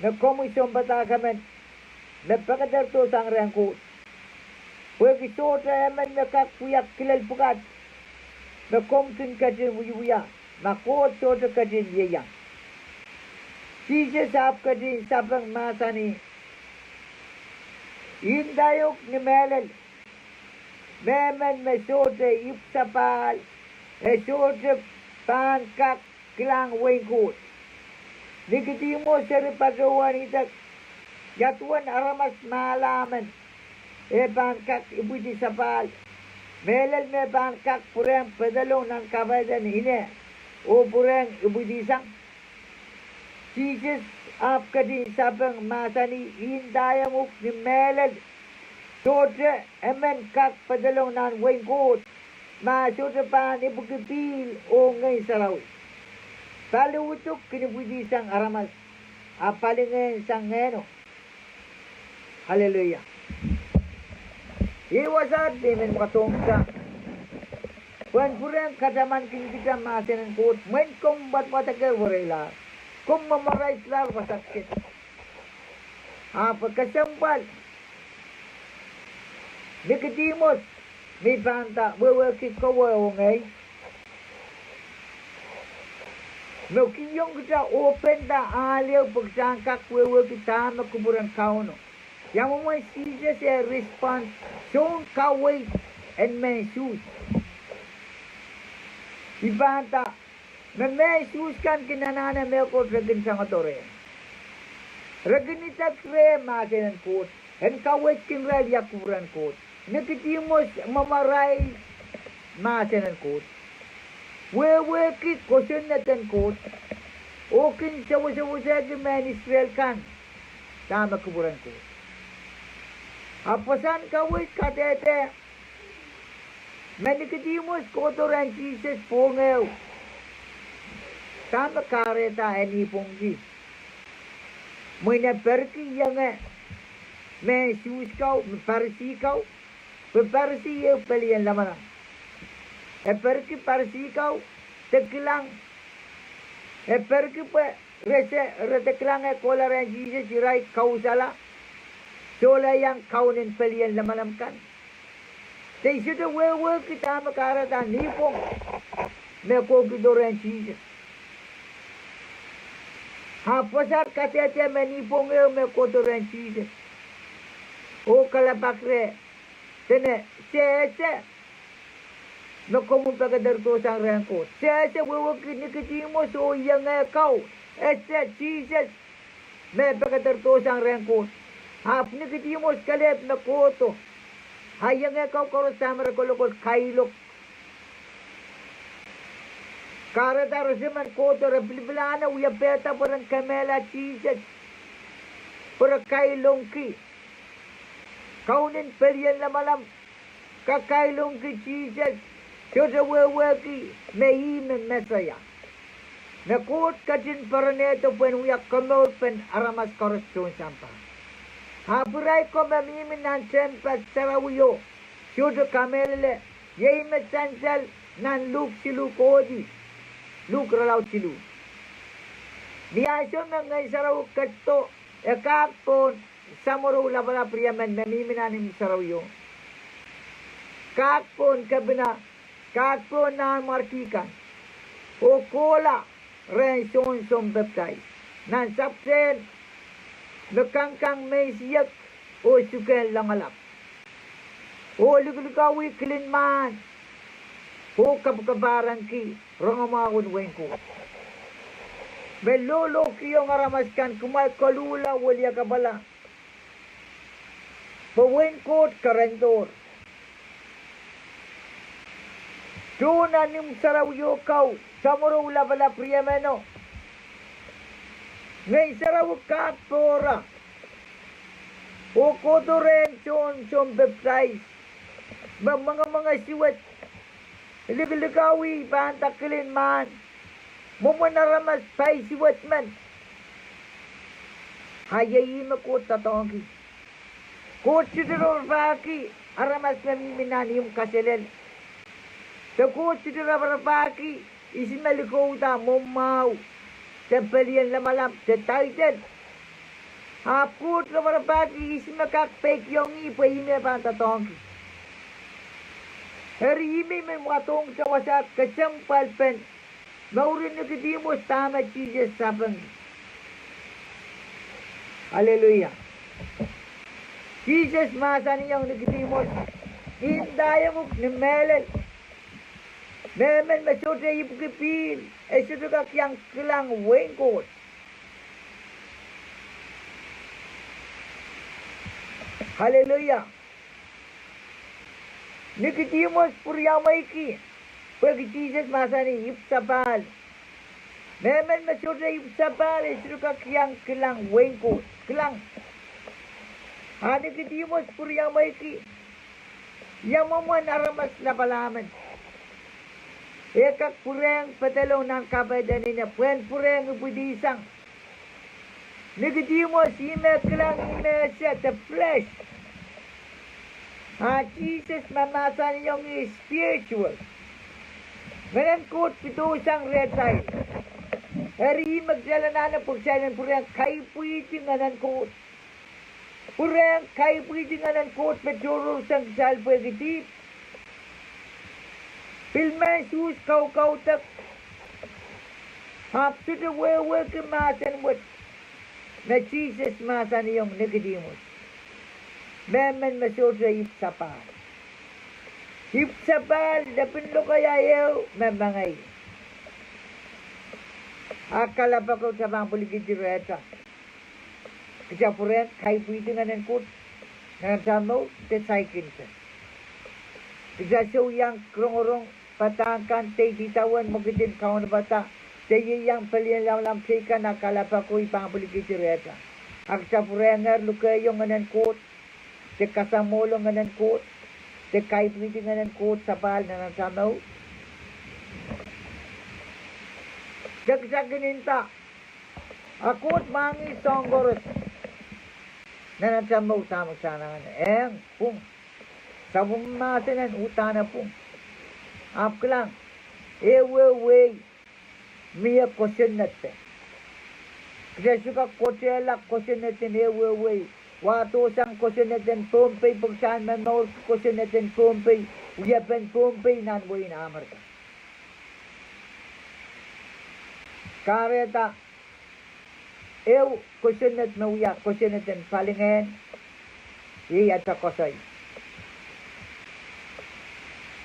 me komwi sounpadahk emen me pekederdo sang rehn Koht, pwehki sohte emen me kak wia kilel pwukat me komw kin ketin wiewia ma Koht sohte ketin ieiang. Sises ahpw ketin sapeng mahsanih, I ndaiong ni mehlel, mehmen me sohte ipwsapahl, e sohte pahn kak kilang wehin Koht. Nikodihmus eri patohwan idek, ia duwen aramas mahla men e pahn kak ipwidi sapahl, mehlel me pahn kak pwurehng pedolong nan kapaiden ine oh pwurehng ipwidisang? Sises ahpw ketin sapeng, mahsanih, I ndaiong uhk ni mehlel, sohte emen kak pedolong nan wehin Koht ma e sohte pahn ipwiki pihl oh Ngehn Sarawi. Pali uduk kin ipwidi sang aramas, a pali ngehn sang ngehno. Aleluia. Iei wasaht me I men wadohngkihda, pwehn pwurehng katamankin kita mahsen en Koht, mwein komw wadwadek wereilahr, komw memorize lahr wasa kiset. Ahpw kesempwal, Nikodihmus, me I pahn nda wehwehki kowe oh ngehi, me kihong kita ohpenda ahl ehu pwe kita en kak wehwehki dahme kupwuren Kauno. Ia mwomwen Sises eh respond, soun kaweid en mehn Suhs. I pahn nda, me mehn Suhs kan kin anahne mehkot re kin tangodo reh. Re kin idek reh mahsen en Koht, en kaweidkin irail ia kupwuren Koht. Nikodihmus memorize mahsen en Koht, wehwehki kosonned en Koht, oh kin sewesewesehki mehn Israel kan dahme kupwuren Koht. Ahpw wasahn kaweid kadehde me Nikodihmus kohdo rehn Sises pwohng ehu, dahme kahrehda e nipwongki? Mwein e perki ienge mehn Suhs kau, me Parisi kau, pwe Parisi ehu pelien lamalam. E perki Parisi kau de kilang, e perki pwe re se, re de kilang e kohla rehn Sises irail kausala, sohleiang kaun en pelien lamalam kan. De I sohte wehwehki dahme kahrehda nipwong me kohkihdo rehn Sises. Ahpw wasaht kadehde me nipwong ehu me kohdo rehn Sises oh kalelapak reh, dene, se ese me komw pekederdo sang rehn Koht. Se ese, wehwehki Nikodihmus oh ienge kau, ese Sises me pekederdo sang rehn Koht. Ahpw Nikodihmus kelehpw me kohdo, a ienge kau koaros dahme re kolokol, kailok. Kahrehda re semen kohdo, re pilipilahne wiewia pehda pwe ren kemehla Sises, pwe re kailongki kaun en pelien lamalam, kakailongki Sises, sohte wehwehki me ih me Mesaia, me Koht ketin poaronehdo pwehn wia komourpen aramas koaros tohn sampah. Ahpw irail ko me mihmi nan tehnpas sarawio sohte kamehlele, iei me sansal nan Luk siluh kohdi, Luk irelaud siluh. Ni ahnsou me Ngehn Sarawi ketido, e kak pohn samworo lapalap riemen me mihmi nan imw sarawio, kak pohn kepina, kak pohn nanmwarki kan, oh kohla rehn Sohn Sounpapidais nan sapwtehn me kangkang mehn siek oh sukehn loangalap, oh likilikawih kilin mahn, oh kapakapahrengki rongamwahu en wehin Koht, me lolohkihong aramas kan kumwail koluhla weliakapwala, pwe wehin Koht kerendohr. Tohn nan imw sarawio kau, samworo lapalap riemeno, Ngehn Sarawi kak pohra oh kohdo rehn Sohn Sounpapidais, me mwengemwenge suwed, likilikawih pahn da kilin mahn, mwomwen aramas pai suwed men. A iei ih me Koht doadoahngki. Koht sohte raparapahki aramas me mihmi nan imw kaselel, de Koht sohte raparapahki ihs me likouda mwomwahu, de pelien lamalam, de title. Ahpw Koht raparapahki ihs me kak peikiong ih pwe ih me pahn doadoahngki. Eri I men wadohngte wasaht kesempwalpen mouren Nikodihmus dahme Sises sapeng. Aleluia. Sises mahsanihong Nikodihmus, I ndaiong uhk ni mehlel, mehmen me sohte ipwiki pihl, e sohte kak iang kilang wehin Koht. Aleluia. Nikodihmus pwuriamweiki, pwehki Sises mahsanih ipwsapahl, Mehmen me sohte ipwsapahl e sohte kak iang kilang wehin Koht. Kilang. A Nikodihmus pwuriamweiki, ia mwomwen aramas lapalap men e kak pwurehng pedolong nan kapehden ine pwehn pwurehng ipwidi sang? Nikodihmus, ih me kilang, ih me ese the flesh. A Sises mahmahsanihong ih spiritual. Ngehnen Koht pidosang rehtail. Eri ih me kitail anahne pwe kitail en pwurehng kaipwihdi Ngehnen Koht. Pwurehng kaipwihdi Ngehnen Koht me tohrohrsang kitail pwehki dihp. Pil mehn Suhs kaukaudek, ahpw sohte wehwehki mahsen wet me Sises mahsanihong Nikodihmus. Mehmen me sohte ipwsapahl. Ipwsapahl lepin lokaia ehu me mengei. A kalapako, kitail pahn pwilikihdi rehtail. Kitail pwurehng kaipwihdi Ngehnen Koht nan atail mour de saikinte. Kitail sou iang rongorong padahk kan de idawehn mwekidin kaunopada de ieiang pelien lamalam teikan, a kalapako, I pahn pwilikihdi rehtail. A kitail pwurehngehr lukehiong Ngehnen Koht de kasamwohlo Ngehnen Koht de kaipwihdi Ngehnen Koht sapahl nan atail mour, de kitail kin nda, a Koht mwahngih soahng koaros nan atail mour, dahme kitail anahne, eng, pwung. Sapwellime mahsen en uhdahn pwung. Ahpw kilang, ehuehu wehi mie kosonned. Kitail sohte kak kotehla kosonned en ehuehu wehi. Wahdohsang kosonned en Pohnpei pwe kitail momourki kosonned en Pohnpei, wiepen Pohnpei nan wehin Amerika. Kahrehda ehu kosonned me wia kosonned en palingehn, iei atail koasoi.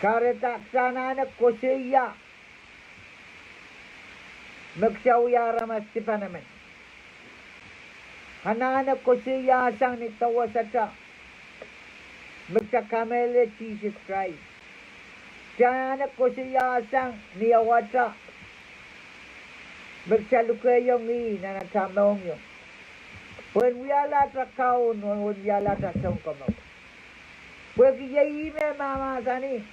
Kahrehda kitail anahne koasoia me kitail wia aramas dipan emen. Anahne koasoiasang ni dowasata me kitail kamehlele Sises Krais. Kitail anahne koasoiasang ni awata me kitail lukehiong ih nan atail mohngiong, pwehn wiahla atail kaun oh en wiahla atail Sounkomour. Pwehki iei ih me mahmahsanih,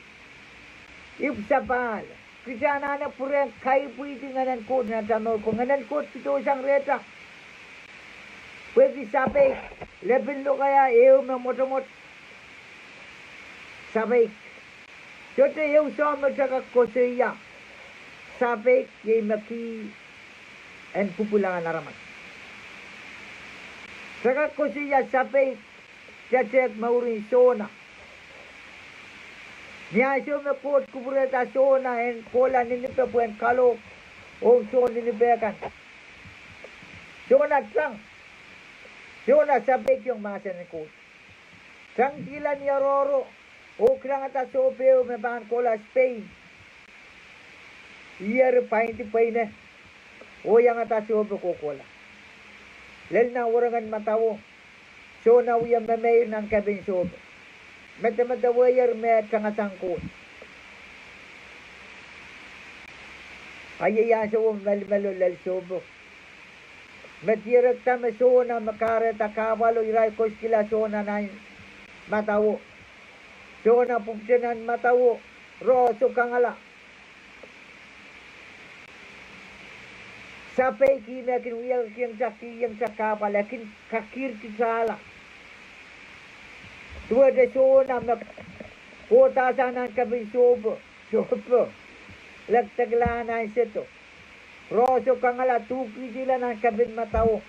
ipwsapahl. Kitail anahne pwurehng kaipwihdi Ngehnen Koht nan atail mour pwe Ngehnen Koht pidosang rehtail. Pwehki sapeik, lepin lokaia ehu me mwotomwot, sapeik. Sohte ehu soahng me kitail kak koasoia. Sapeik iei me kih en pwupwilahngan aramas. Kitail kak koasoia sapeik, kitail tehk mourin Sona. Ni ansou me Koht kupwurehda Sona en kohla Ninipe pwehn kalohk ong soun Ninipe kan, Sona tang. Sona sapeikiong mahsen en Koht. Tangkihla ni oaroahro oh kilangada sohpehu me pahn kohla Spein. Ih eri pwaindi pweine oh iangada sohpe kohkohla. Lel nan werengen madawo, Sona wie memeir nan kepin sohpe. Medemedewehier me e tangasang Koht. A iei ansouo melimelo lel sohpo. Me dierekda me Sona me kahrehda kahpwalo, irail koasoikihla Sona nan madawo. Sona pwupwute nan madawo, rohso kangala. Sapeik ih me kin wiahkiong kitail, kihong kitail kahpwal, e kin kakirkitala. Duwehte Sona me kohdahsang nan kepin sohpo, sohpo lekdekla nan sehdo. Rohso kangala, duhkihdihla nan kepin madawo.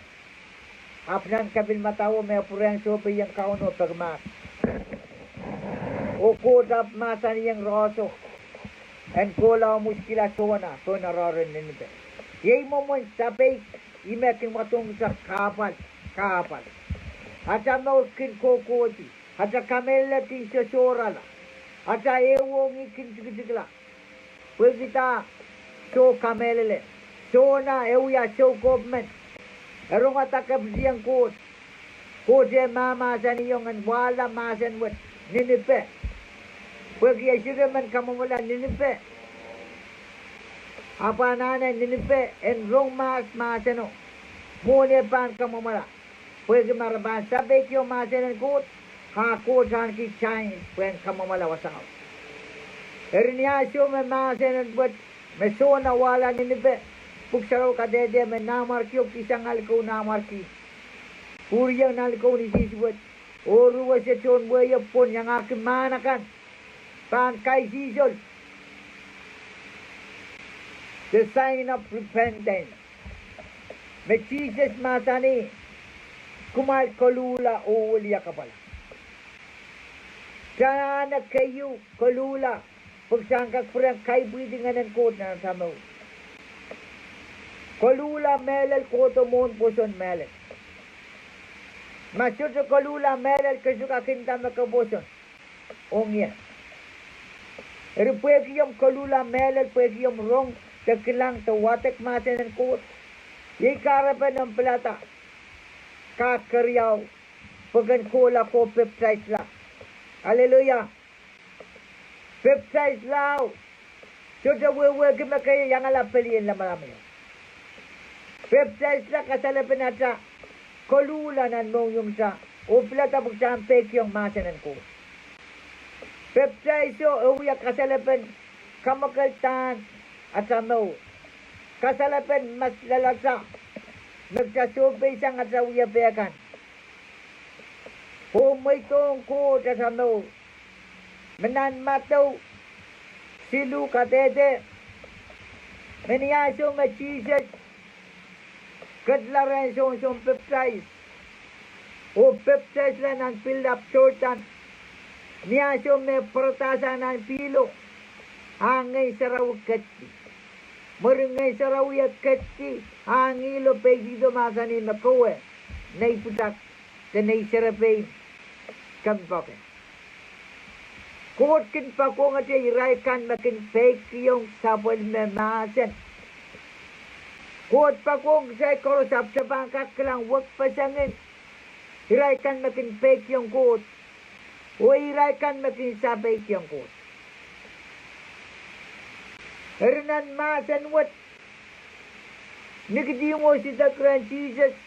Ahpw nan kepin madawo me pwurehng sohpeiong Kauno peki mahs. Oh Koht ahpw mahsanihong rohso en kohla oh mwesikihla Sona pohn oaroahr en Ninipe. Iei mwomwen sapeik ih me kin wadohng kitail kahpwal, kahpwal. Atail mour kin kohkohdi, atail kamehlele kin sosohrala, atail ehuong ih kin tikitikla. Pwehki dah? Soh kamehlele. Sona e wia soukohp men. E rongada kepitieng Koht. Koht e mahmahsanihong en wahla mahsen wet Ninipe. Pwehki e sohte men kamwomwala Ninipe. Ahpw anahne Ninipe en rong mahs mahseno, mwohn eh pahn kamwomwala. Pwehki ma re pahn sapeikiong mahsen en Koht, a Koht ahneki chance pwehn kamwomwala wasao. Eri ni ansou me mahsen en wet me Sona wahla Ninipe, Pwuhk Sarawi kadehde me nanmwarkio kihsang ahl kou nanmwarki. Pwuriong nan likou en Sises wet, oh ruwese tohn wehio pwon iangahki mahn akan pahn kaisihsol. The sign of repentance. Me Sises mahsanih, kumwail koluhla oh weliakapwala. Anahne keieu koluhla, pwe kitail en kak pwurehng kaipwihdi Ngehn en Koht nan atail mour. Koluhla mehlel kohdo mwohn pwoson mehlel. Ma sohte koluhla mehlel, ke sohte kak inda me ke pwoson. Ong ie. Eri pwehki omw koluhla mehlel, pwehki omw rong de kilang de wadek mahsen en Koht, iei kahrepen omw pilada kak keriau, pwe ken kohla ko pepdaisla. Aleluia. Pepdaisla, sohte wehwehki me ke iangala pelien lamalam ie. Pepdaisla kasalepen atail koluhla nan mohngiongitail, oh pilada pwe kitail en peikiong mahsen en Koht. Pepdaiso e wia kasalepen kamwakeldahn atail mour, kasalepen maslelatail, me kitail sohpeisang atail wiepe kan, oh mweidohng Koht atail mour. Me nan Madiu siluh kadehde, me ni ansou me Sises ketila rehn Sohn Sounpapidais, oh pepdaisla nan pillap Sordan, ni ansou me pwaradahsang nan pihlo, a Ngehn Sarawi ketdi. Mwurin Ngehn Sarawi e ketdi, a ngihlo, peidihdo, mahsanih me kowe nei pwutak de nei serepein, kompoake. Koht kin poakohngete irail kan me kin peikiong sapwellime mahsen. Koht poakohng kitail koaros ahpw kitail pahn kak kilang wekpesengin irail kan me kin peikiong Koht, oh irail kan me kin sapeikiong Koht. Eri nan mahsen wet, Nikodihmus idek rehn Sises,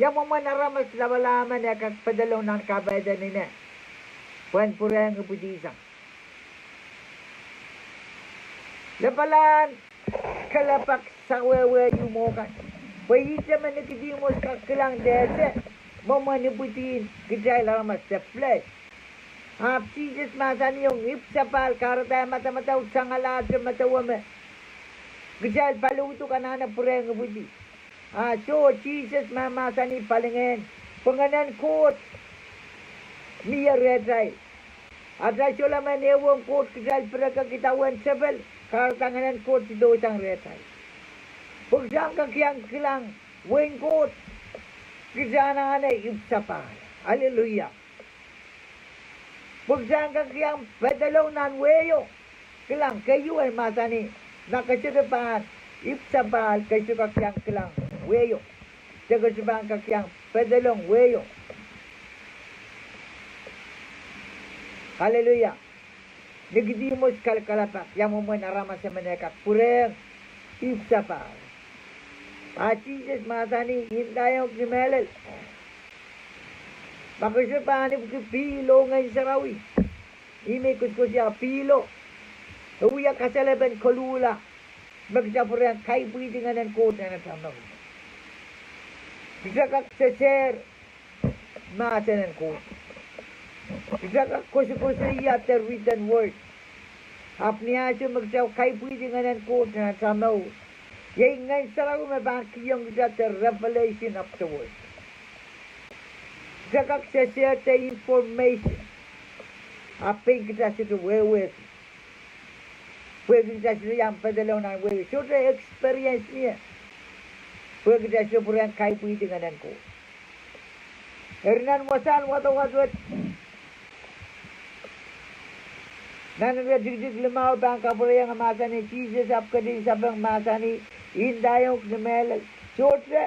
ia mwomwen aramas lapalap emen e kak pedolong nan kapehdehn ine pwehn pwurehng ipwidisang? Lapalahn kalelapak sawehwe ieu mwo kan. Pwe ihte me Nikodihmus kak kilang dehde mwomwen ipwidi en kitail aramas de flesh. Ahpw Sises mahsanihong ipwsapahl, kahrehda e madamadau tangalahte medewe me kitail paliuduk anahne pwurehng ipwidi. A soh, Sises mahmahsanih palingehn, pwe Ngehn en Koht mie rehtail. Atail solahr men ehuong Koht, kitail pirekek idawehn tepel, kahrehda Ngehn en Koht sidohsang rehtail. Pwe kitail en kak iang kilang wehin Koht, kitail anahne ipwsapahl. Aleluia. Pwe kitail en kak iang pedolong nan wehio. Kilang, keieu e mahsanih, ma ke sohte pahn ipwsapahl, ke sohte kak iang kilang wehio, de ke sohte pahn kak iang pedolong wehio. Aleluia. Nikodihmus kalelapak, ia mwomwen aramas emen e kak pwurehng ipwsapahl? A Sises mahsanih, I ndaiong uhk ni mehlel, ma ke sohte pahn ipwki pihl oh Ngehn Sarawi, ih me I koasoakoasoia, pihlo e wia kasalepen koluhla, me kitail pwurehng kaipwihdi Ngehn en Koht nan atail mour. Kitail kak sesehr mahsen en Koht. Kitail kak koasoakoasoia the written word. Ahpw ni ansou me kitail kaipwihdi Ngehn en Koht nan atail mour, iei Ngehn Sarawi me pahn kihong kitail the revelation of the word. Kitail kak sesehr the information, ahpw pein kitail sohte wehwehki. Pwehki kitail sohte iang pedolong nan wehio, sohte experience mie. Pwehki kitail sohte pwurehng kaipwihdi Ngehn en Koht. Eri nan wasahn wadawad wet, nan iretikitik limau pahn kapwureiong, mahsanih, Sises ahpw ketin sapeng mahsanih, I ndaiong uhk ni mehlel, sohte,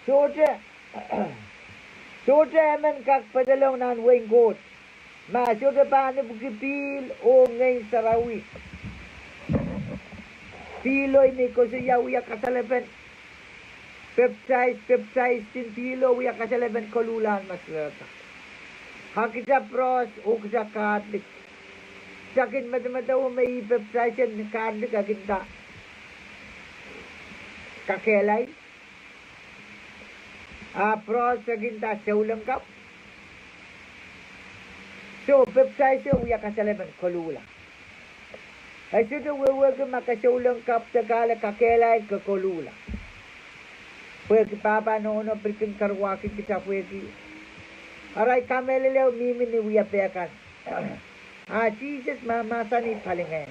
sohte, sohte emen kak pedolong nan wehin Koht ma e sohte pahn ipwki pihl oh Ngehn Sarawi. Pihlo me I koasoia wia kasalepen pepdais, pepdais en pihlo wia kasalepen koluhlahn masarada. A kita Pros oh kita Katolik, kita kin medemedewe me ih pepdais en Katolik e kin nda kakehlail. A Pros e kin nda souleng kapw. So pepdais wia kasalepen koluhla. E sohte wehwehki ma ke souleng kapw de ke ale kakehlail ke koluhla. Pwehki pahpa nohno pil kin karuwaki kita pwehki arail kamehlele mihmi ni wiepe kan. A Sises mahmahsanih palingehn.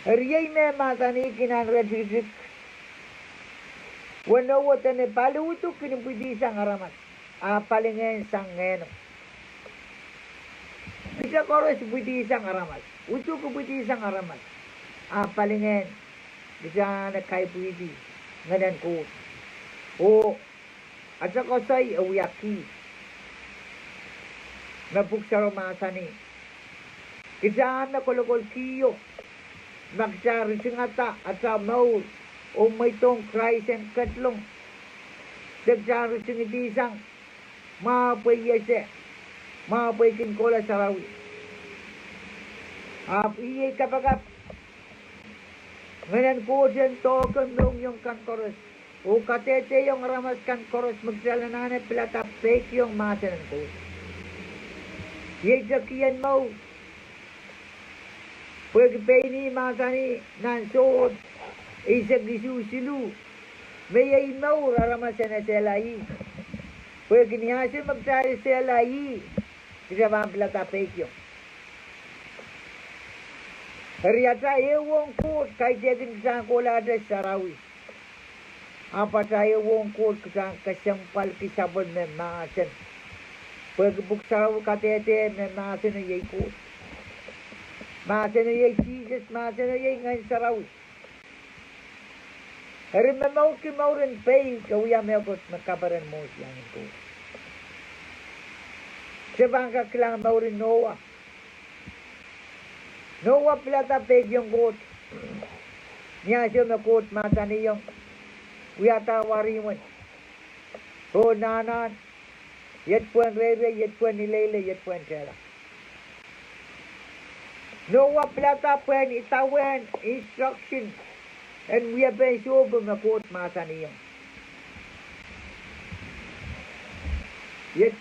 Eri iei me mahsanihki nan iretikitik weneu, dene pali uduk kin ipwidihsang aramas, a palingehn sang ngehno. Kita koaros ipwidihsang aramas, uduk ipwidihsang aramas, a palingehn kita anahne kaipwidi Ngehnen Koht. Oh ata koasoi e wia kih me Pwuhk Sarawi mahsanih. Kita me kolokolkihdo, ma kita ritingada ata mour oh mweidohng Krais en ketlong, de kita ritingidihsang mwahu pwe I ese, mwahu pwe I kin kohla sarawi. Ahpw iei kapakap Ngehnen Koht en doahke mohngiong kan koaros oh kadehdehiong aramas kan koaros me kitail anahne pilada peikiong mahsen en Koht. Iei kihn mour. Pwehki pein ih mahsanih nan Sohn eisek isuh siluh, me iei mour aramas en esehla ih. Pwehki ni ansou me kitail esehla ih, kita pahn pilada peikiong. Eri ata ehuong Koht kaidehkin kita en kohlahte sarawi. Ahpw ata ehuong Koht kita en kesempwalki sapwellime mahsen. Pwehki Pwuhk Sarawi kadehde me mahseno iei Koht, mahseno iei Sises, mahseno iei Ngehn Sarawi. Eri momourki mour en peik e wia mehkot me kaperen mwohn iang en Koht. Se pahn kak kilang mour en Noah. Noah pilada peikiong Koht ni ansou me Koht mahsanihong, wiahda warihmwen, oh nahnahn, iet pwehn reirei, iet pwehn ileile, iet pwehn tehla. Noah pilada pwehn idawehn instruction en wiepen sohpo me Koht mahsanihong. Iet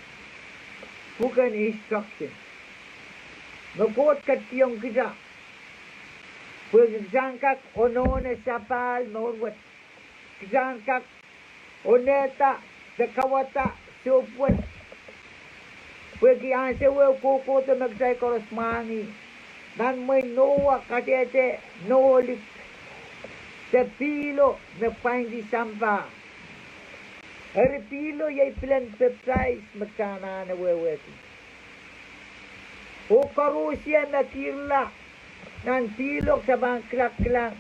pwuken instruction me Koht ketikihong kita, pwehki kita en kak onehne sapahl mour wet. Kita en kak onehda de kauwada sohp wet. Pwehki ansou ehu kohkohdo me kitail koaros mwahngih, nan mwehin Noah kadehde nohlik de pihlo me pwaindi sampah. Eri pihlo iei pilen pepdais me kita anahne wehwehki. Oh koaros me kihrla nan pihlo kita pahn kilkilang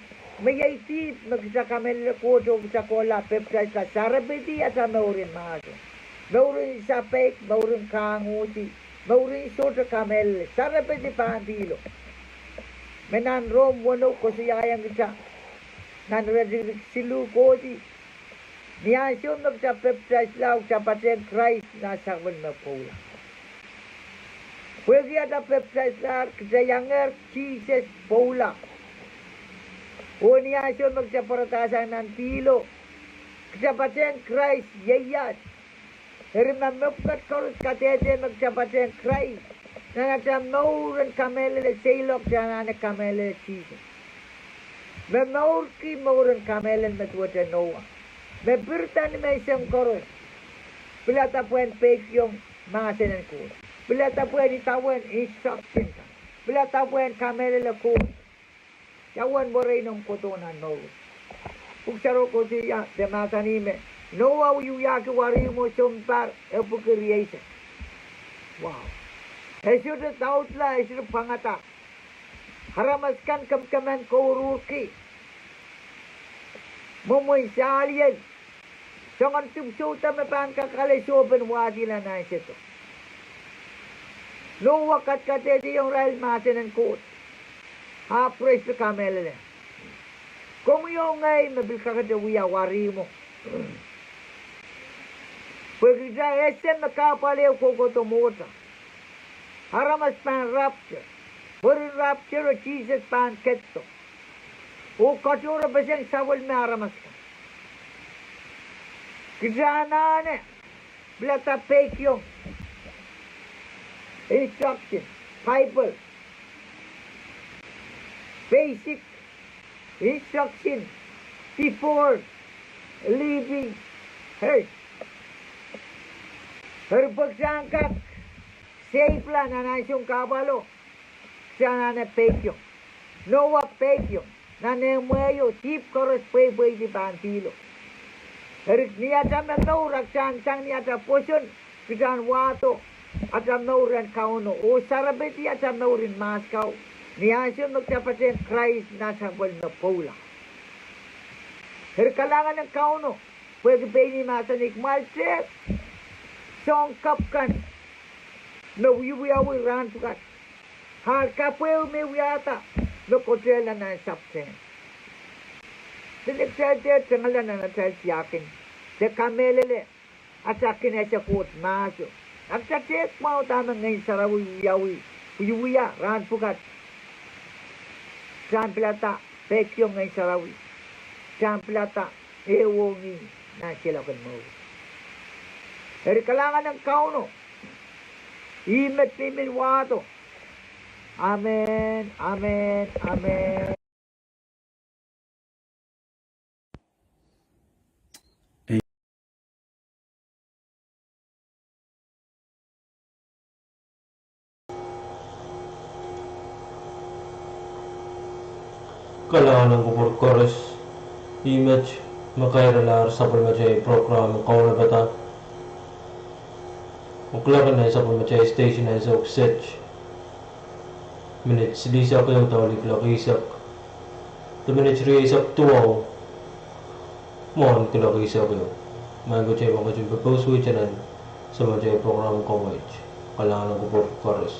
me iei dihp me kita kamehlele Koht oh kita kohla pepdaisla, sarepedi ata mouren mahso, mouren sapeik, mouren kahngohdi, mouren sohte kamehlele, sarepedi pahn pihlo. Me nan Rom weneu koasoiaiong kita nan iretikitik siluh kohdi, ni ansou me kita pepdaisla, kita patehng Krais nan sapwellime pwoula. Pwehki ata pepdaislahr, kita iangehr Sises pwoula. Oh ni ansou me kita pwaradahsang nan pihlo, kita patehng Krais ieias. Eri ma mepwukat koaros kadehde me kita patehng Krais nan ata mouren kamehlele seiloak, kita anahne kamehlele Sises. Me mourki mouren kamehlele me duwehte Noah, me pirida ni menseng koaros, pilada pwehn peikiong mahsen en Koht, pilada pwehn idawehn instruction kan, pilada pwehn kamehlele Koht. Ia uwen mwerei noumw kohdo nan mour? Pwuhk Sarawi koasoia de mahsanih me Noah wiewiahki warihmwo sounpar epwiki rieisek. E sohte daudla, e sohte pwangada. Aramas kan kemkemen kouruhrki mwomwen sahliel, soangen dipwisou da me pahn kak ale sohpen wahdihlahr nan ansoudo. Noah kadkadehdehiong irail mahsen en Koht. Ah, praise the, kamehlele. Komwi oh ngehi me pil kakete wia warihmwo. Pwehki kitail ese me kahpwal ehu kohkohdo mwohtail. Aramas pahn rapture. Mwurin rapture, Sises pahn ketido oh katohrepeseng sapwellime aramas kan. Kitail anahne pilada peikiong instruction, Bible, basic instruction before leaving earth. Eri pwe kitail kak save nan ansou en kahpwalo, kitail anahne peikiong. Noah peikiong. Nan eh mwehi o, dihp koaros pweipweidi pahn pihlo. Eri ni atail momour, atail sang ni atail pwoson, kitail wahdo atail mour rehn Kauno oh sarepedi atail mour en mahs kau. Ni ansou me kitail patehng Krais nan sapwellime pwoula. Eri kalahngan en Kauno, pwehki pein ih mahsanih, kumwail tehk soahng kapw kan me wiewiawi rahn pwukat. Ahl kapw ehu me wiahda me kotel nan sapwtehn. Dene kitail dehr tengala nan atail tiahk en, de kamehlele, atail kin ese Koht mahso. A kitail tehk mwahu dahme Ngehn Sarawi wiawi, wiewia rahn pwukat. Kitail pilada peikiong Ngehn Sarawi. Kitail pilada ehuong ih nan seiloak en mour. Eri kalahngan en Kauno, ih me I men wahdo. Amen, amen, amen. Kalahngan en kupwur koaros. Ih met me kairalahr sapwellimatail program Kaunopada. Oh kuloak en sapwellimatail station ansou kiset minit silihsek ehu doadoahk kuloak eisek, de minit rieisek duwau mwohn kuloak eisek ehu. Maing ko, kitail pahn ketin pepeusuwei tenen sapwellimatail program kawehwe. Kalahngan en kupwur koaros.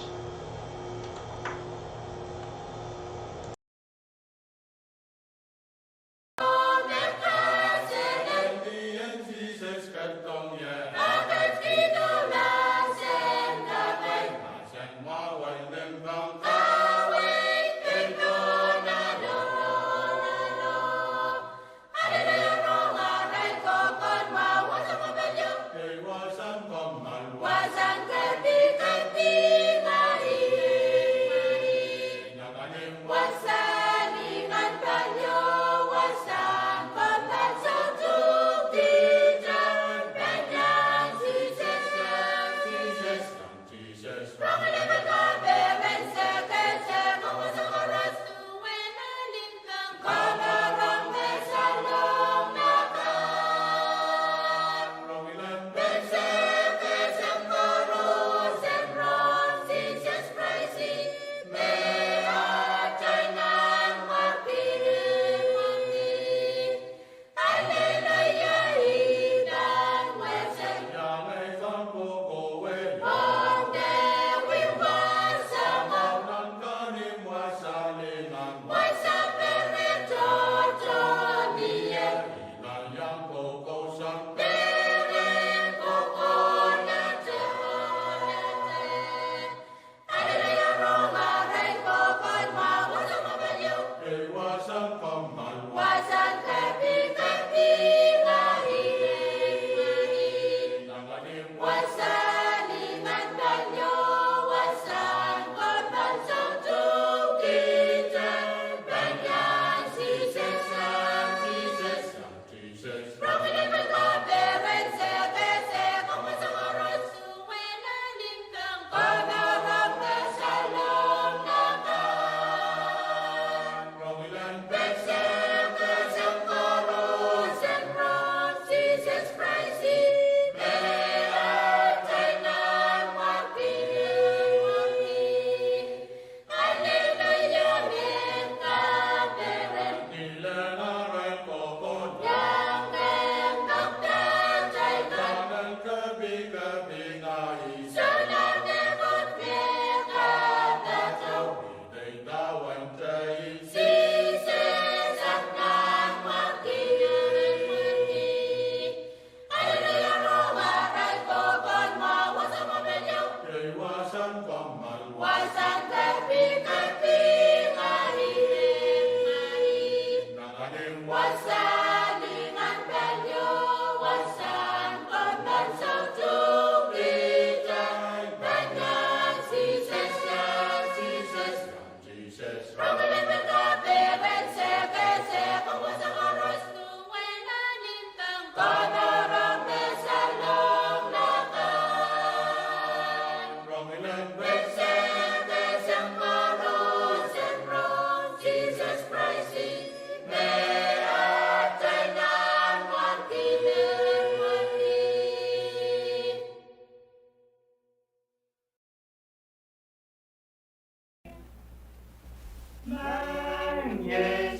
Maing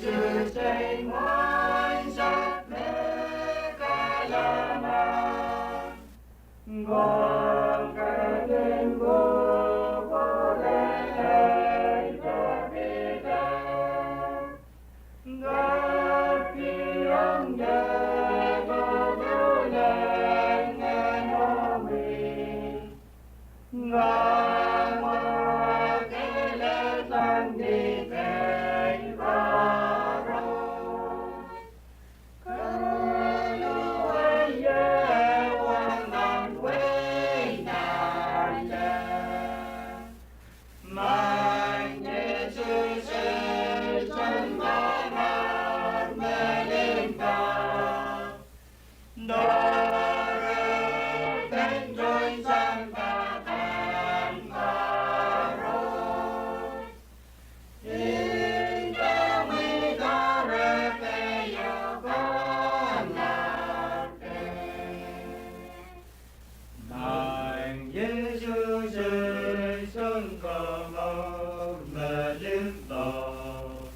Sises eisek kamwahu me limpoak.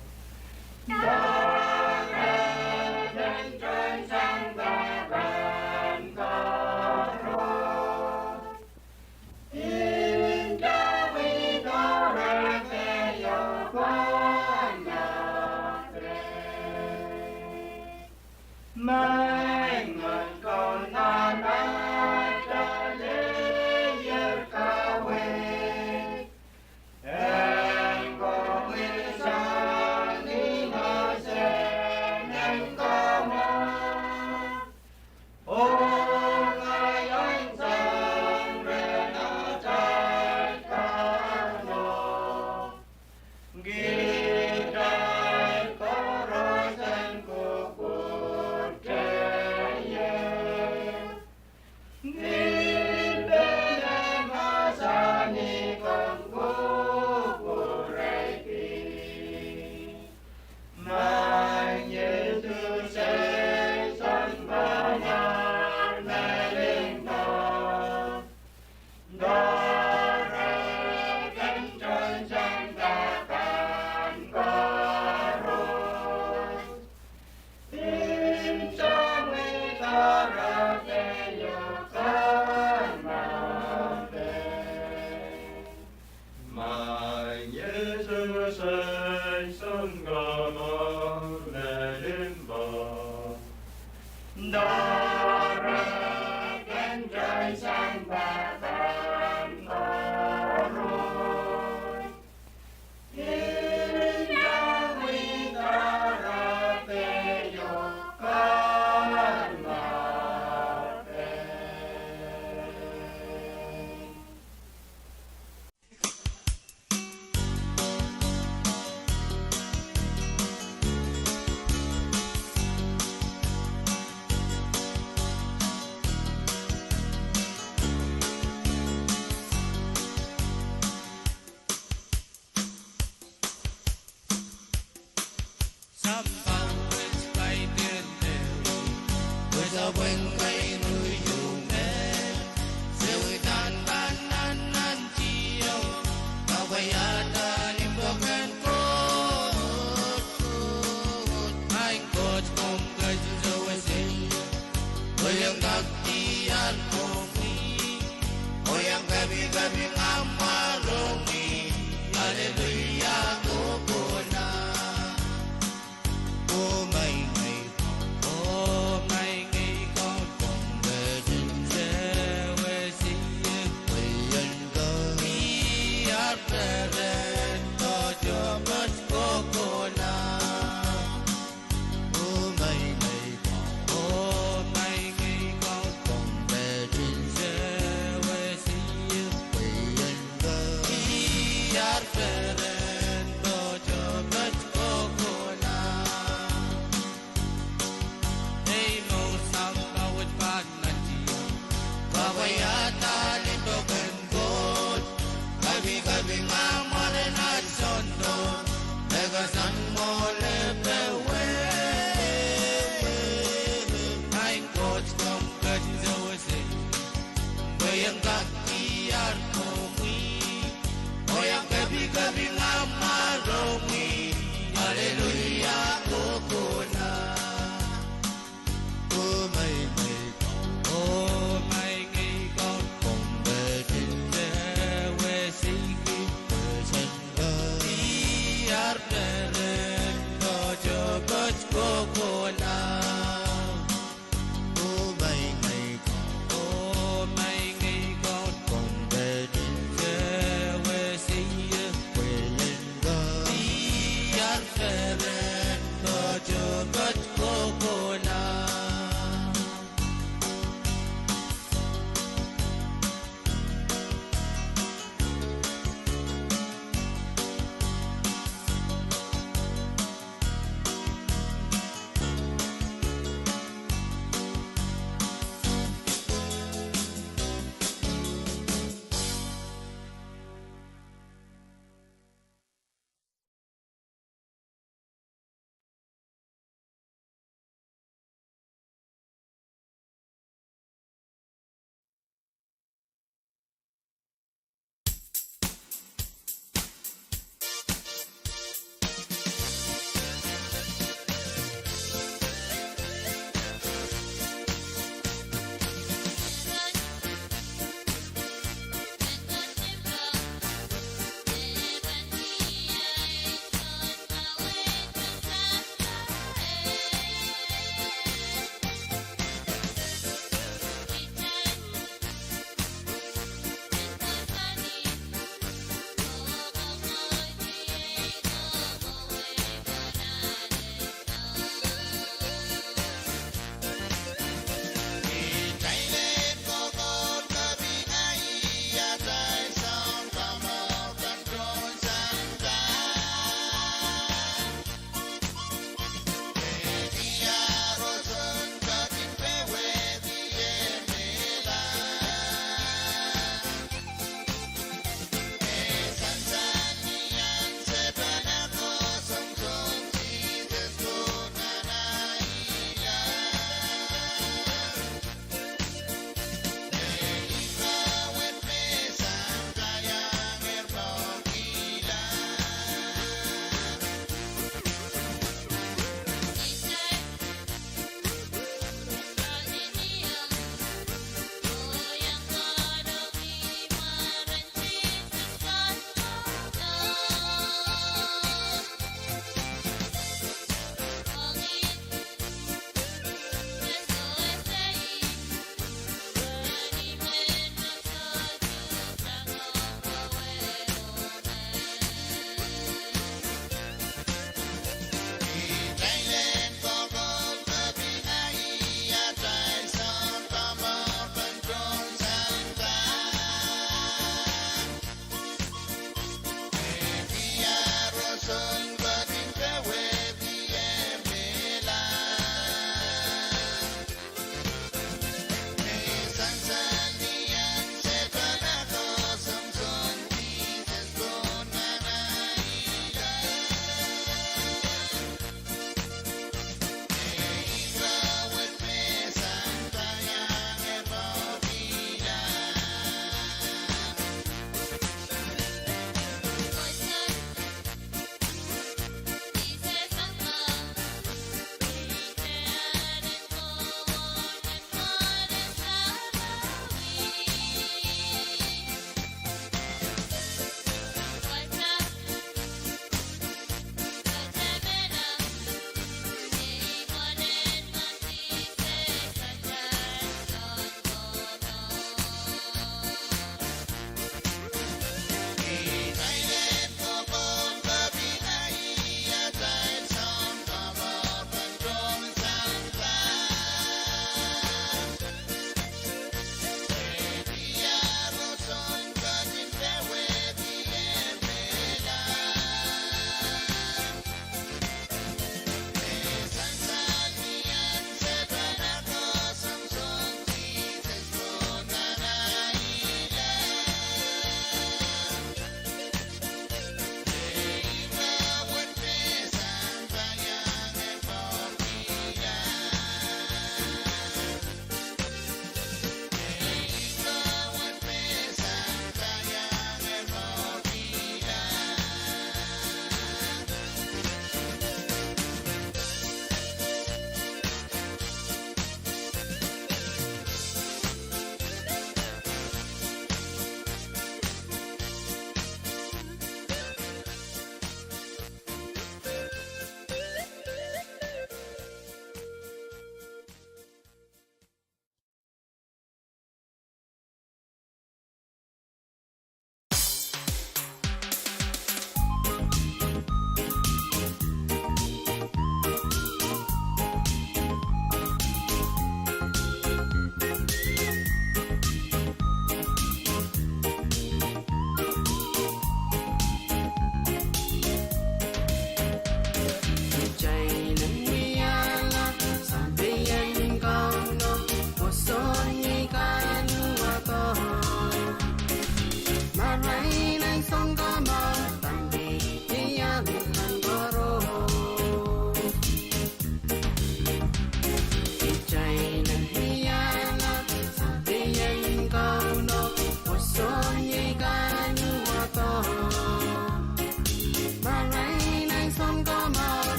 Maing Sises eisek kamwahu me limpoak.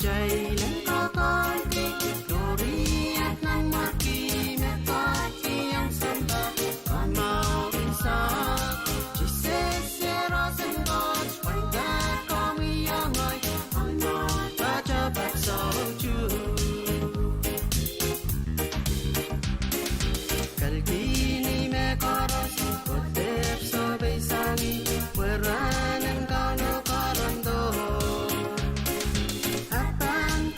Kitail en koakoahki, Gloria nan mwahki me koahki ong sampah, komour en soahng, Sises, roson Koht, pwain kat komwi oh ngehi, omw pahtopato soutuk. Kalkihni mehkoaros, oh dehr sohpeisang ih, pwe rahn en Kauno Koronto. A pahn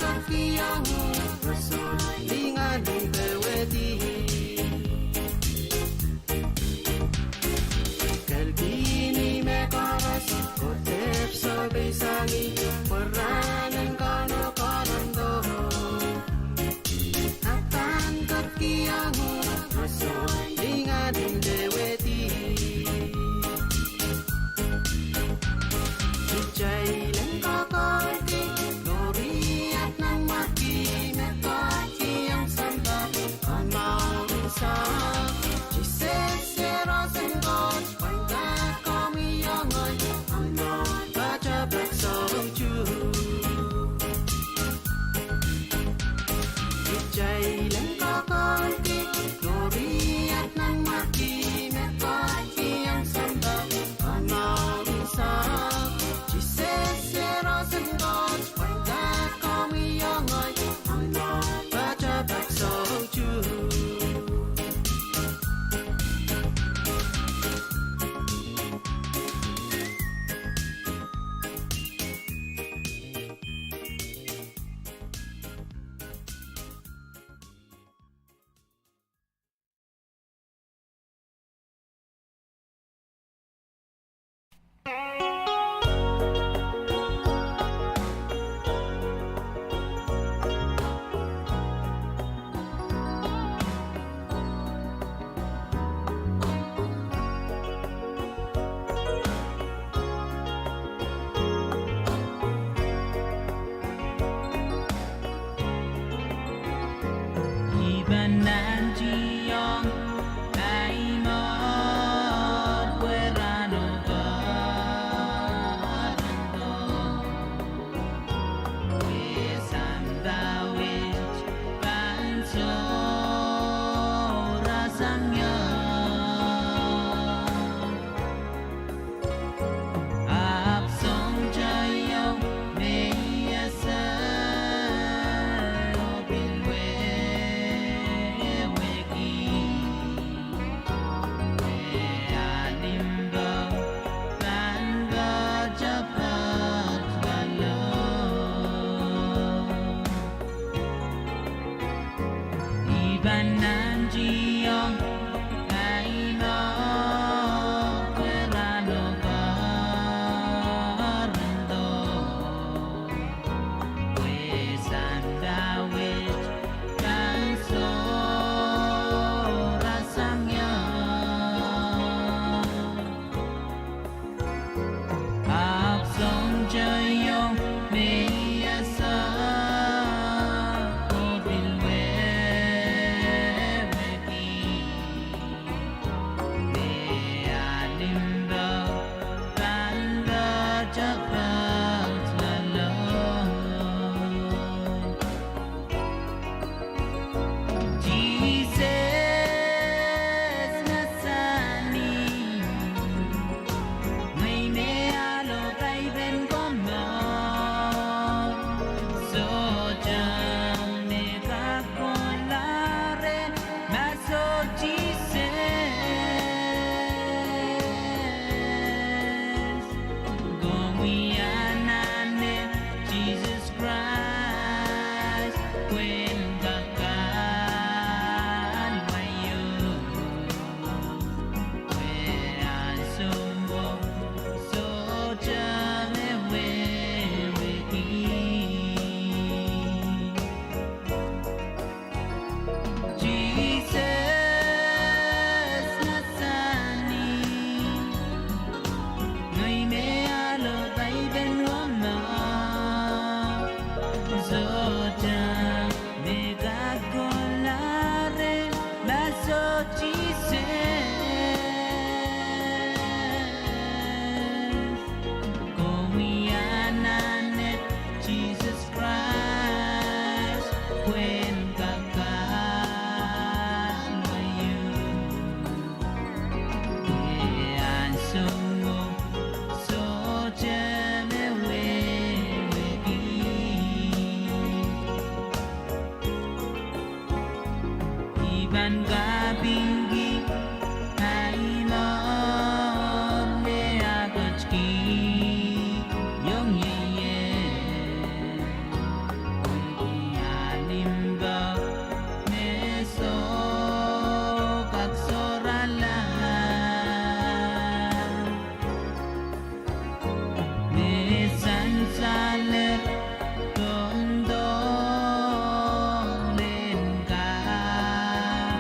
Nan kapingki ahi mour me aketki ong ie ie, pwehki a limpoak me soh kak sohrala. Me sansalehr dohdohng lehn kar,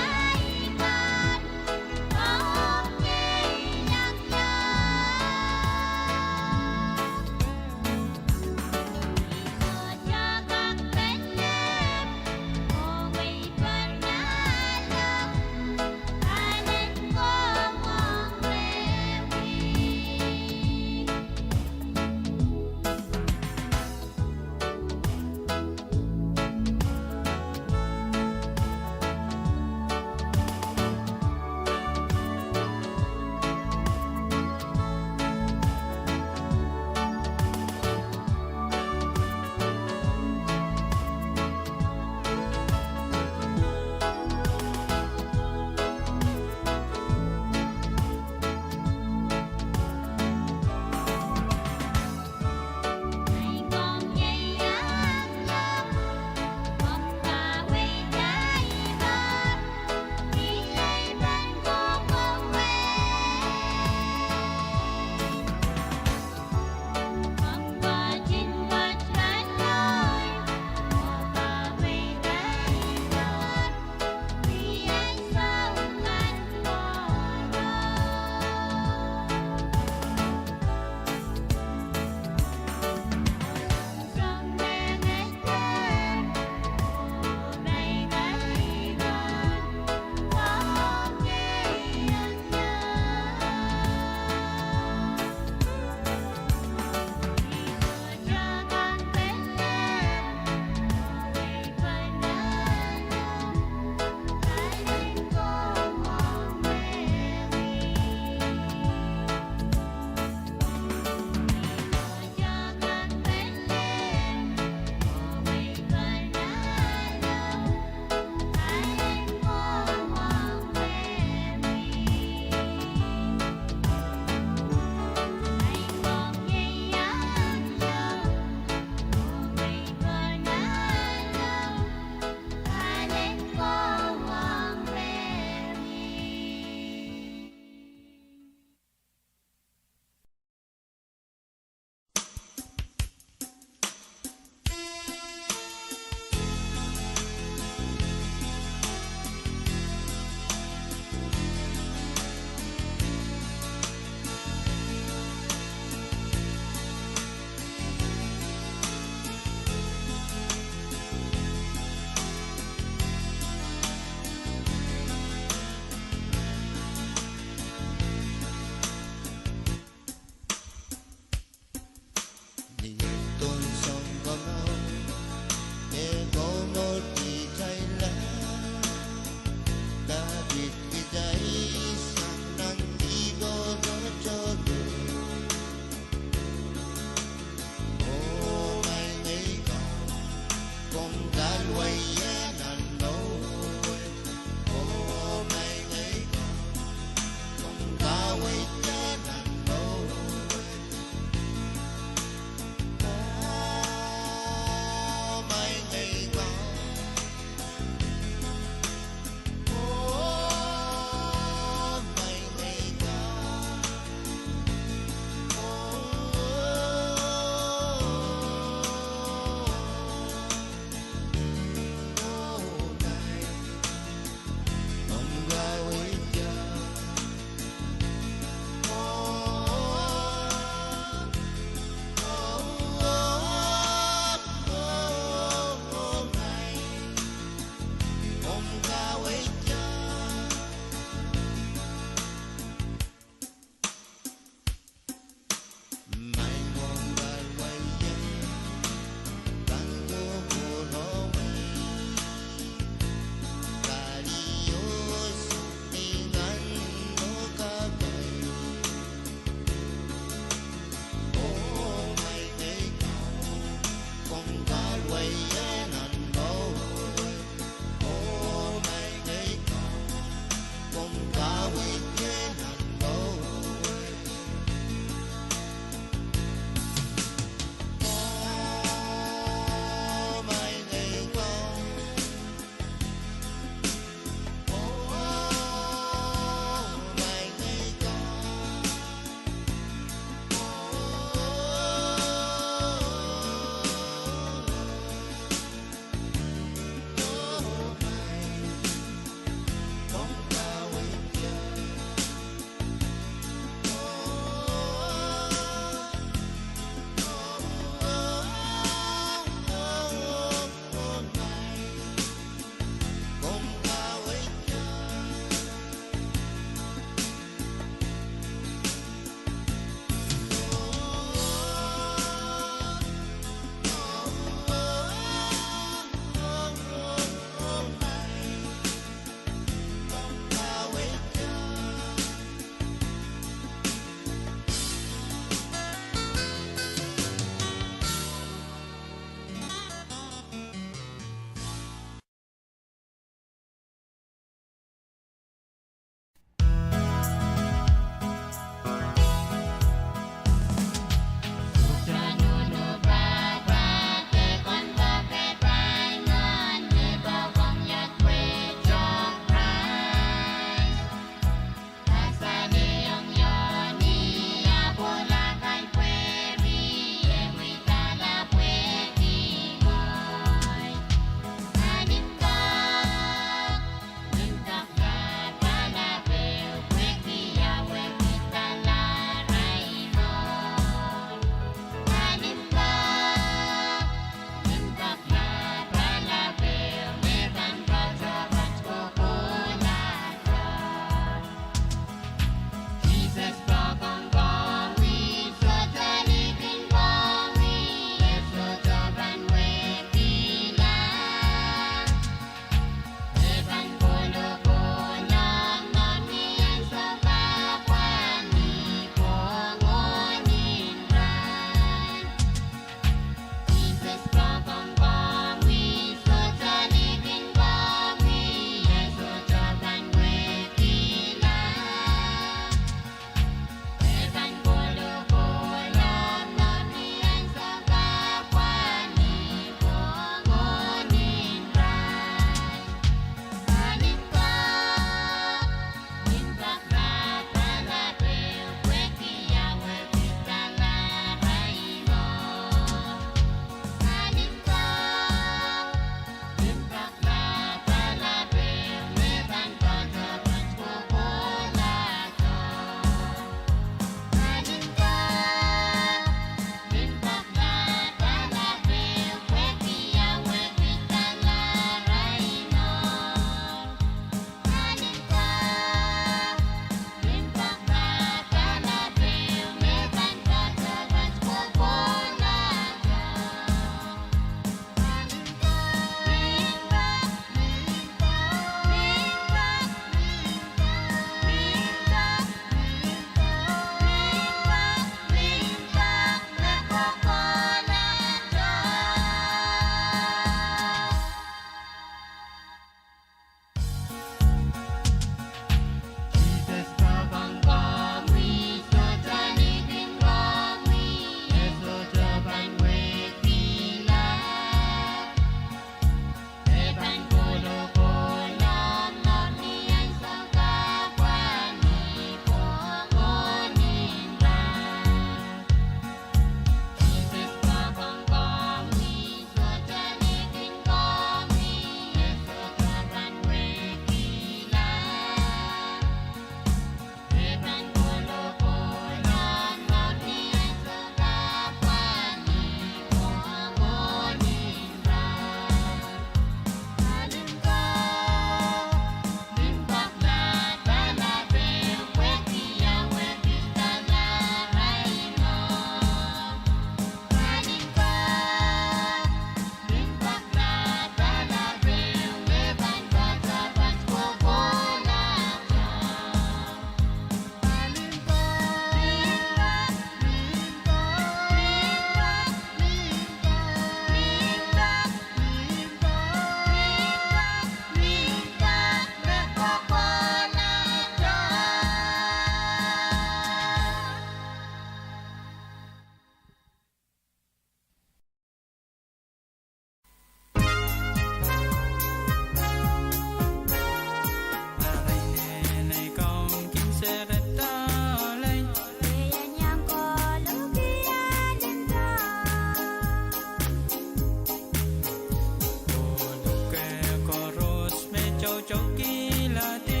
Toutou kilahdi.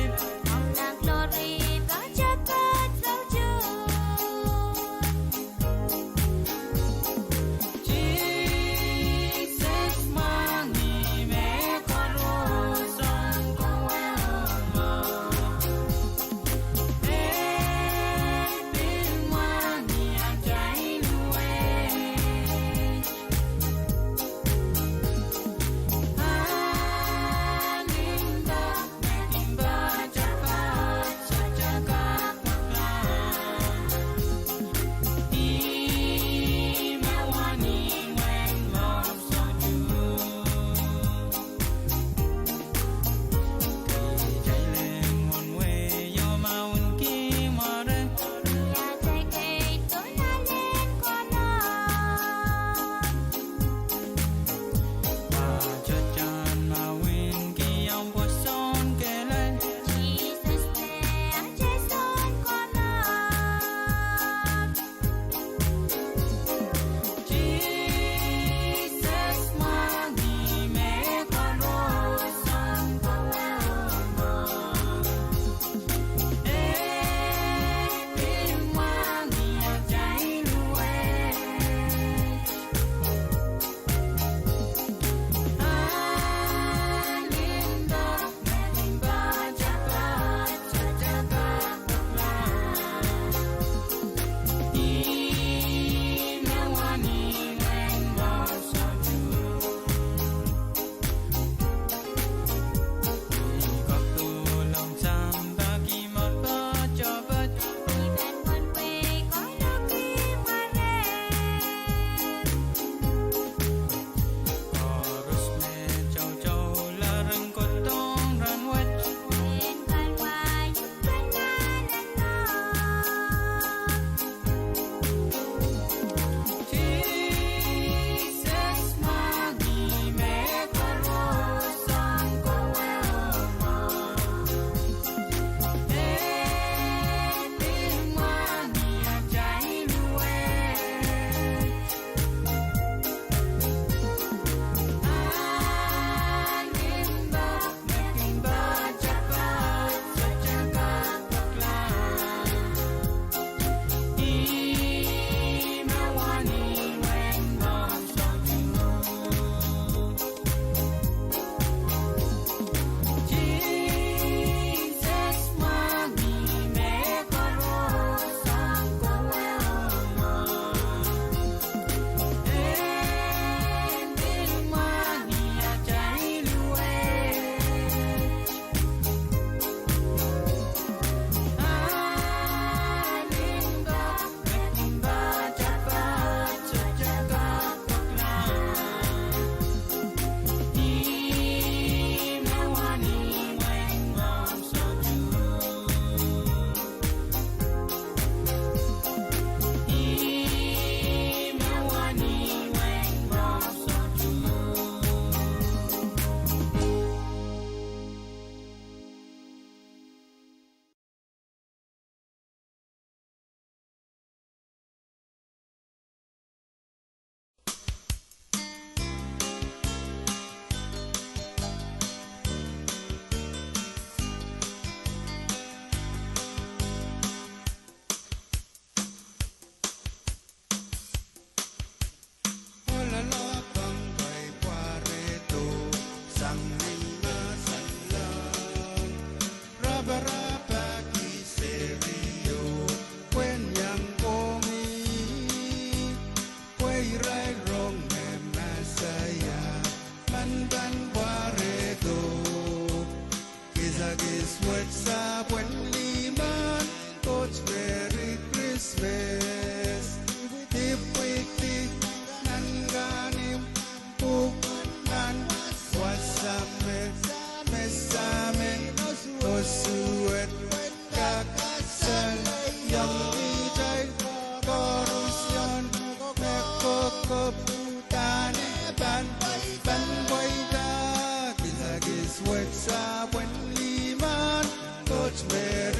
Ong nan klori poatopoat soutuk. Sises mwahngih mehkoaros ong kowe oh mwo. E pil mwahngih atail luwet. Pwe irail rong me Mesaia, pahn pahn pwarehdo. Kisakis wet sapwen limwahn, Koht Merry Christmas. Ipwidi nan kahnimw, pwuhk nan wasa me, Mesaia men koasoia wet. Kak sang iang kitail koaros iang me kokohp uhdahn e pahn, pahn pweida kisakis wet sapwen limwahn, Koht Merry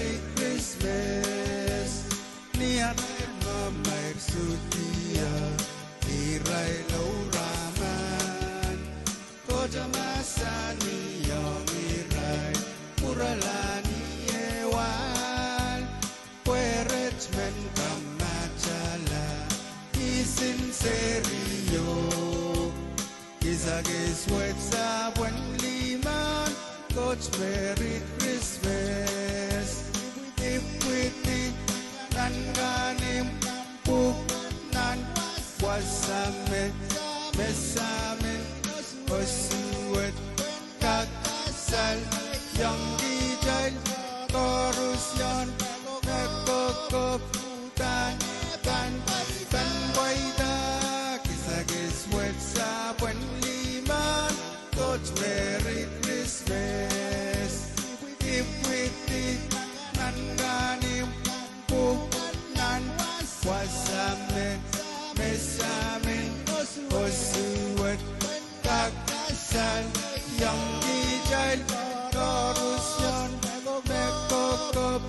Merry Christmas. Ipwidi nan kahnimw pwuhk nan wasa me, me samin osuwed kak sal iong kitail koarusie me kokohp udahn pahn, pahn pwaida kisakis wet sapwen liman. Merry Christmas. Ipwidi nan kahnimw pwuhk nan wasa me, me samin osuwed kak sal iong kitail koarusie me kokohp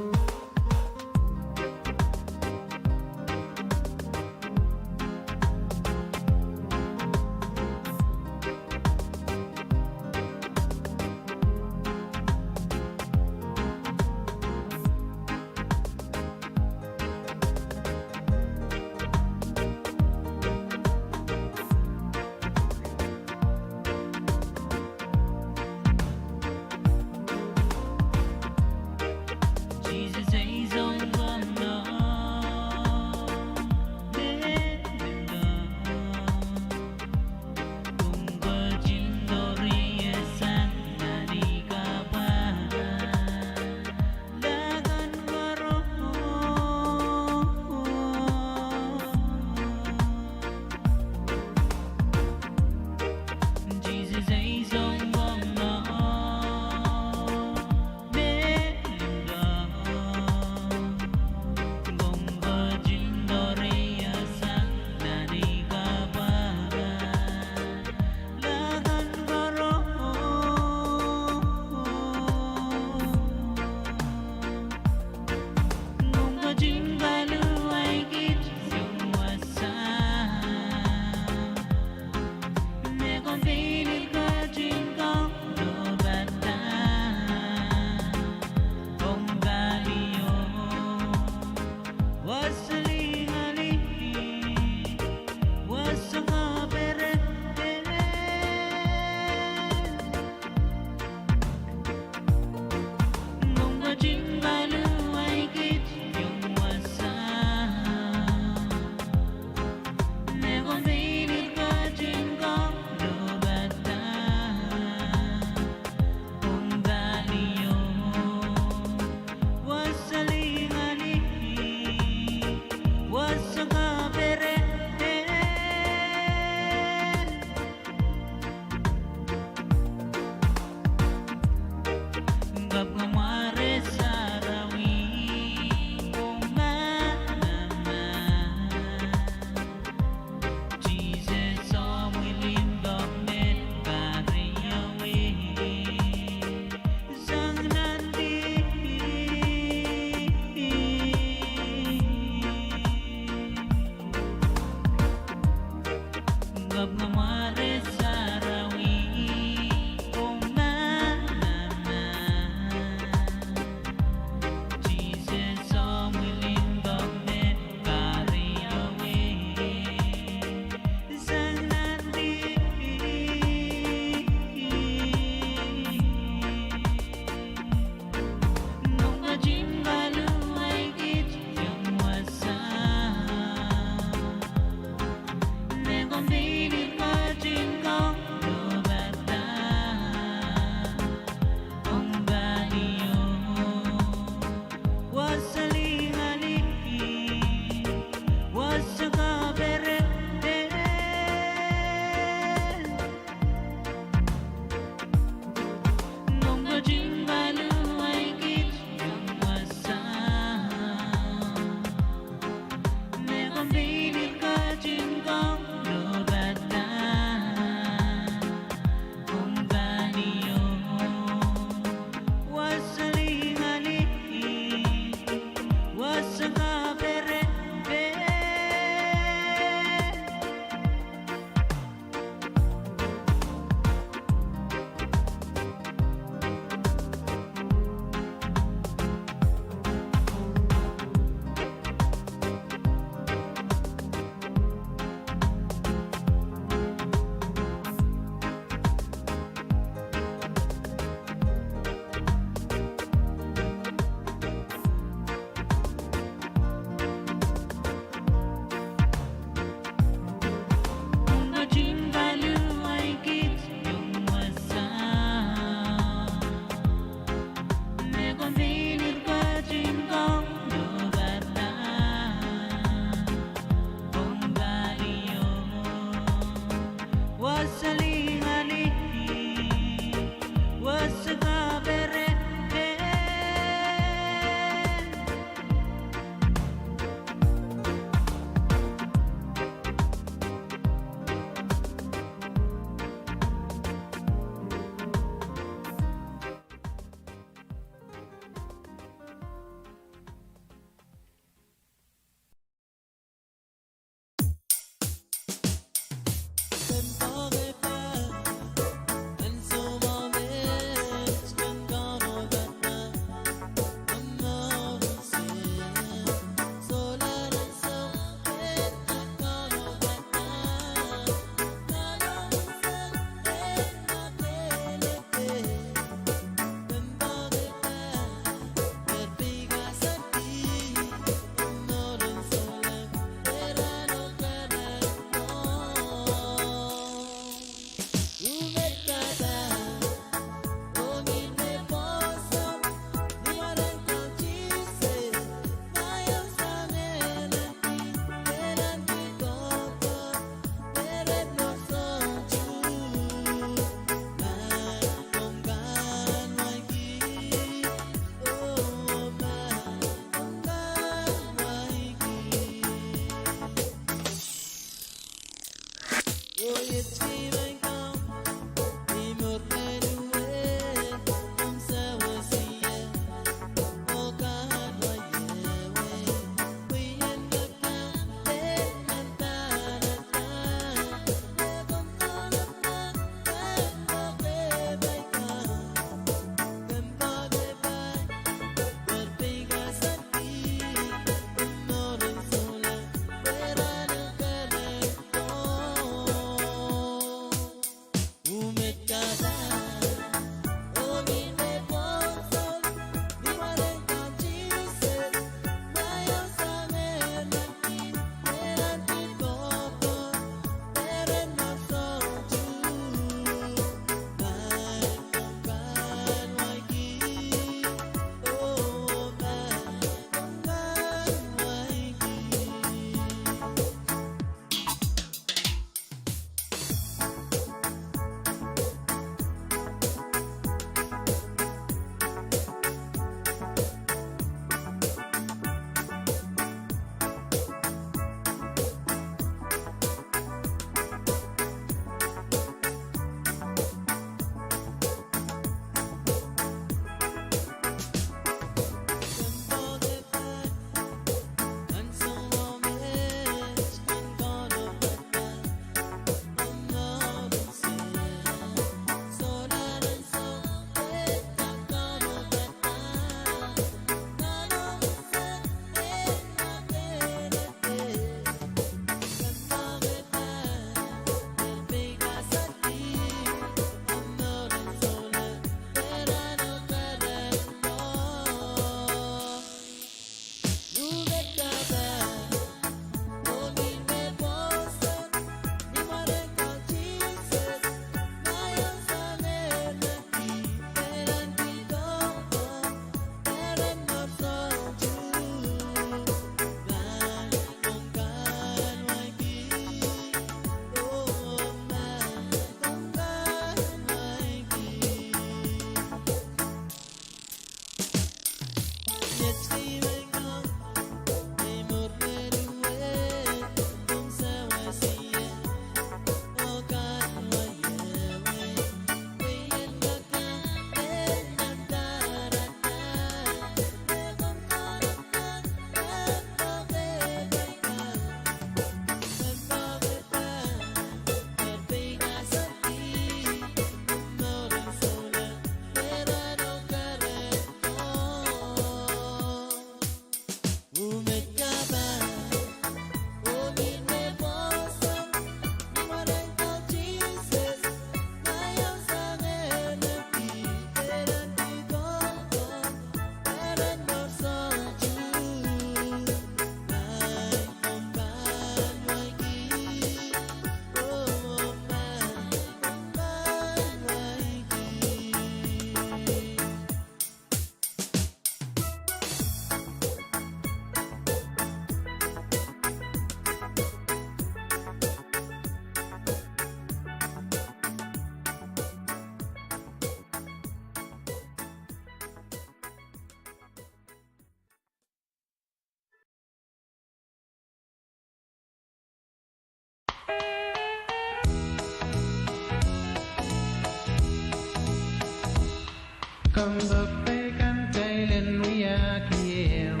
Kompoak peikan kitail en wiahkihong.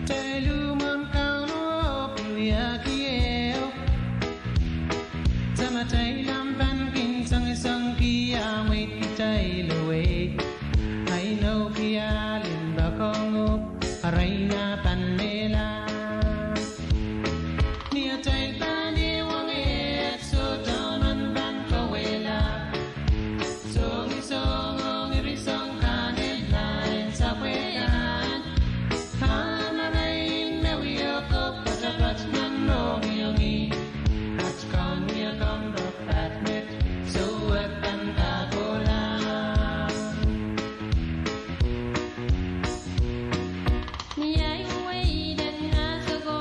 Kitail mwomwen Kauno pil wiahkihong. Samatail ahpw pahn kin songosongki ah mweid kitail wei. Ahi nohki ahl en poakohng uhk, arail nah pahn mehla. Ni atail pahn ehuong eht, sohte emen pahn kawehla. Songosong ong irisong kan en nan sapwehkan. Ahn arail me wia kop poatopoat nan mohngiongih. At komw wia kompoak paht met, souer pahn kak kohla. Ni ahi weweid en nah soko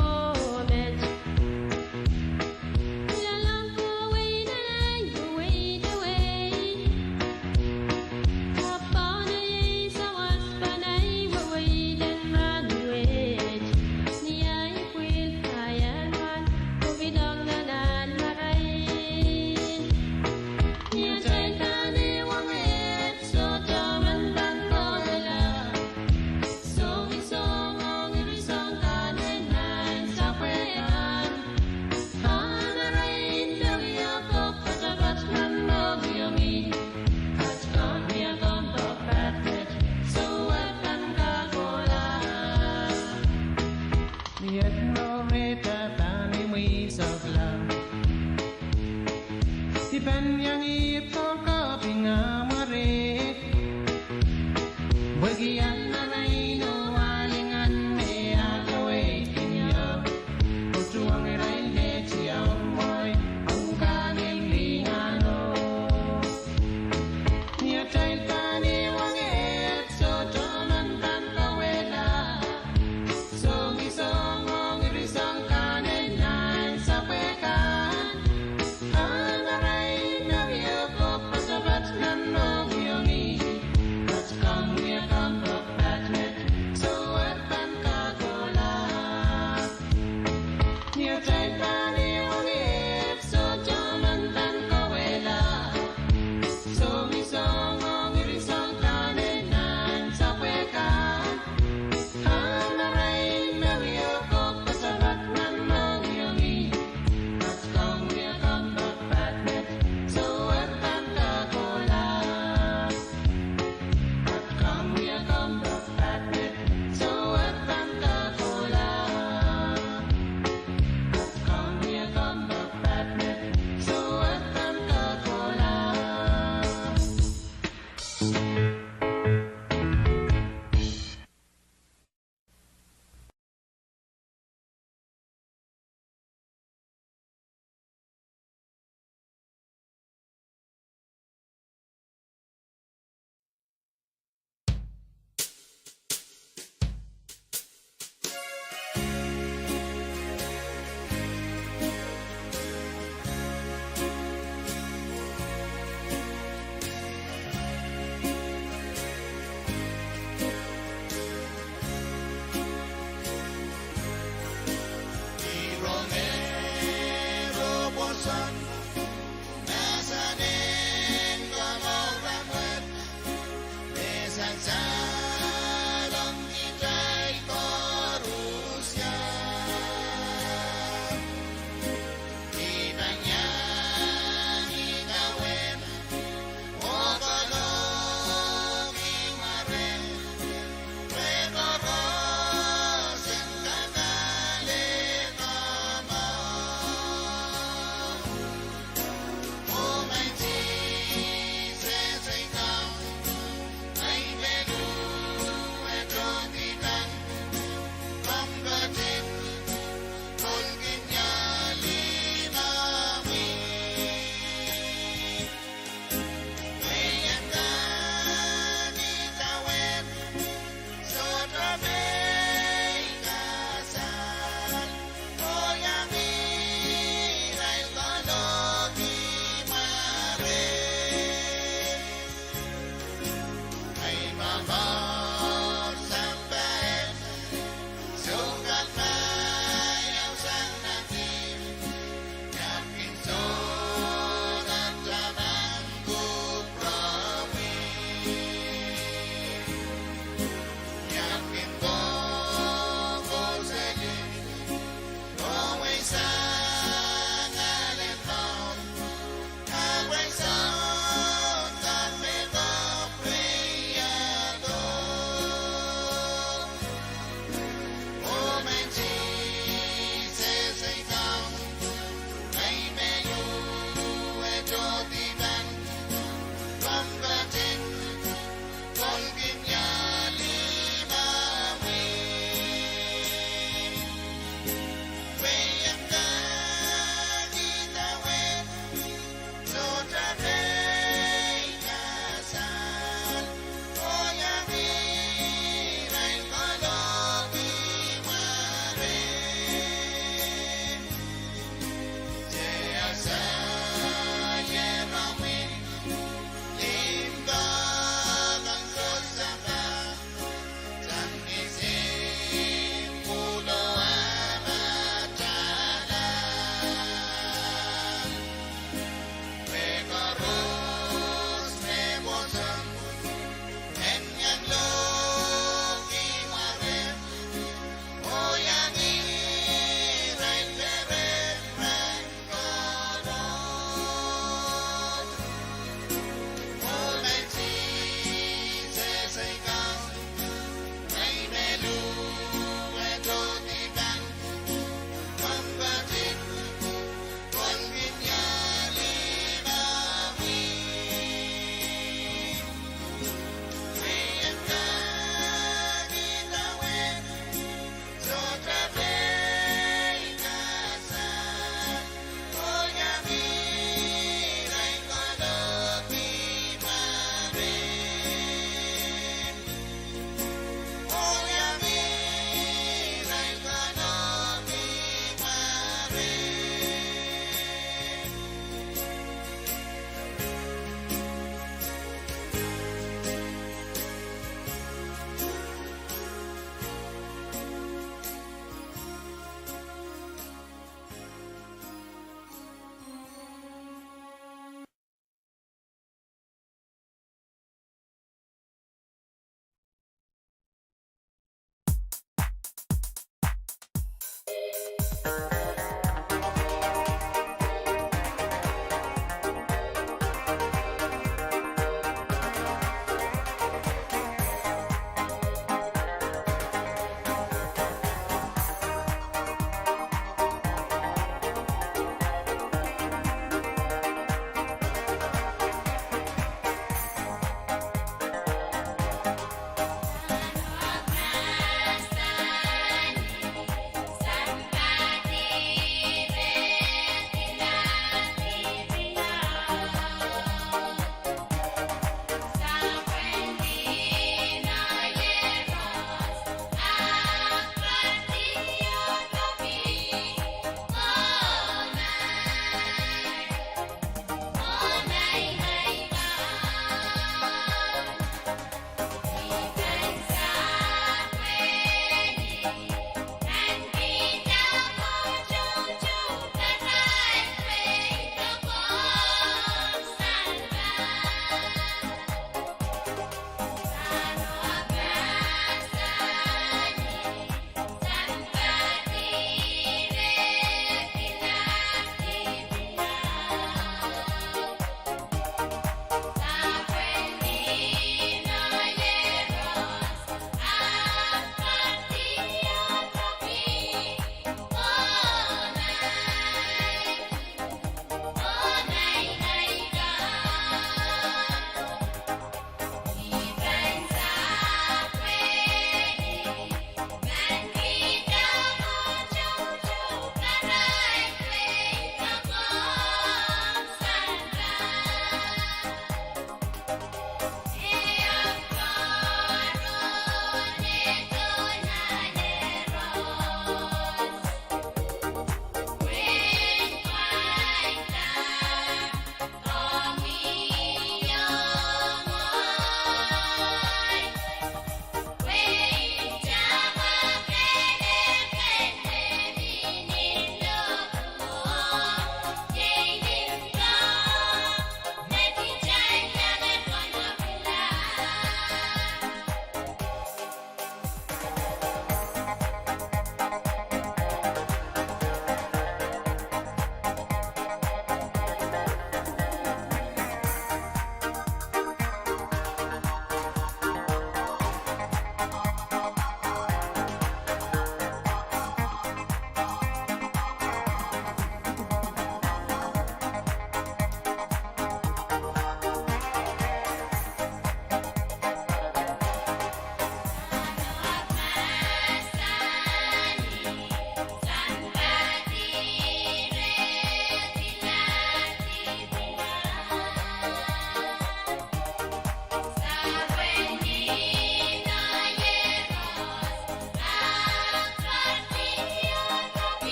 met. Ni ahi weweid en nah weweid wei. Kapw pahn iei sawas pahn ahi weweid en rahnwet. Ni ahi pwil ahi anahn, pwupwidong nan ahl marain. Ni atail pahn ehuong eht, sohte emen pahn kawehla. Songosong ong irisong kan en nan sapwehkan. Ahn arail me wia kop poatopoat nan mohngiongih. At komw wia kompoak paht met, souer pahn kak kohla. Ni et mourehda pahn imwi sokla. I pahn iang ih pwukoa pwihn ah mware. Pwehki ahn arail oh alingan me ah kaweidkin io. Utuong irail me tiahk mwowe, ong kahnimw lingan o. Ni atail pahn ehuong eht, sohte emen pahn kawehla. Songosong ong irisong kan en nan sapwehkan. Ahn arail me wia kop poatopoat nan mohngiongih. At komw wia kompoak paht met, souer pahn kak kohla. Ni atail pahn ehuong eht, sohte emen pahn kawehla. Songosong ong irisong kan en nan sapwehkan. Ahn arail me wia kop poatopoat nan mohngiongih. At komw wia kompoak paht met, souer pahn kak kohla. At komw wia kompoak paht met, souer pahn kak kohla. At komw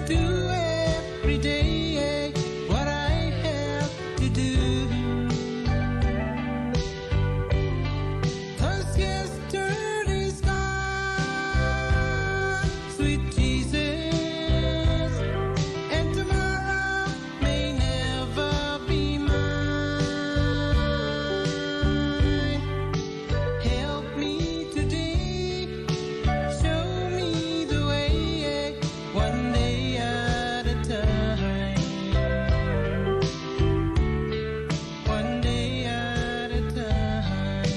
Do every day what I have to do. 'Cause yesterday's gone, sweet Jesus, and tomorrow may never be mine. Help me today, show me the way, one day at a time. One day at a time.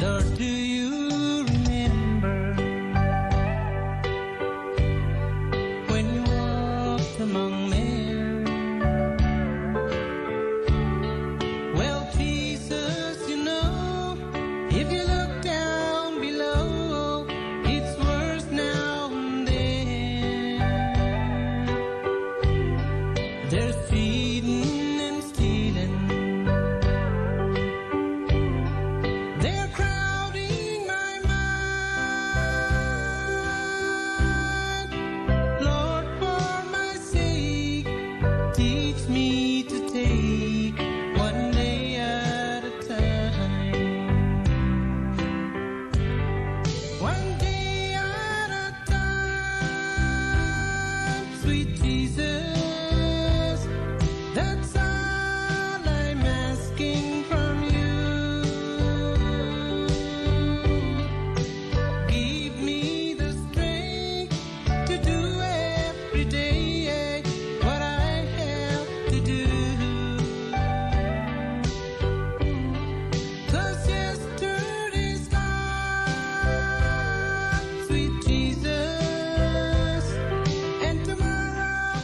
Lord, do you remember when you walked among men? Well, Jesus, you know, if you look down below, it's worse now than then. There's cheating and stealing. They're crowding my mind. Lord, for my sake, teach me to take one day at a time. One day at a time, sweet Jesus, that's all I'm asking from you. Give me the strength to do every day what I have to do. 'Cause yesterday's gone, sweet Jesus, and tomorrow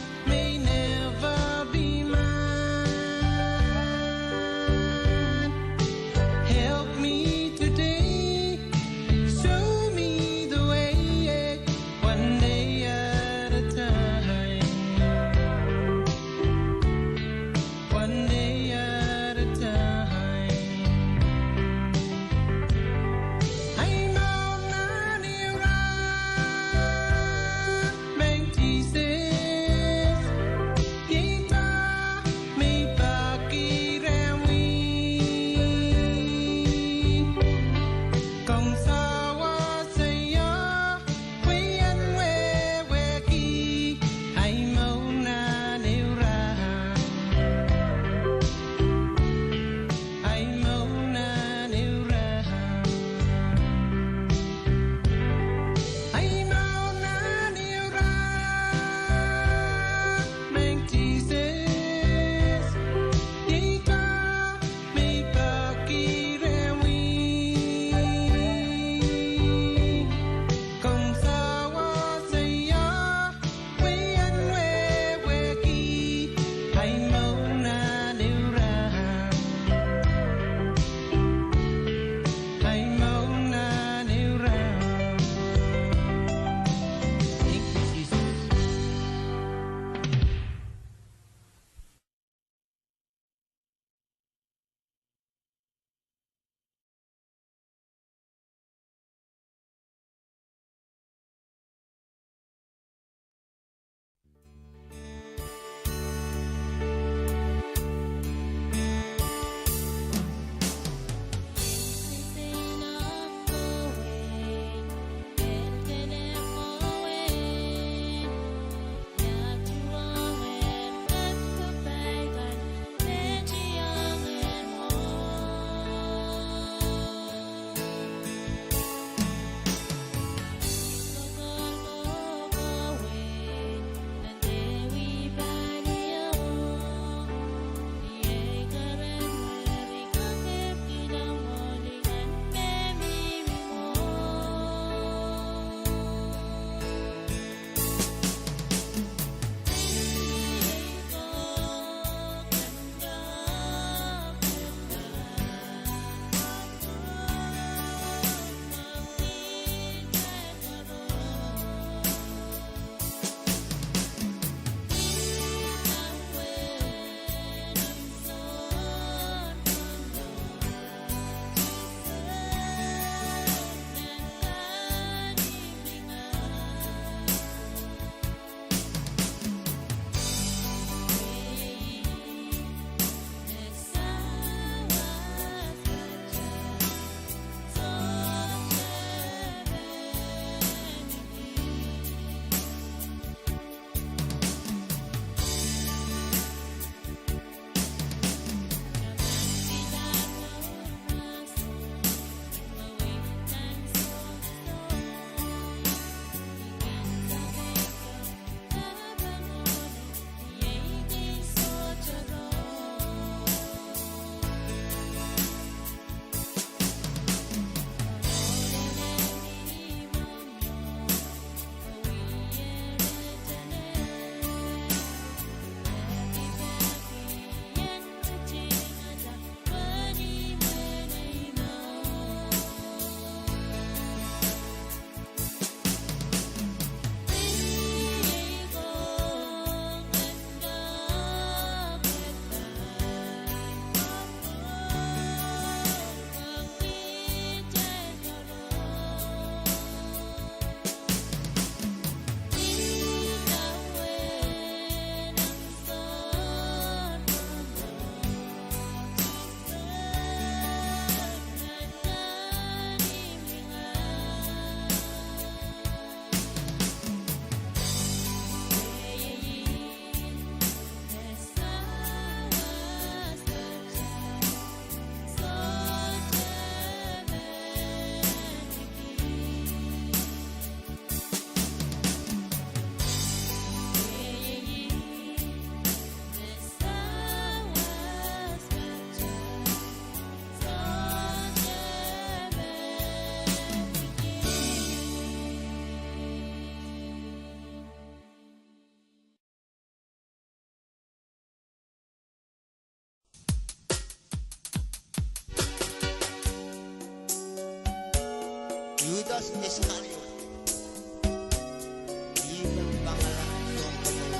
Judas Iskariot. Ih me pangala tohn komour.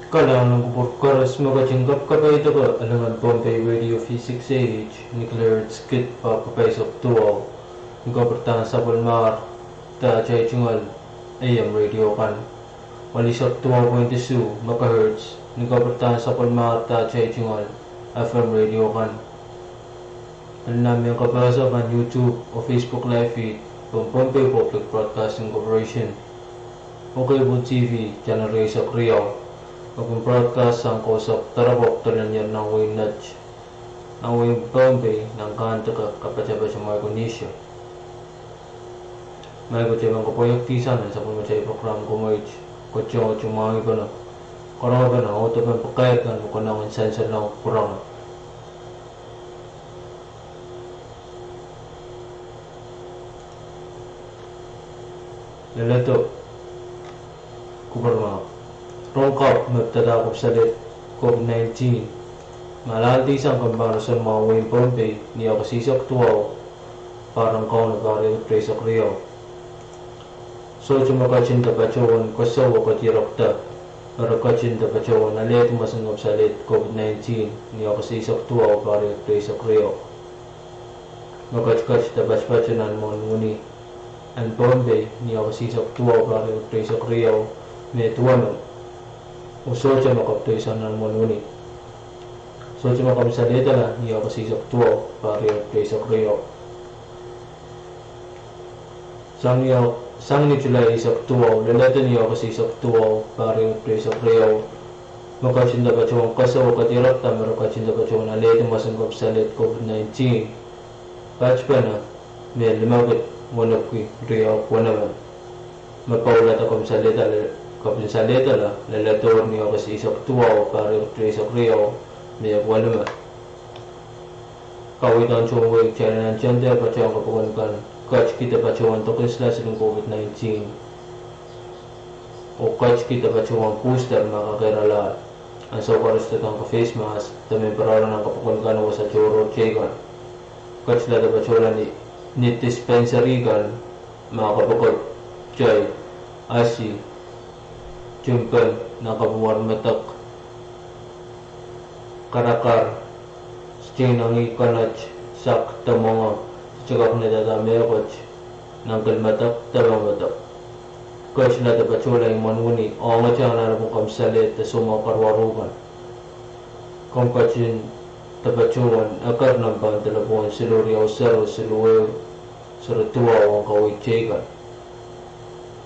Kalahngan en kupwur koaros me ketin kapkapeidek alingan Pohnpei Radio V six A H, ni Claret Skit pahpa kapaisek duwau, ni kapwurdahn sapwellimahr de atail tungoal A M radio kan, walisek duwau point isuh megahertz, ni kapwurdahn sapwellimahr de atail tungoal F M radio kan. Pil nan mehn kapehse kan YouTube oh Facebook live feed from Pohnpei Public Broadcasting Corporation oh cable T V channel rieisek riau, oh kin broadcast sang kousapw doaropwopw dolen ier nan wehin Net, nan wehin Pohnpei, nan kahndike kapatapat en Micronesia. Ma I patohwan kapwaiada sang nan sapwellimatail program, kumwail koasoia mwahngih pene, karonge pene, audepen pakair kan me konehng en sansalohng kupwuramwail. Leledo kupwuramwail. Rong kapw me pidada kopwsalit COVID nineteen me alahldi sang kompoaroson mwahu wehin Pohnpei ni August eisek duwau, pahr en Kauno pahr ehu rieisek riau. Sohte me ketin de patohwan koasoia kedirekda, me re ketin de patohwan alehdi mwoasen kapisalehd COVID nineteen ni August eisek duwau, pahr riekid rieisek riau. Me ketiket de patopato nan mwohn wini en Pohnpei ni August eisek duwau, pahr riekid rieisek riau, me duweno. Oh sohte me kapwteiso nan mwohn wini. Sohte me kapisalehda ni August eisek duwau, pahr riekid rieisek riau. Sang ni, sang ni July eisek duwau, leledo ni August eisek duwau, pahr riekid rieisek riau, me ketin de patohwan koasoia kedirekda, me re ketin de patohwan alehdi mwoasen kapisalehd COVID nineteen, patpene, me limekid wenepwiki riau weneme. Me pahulada kapisalehda, kapisalehda leledohr ni August eisek duwau, pahr riekid rieisek riau, me weneme. Kaweid en tohn wehi kitail en nantihong patohwan kapokon kan, ketikihda patohwan doken silasil en COVID nineteen, oh ketikihda patohwan booster ma kak ehr alahl. Ansou koaros doadoahngki face mask, de mehn pwurala nan kapokon kan oh wasa tohrohr teikan. Ketilada patohla ni, ni dispensary kan, ma kapokon tei, asi, timpon, nan kapwuwar medek, karakar, steinangi, koanot, sak, de mwenge, sohte kak nda dahme mehkot, nan kil medek, de mwenge medek. Ketilada patohla imwen wini, ong atail anahne pwon kapisalehd de soumwahu karuwaru kan. Komw ketin de patohwan eker nan pahn delepwohn siluh riau sero siluh ehu sero duwau ong kaweid teikan.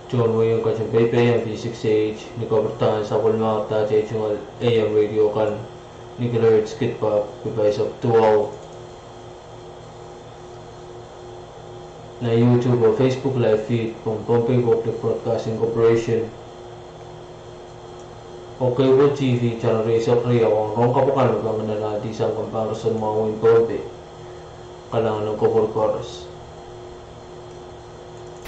Tohn wehi en ketin peipeien V six H ni kapwurdahn sapwellimatail tungoal A M radio kan ni kilohertz kid pahpw kipaisek duwau. Nan YouTube oh Facebook live feed pwon Pohnpei Public Broadcasting Corporation oh cable T V channel rieisek riau ong rohng kapw akan me pahn ngehnalahdi sang comparison mwahu en Pohnpei. Kalahngan en kupwur koaros.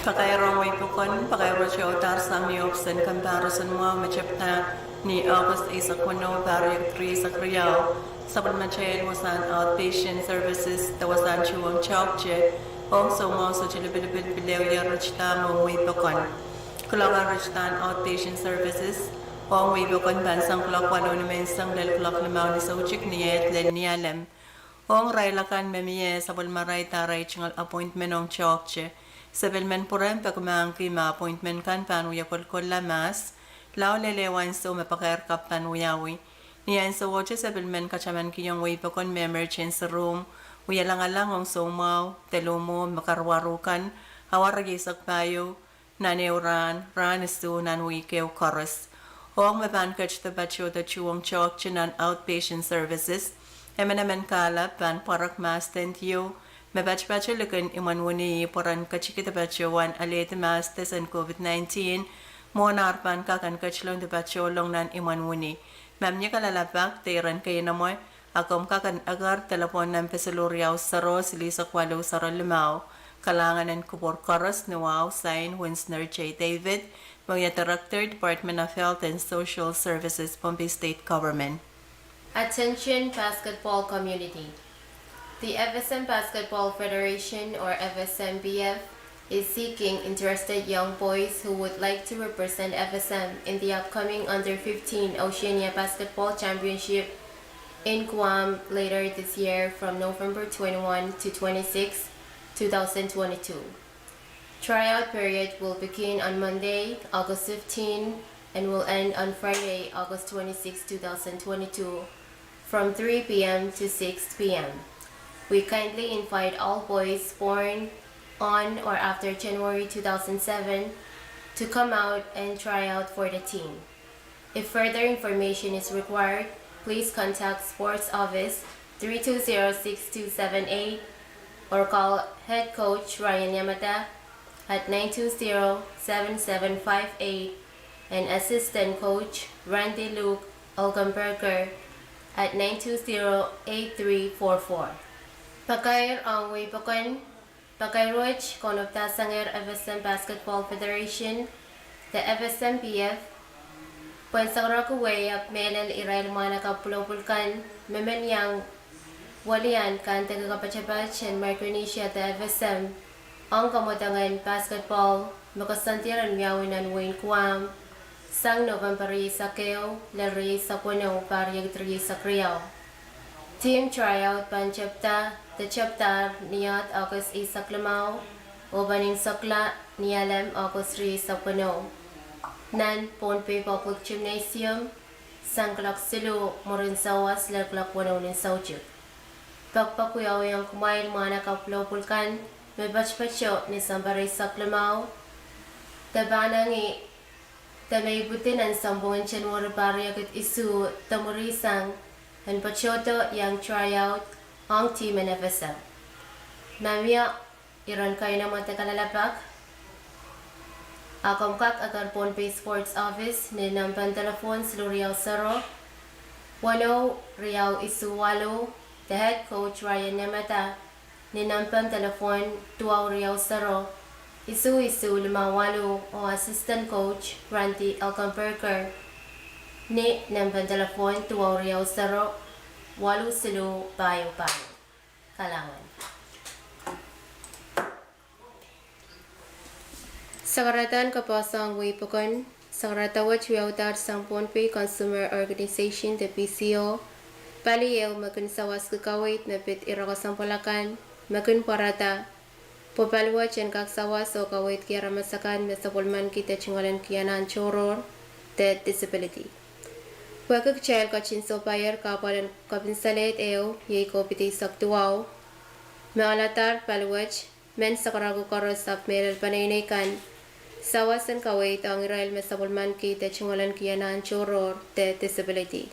Pakair ong wehi pokon, pakair wet audahr sang ni ohpis en comparison mwahu me tepda ni August eisek weneu, pahr riekid rieisek riau. Sapwellimatail wasahn outpatient services de wasahn tuhwong toahkte ong soumwahu sohte lipilipil pil ehu ier ritidahng ong wehi pokon. Kuloak en ritidahn outpatient services ong wehi pokon pahn sang kuloak waluh ni menseng lel kuloak limau ni soutik ni eht lel Nialem. Ong irail akan me mie sapwellimarail arail tungoal appointment ong toahkte, sapwellimen pwurehng peki mahkki ma appointment kan pahn wie kolkolla mahs lao lel ehu ansou me pakair kapw pahn wiawi. Ni ansouohte sapwellimen katamankihong wehi pokon me emergency room wie langalang ong soumwahu de luhmwohmw me karuwaru kan, awa rieisek pahieu, nan ehu rahn, rahn isuh, nan wihk ehu koaros. Ong me pahn ketdo patohdo tuhwong toahkte nan outpatient services, emenemen kahlap pahn pwarek mahs tendieu me patopato likin imwen wini pwe ren ketikihda patohwan alehdi mahs test en COVID nineteen mwohn ar pahn kak en ketilong de patohlong nan imwen wini. Ma mie kalelapak de iren keinemwe, a komw kak en eker delepwohn nempe siluh riau sero silihsek waluh sero limau. Kalahngan en kupwur koaros ni wahu. Sain, Winsner J David, me wia Director, Department of Health and Social Services, Pohnpei State Government. Attention basketball community. The F S M Basketball Federation, or F S M B F, is seeking interested young boys who would like to represent F S M in the upcoming Under fifteen Oceania Basketball Championship in Guam later this year from November twenty-one to twenty-six, two thousand twenty-two. Tryout period will begin on Monday, August fifteen, and will end on Friday, August twenty-six, two thousand twenty-two, from three p m to six p m. We kindly invite all boys born on or after January two thousand seven to come out and try out for the team. If further information is required, please contact Sports Office three two zero six two seven eight or call Head Coach Ryan Yamada at nine two zero seven seven five eight and Assistant Coach Randy Luke Olkenberger at nine two zero eight three four four. Pakair ong wehi pokon. Pakair wet kaunopdahsangehr F S M Basketball Federation de F S M B F pwehn sakaraki wehi ahpw mehlel irail mwahnakapw pwulopwul kan me men iang welian kaidehn kapatapat en Micronesia de F S M ong kamwadang en basketball me koasoandier en wiawi nan wehin Guam sang November rieisek ehu lel rieisek weneu, pahr riekid rieisek riau. Team tryout pahn tepda, de tepdahr ni August eisek limau, oh pahn imwisekla ni Alem August rieisek weneu, nan Pohnpei Public Gymnasium, sang kuloak siluh mwurin sawas lel kuloak weneu ni soutik. Pekpek wiawiong kumwail mwahnakapw lohpwul kan me patopato ni Desember eisek limau, de pahn angin, de me ipwidi nan sounpwongen January pahr riekid isuh de mwuri sang, en patohdo iang tryout ong team en FSM. Ma mie iren kainamwe de kalelapak, a komw kak eker Pohnpei Sports Office ni nempehn delepwohn siluh riau sero, weneu riau isuh waluh, de head coach Ryan Nemeda ni nempehn delepwohn duwau riau sero, isuh isuh limau waluh, oh assistant coach Randy Elkenberger ni nempehn delepwohn duwau riau sero, waluh siluh pahieu pahieu. Kalahngan. Sakarada en kapehse ong wehi pokon. Sakarada wet wiaudahr sang Pohnpei Consumer Organization de PCO, pali ehu me kin sawaski kaweid me pid ire kesempwal akan me kin pwarada, pwe pali wet en kak sawas oh kaweidki aramas akan me sapwellimaniki de tungoalenki anahn tohrohr de disability. Pwehki kitail ketin sohpeier kahpwal en kapinsalehd ehu, iei COVID eisek duwau, me aladahr pali wet, mehn sakarako koaros ahpw mehlel peneinei kan, sawas en kaweid ong irail me sapwellimaniki de tungoalenki anahn tohrohr de disability.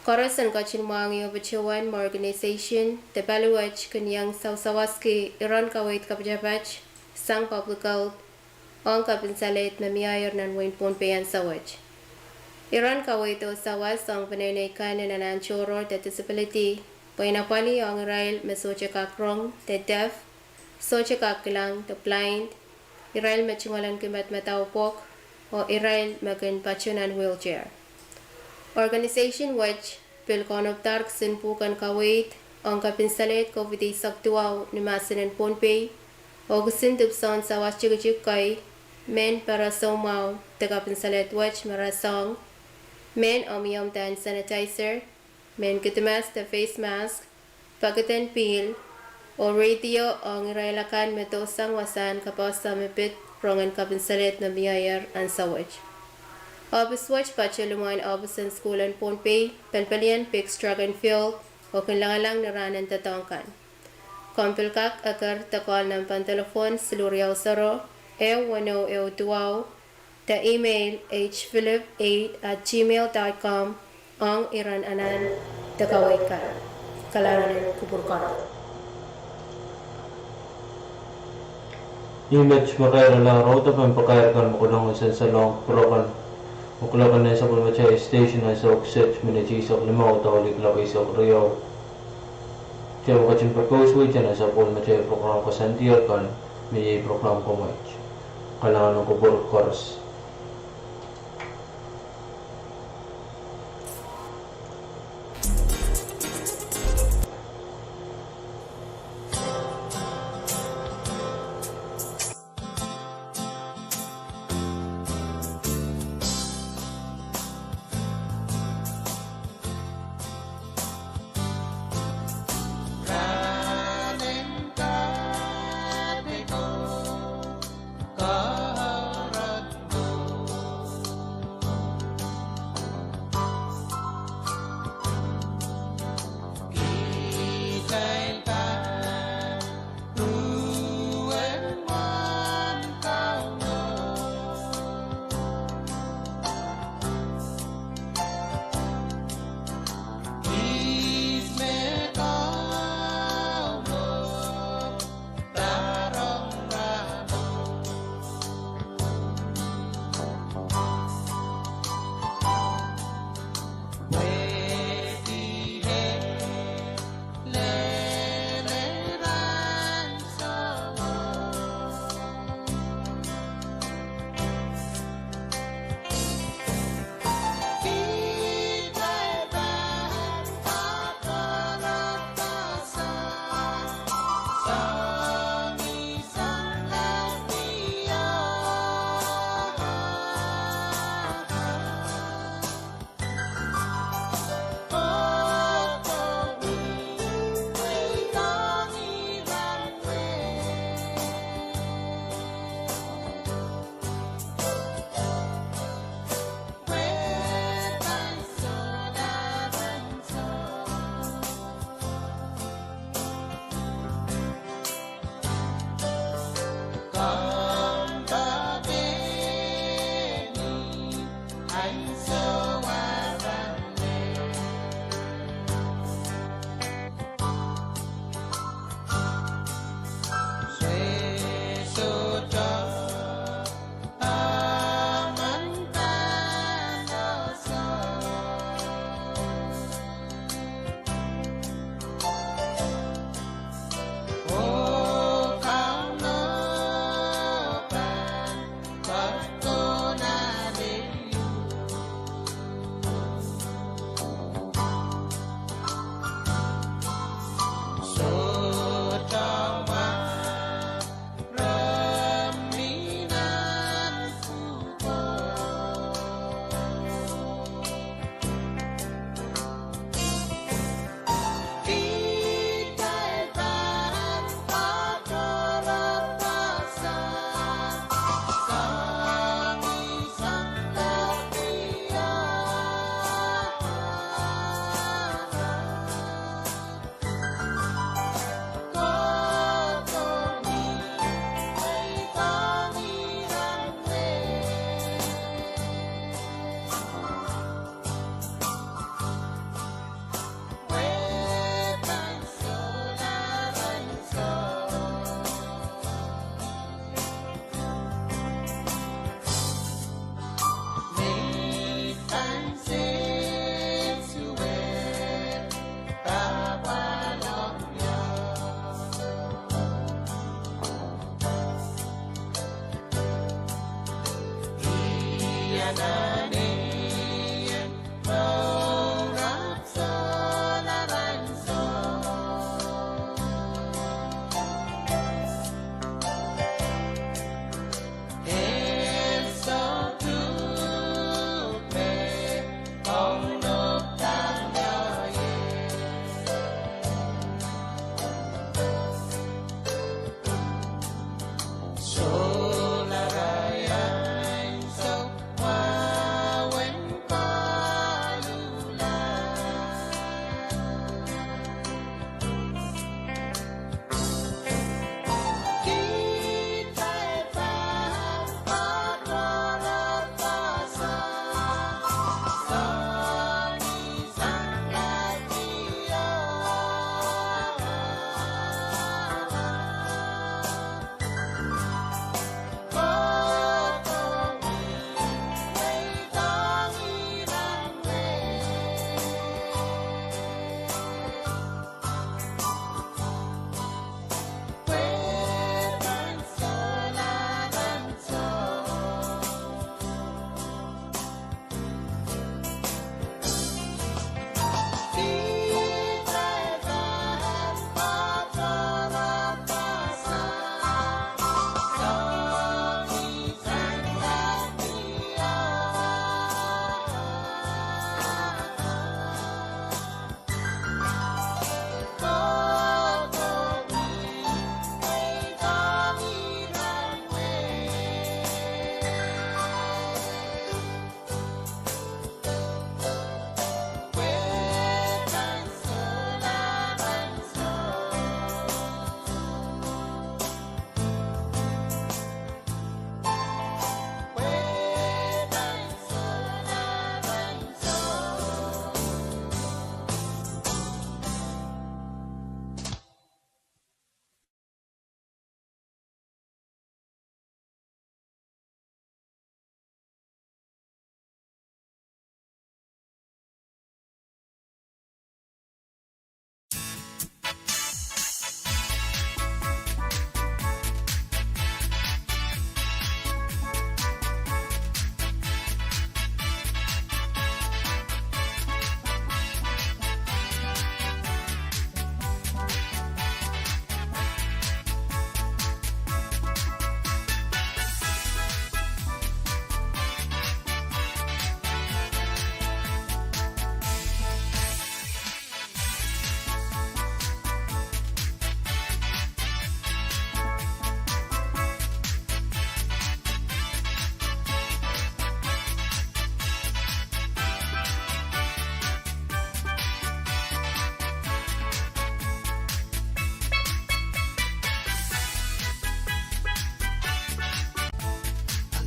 Koaros en ketin mwahngih oh patohwan me organization de pali wet kin iang sawsawaski iren kaweid kapatapat sang public health ong kapinsalehd me mieier nan wehin Pohnpei ansou wet. Iren kaweid oh sawas ong peneinei kan en anahn tohrohr de disability, pwe inapwali ong irail me sohte kak rong de deaf, sohte kak kilang de blind, irail me tungoalenki madamadau pwok, oh irail me kin patoh nan wheelchair. Organization wet pil kaunopada kisin pwuhken kaweid ong kapinsalehd COVID eisek duwau ni mahsen en Pohnpei, oh kisin dipwisoun sawas tikitik kei, mehn pere soumwahu de kapinsalehd wet me rasehng, mehn omwiomw de hand sanitizer, mehn kidimas de face mask, pekiden pihl, oh radio ong irail akan me dohsang wasahn kapehse me pid rongen kapinsalehd me mieier ansou wet. Ohpis wet patoh limwahn ohpis en sukuhl en Pohnpei, pelipelien Biggs Track and Field, oh kin langalang ni rahn en doadoahk kan. Komw pil kak eker de call nempehn delepwohn siluh riau sero, ehu weneu ehu duwau, de email hphilip eight at gmail dot com ong iren anahn de kaweid kan. Kalahngan en kupwur koaros. Ih met me kairala rehtail pahn pakair kan me kolong en sansalohng kupwur kan, me kolong en sapwellimatail station ansou kiset, minit eisek limau dohlik kuloak eisek riau. Kitail ketin pepous wei nan sapwellimatail program koasoandier kan, me iei program Komweit. Kalahngan en kupwur koaros.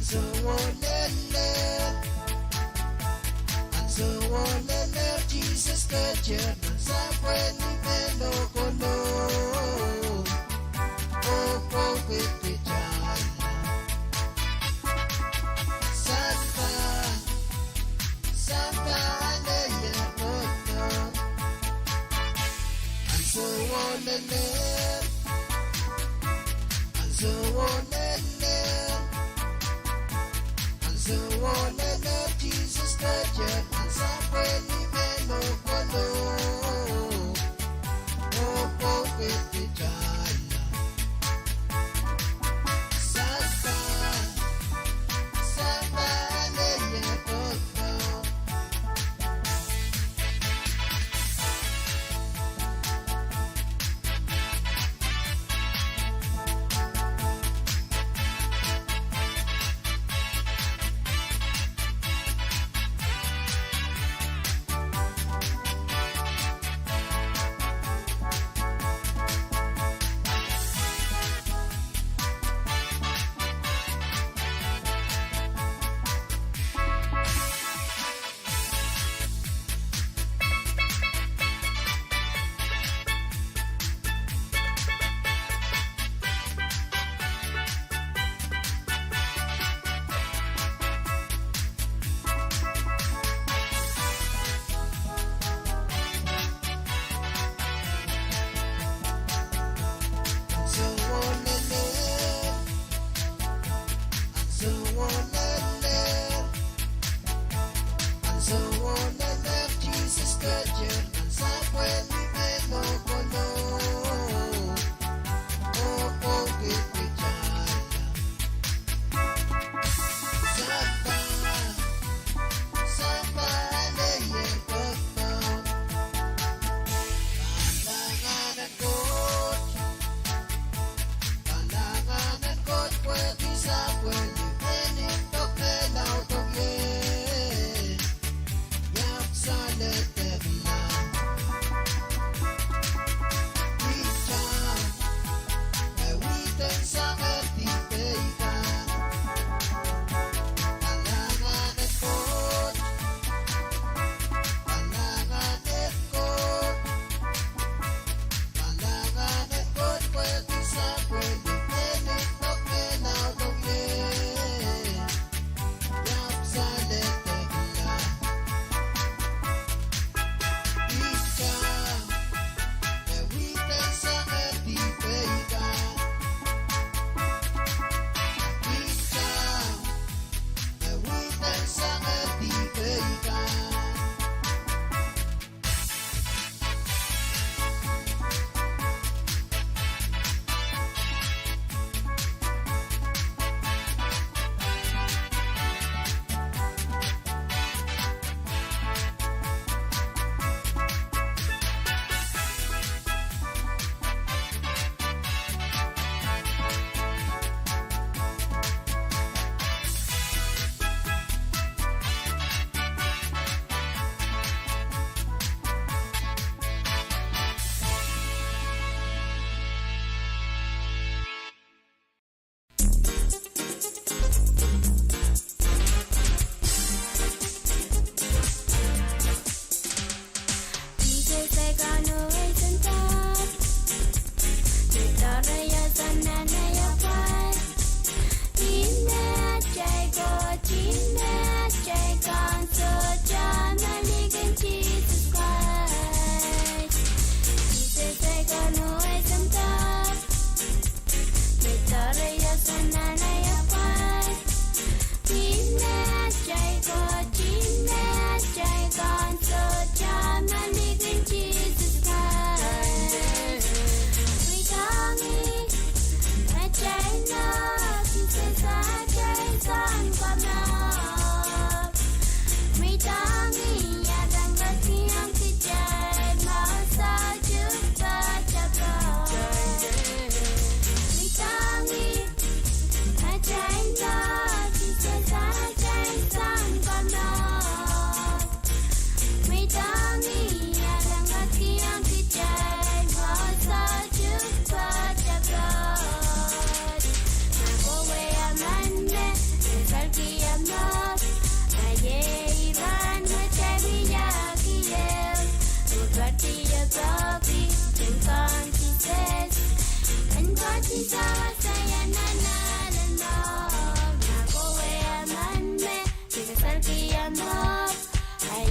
Ansou oh lel, Lelehr Sises ketier nan sapwellime lohkolo. Oh, oh, ketier. Sampah, sampah lelehr Koht. Ansowo lelehr, ansowo lelehr, ansowo lelehr Sises ketier nan sapwellime lohkolo. Oh, oh, ketier.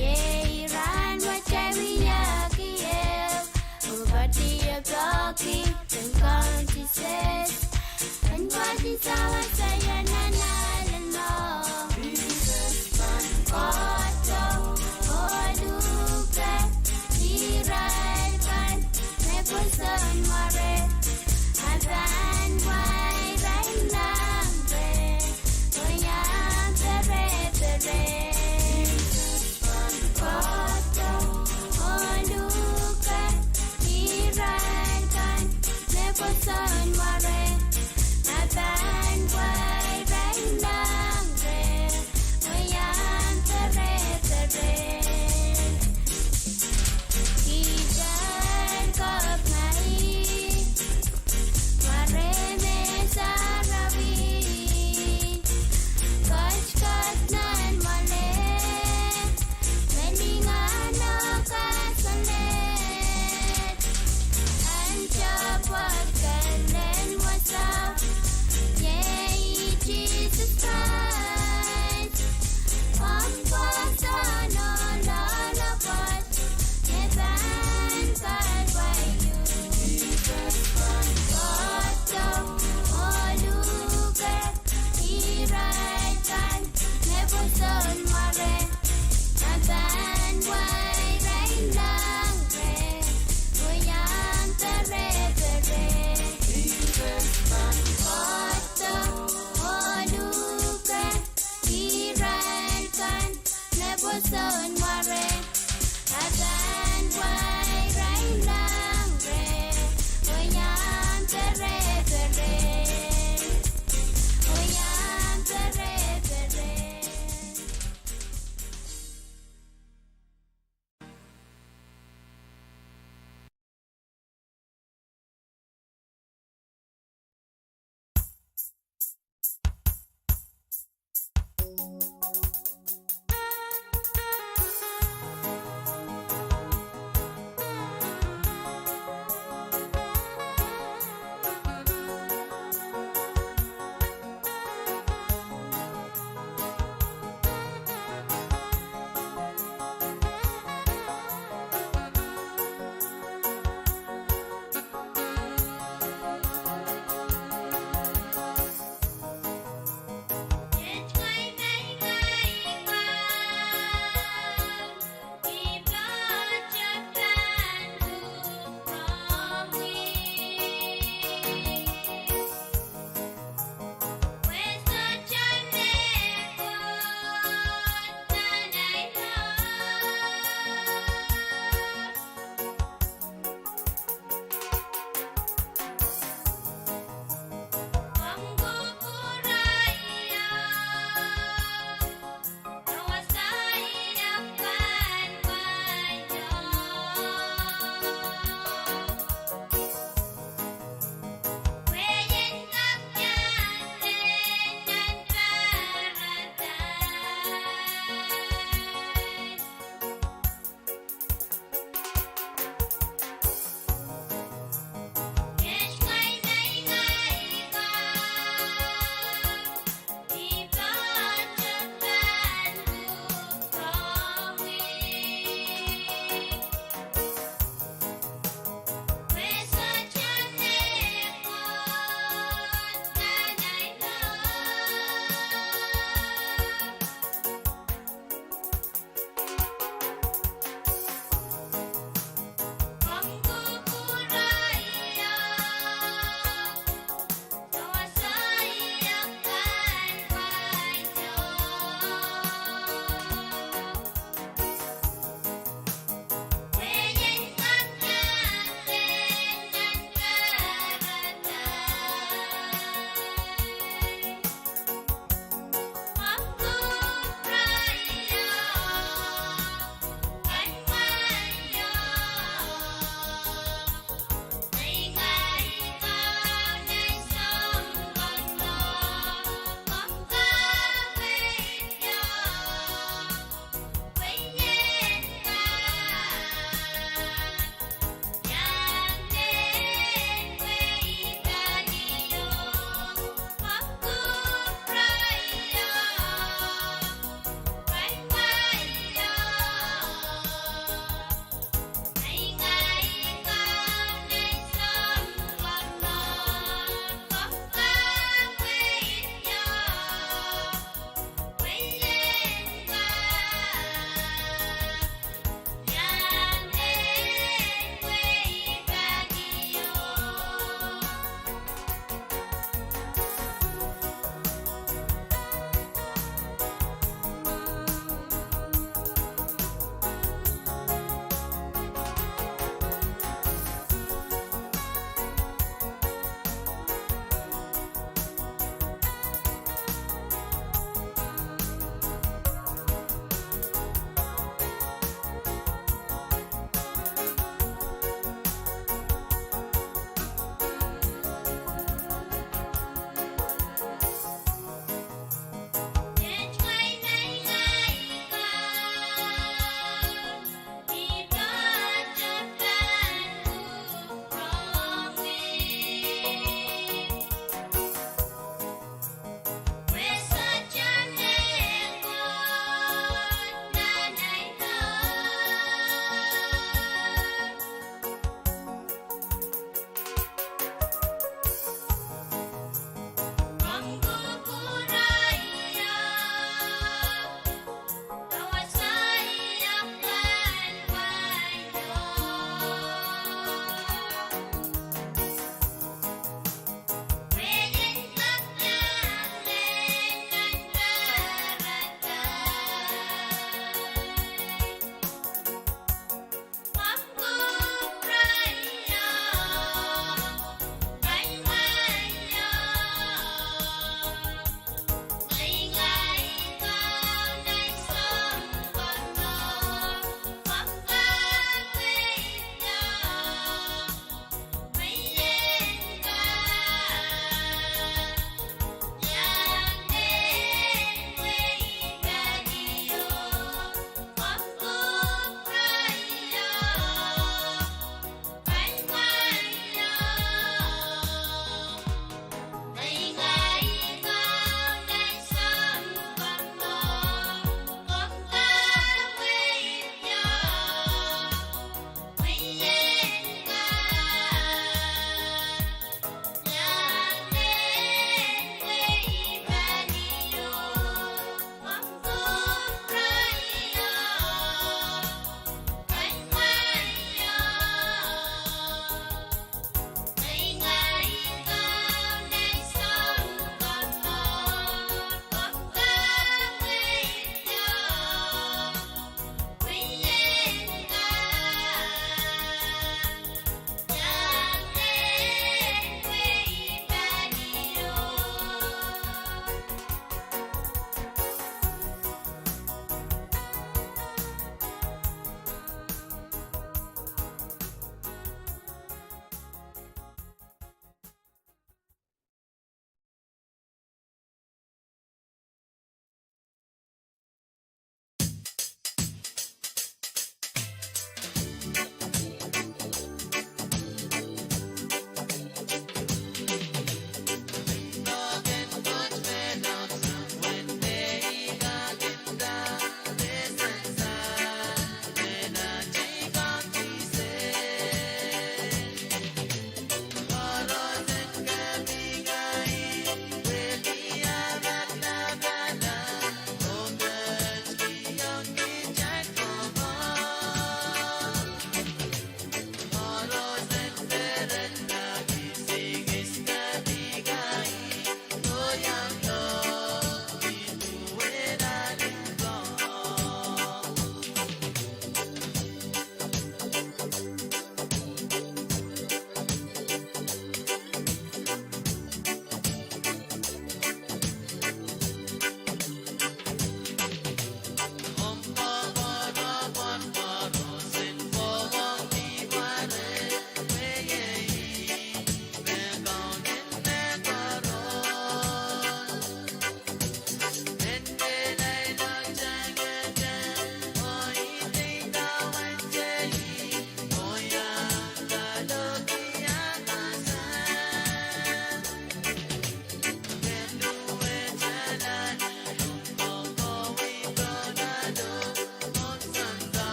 Iei rahn wet I wiahki ehu, oh patohwan peki en kaun Sises. En pwoatin sawas aio nan ahl en mwahu. Kohdo oh luke irail kan me pwoson mware, a pahn wai irail nan reh oh iang pereperehng. Kohdo oh luke irail kan me pwoson mware, a pahn wai irail nan reh oh iang pereperehng. Kitail kak nda ih mware me sarawi, kotkot nan mwoale, me lingan oh kaselel. Ahnsou pwoat kelen wasao, iei Sises Krais. Omw pwoson oh loalopwoat me pahn kailwaiu. Kohdo oh luke irail kan me pwoson mware, a pahn wai irail nan reh oh iang pereperehng. Kohdo oh luke irail kan me pwoson mware, a pahn wai irail nan reh oh iang pereperehng, oh iang pereperehng.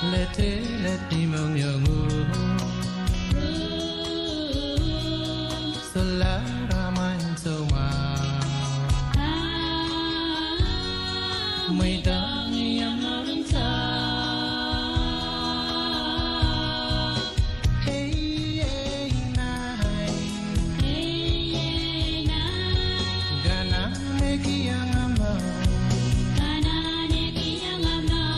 Lete, lete mohngiong uhk. Solahr amwail soumwahu. Mweidohng ie mour en sahpw. Ei, ei, nai. Ei, ei, nai. Kanahn e kihong omw mour. Kanahn e kihong omw mour.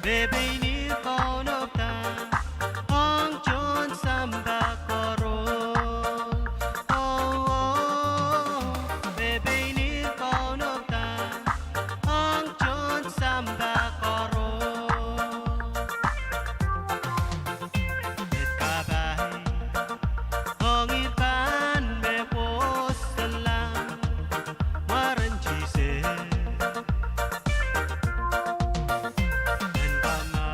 Pepein ih kaunopada ong tohn sampah koaros. Oh, oh, pepein ih kaunopada ong tohn sampah koaros. Met kapai ong ih pahn me pwoson la mwaren Sises. En kama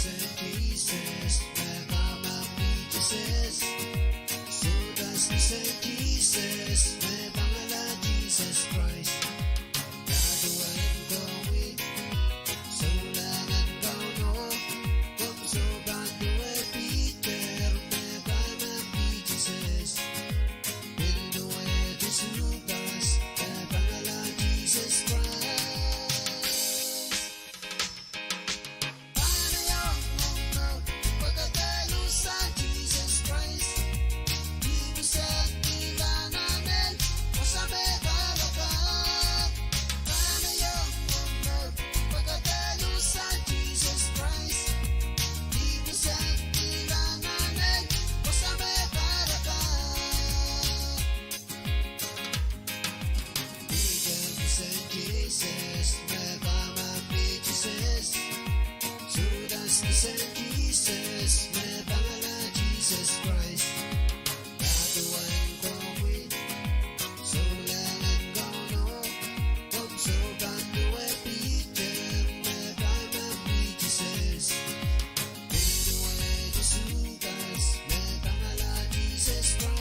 Sises me kamwakid Sises. Sudas kisehn Sises me pangala Sises Krais. Ia duwen komwi? Souleng en Kauno. Komw sohte pahn duwe Piter me kamwakid Sises. Pil duwehte Sudas me pangala Sises Krais. Piter kisehn Sises me kamwakid Sises. Sudas kisehn Sises me pangala Sises Krais. Ia duwen komwi? Souleng en Kauno. Komw sohte pahn duwe Piter me kamwakid Sises. Pil duwehte Sudas me pangala Sises Krais.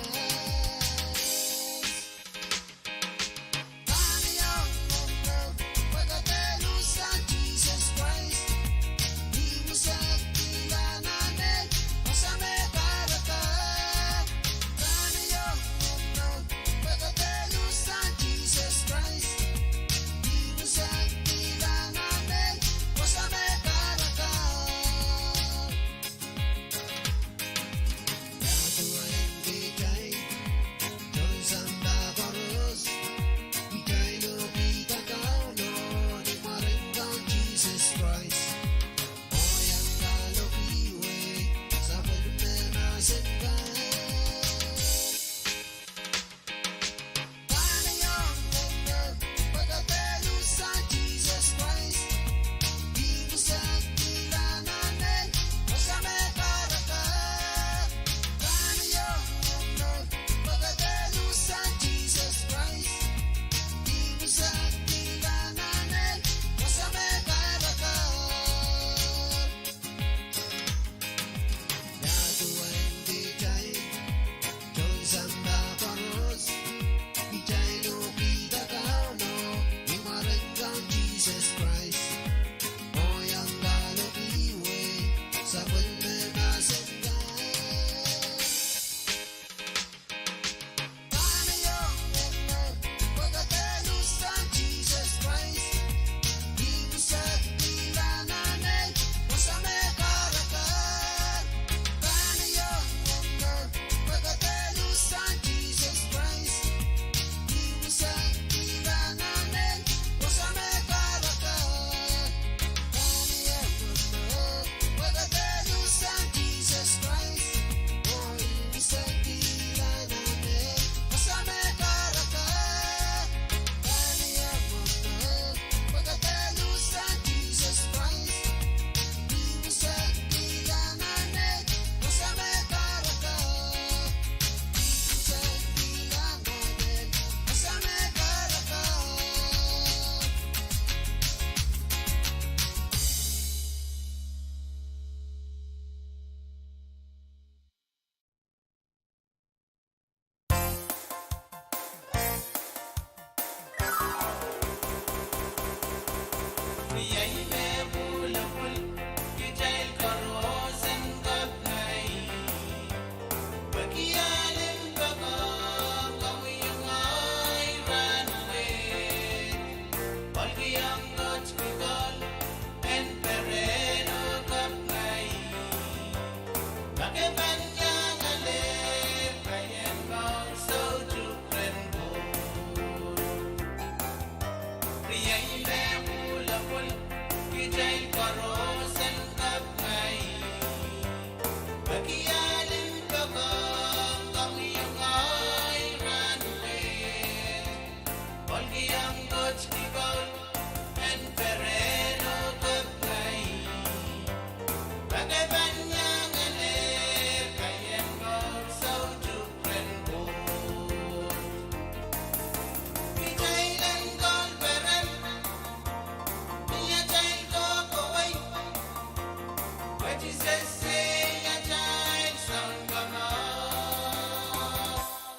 Sises, iei atail Sounkomour.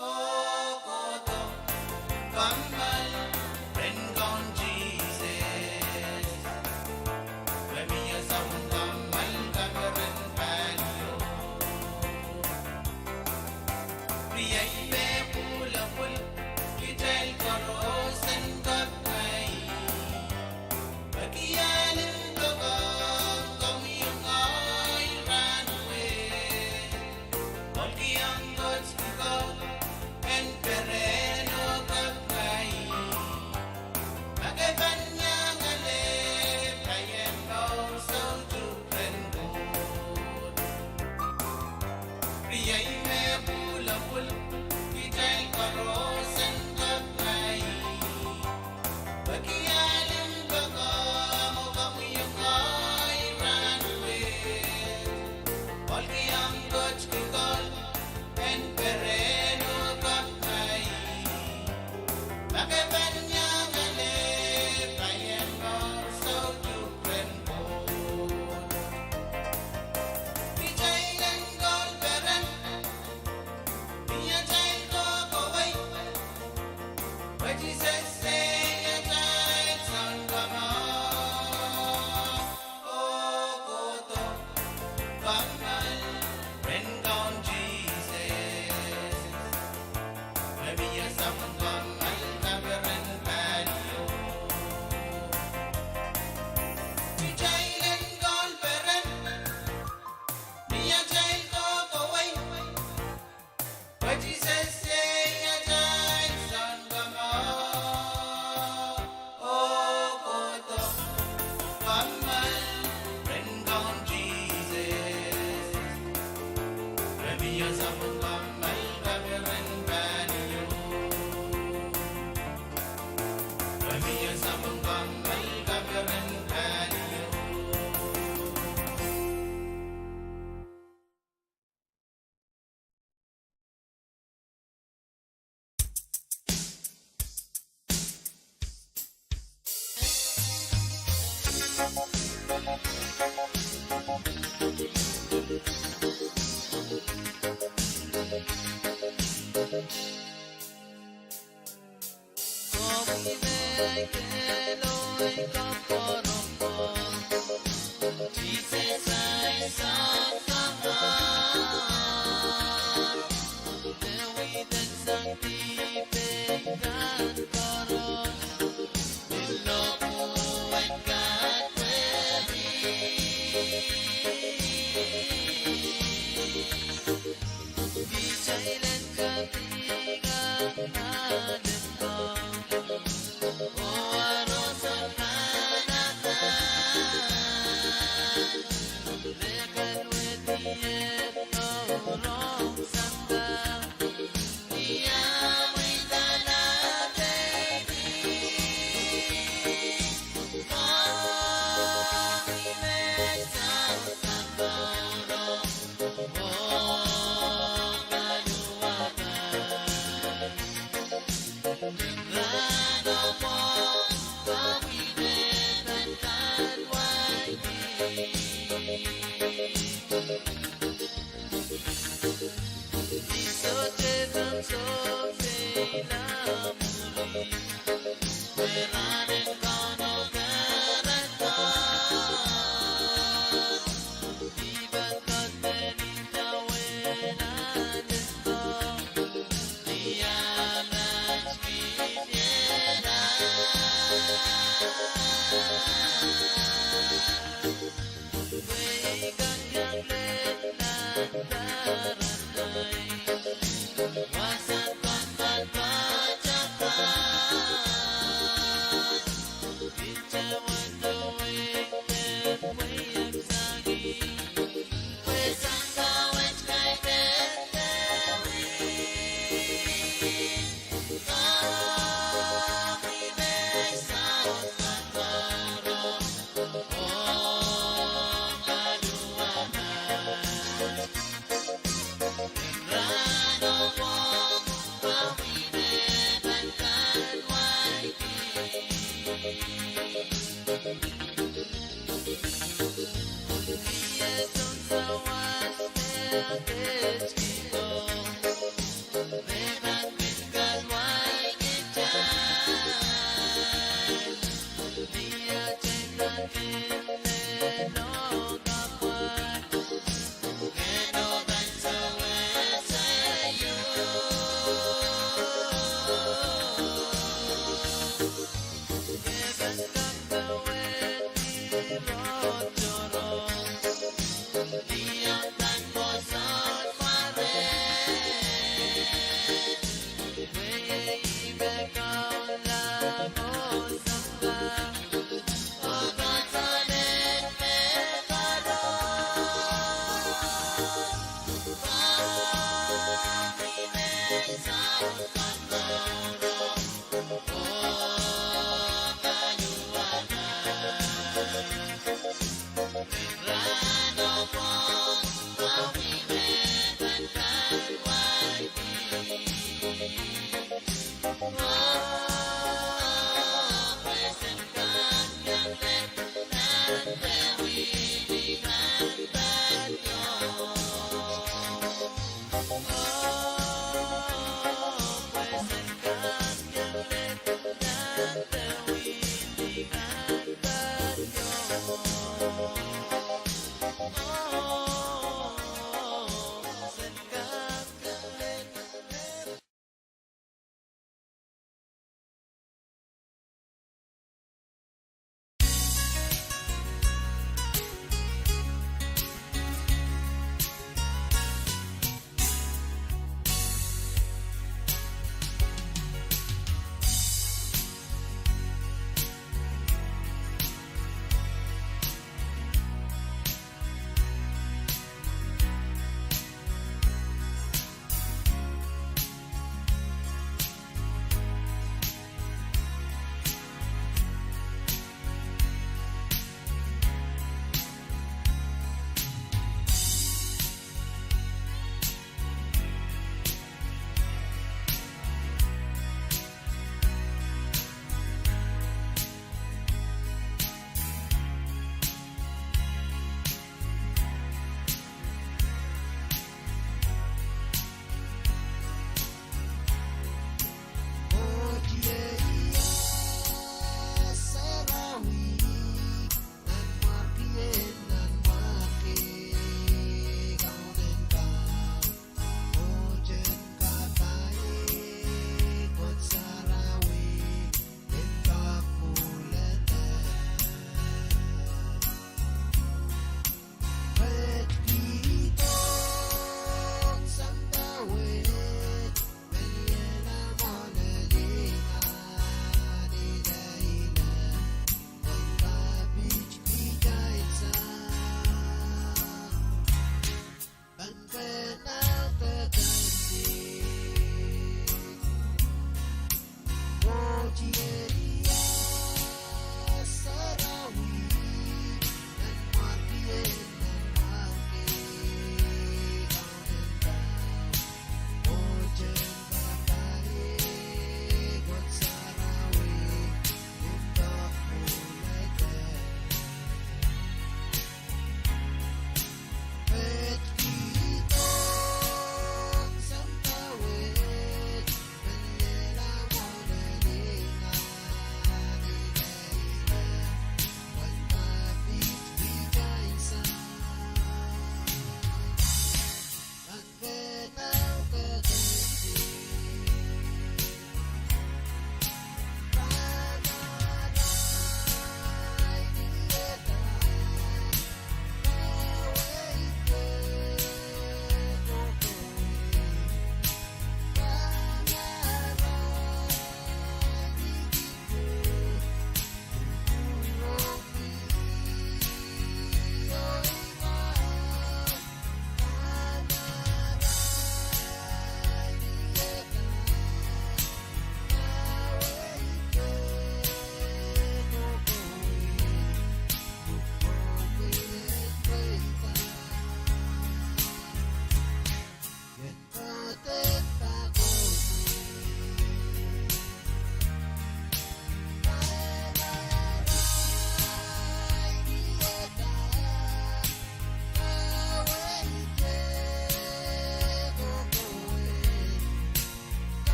Oh, kohdo kommoal rehn Kaun Sises, me mie soangen kommoal kaperen palio. Riei me pwulopwul, kitail koaros en kak ngehi. Peki ahl en poakohng komwi oh ngehi rahnwet. Ohlki ong Koht ki Koht en peren oh kak ngehi. Ma ke pahn iang ale paien mour soutuk rehn Koht. Riei me pwulopwul, kitail koaros en kak ngehi. Peki ahl en poakohng komwi oh ngehi rahnwet. Ohlki ong Koht ki Koht en peren oh kak ngehi. Ma ke pahn iang ale paien mour soutuk rehn Koht. Kitail en koul peren, mie atail kohkohwei, pwe Sises, iei atail Sounkomour. Oh, kohdo kommoal rehn Kaun Sises, me mie soangen kommoal kaperen palio. Kitail en koul peren, mie atail kohkohwei, pwe Sises, iei atail Sounkomour. Oh, kohdo kommoal rehn Kaun Sises, me mie soangen kommoal kaperen palio. Me mie soangen kommoal kaperen palio.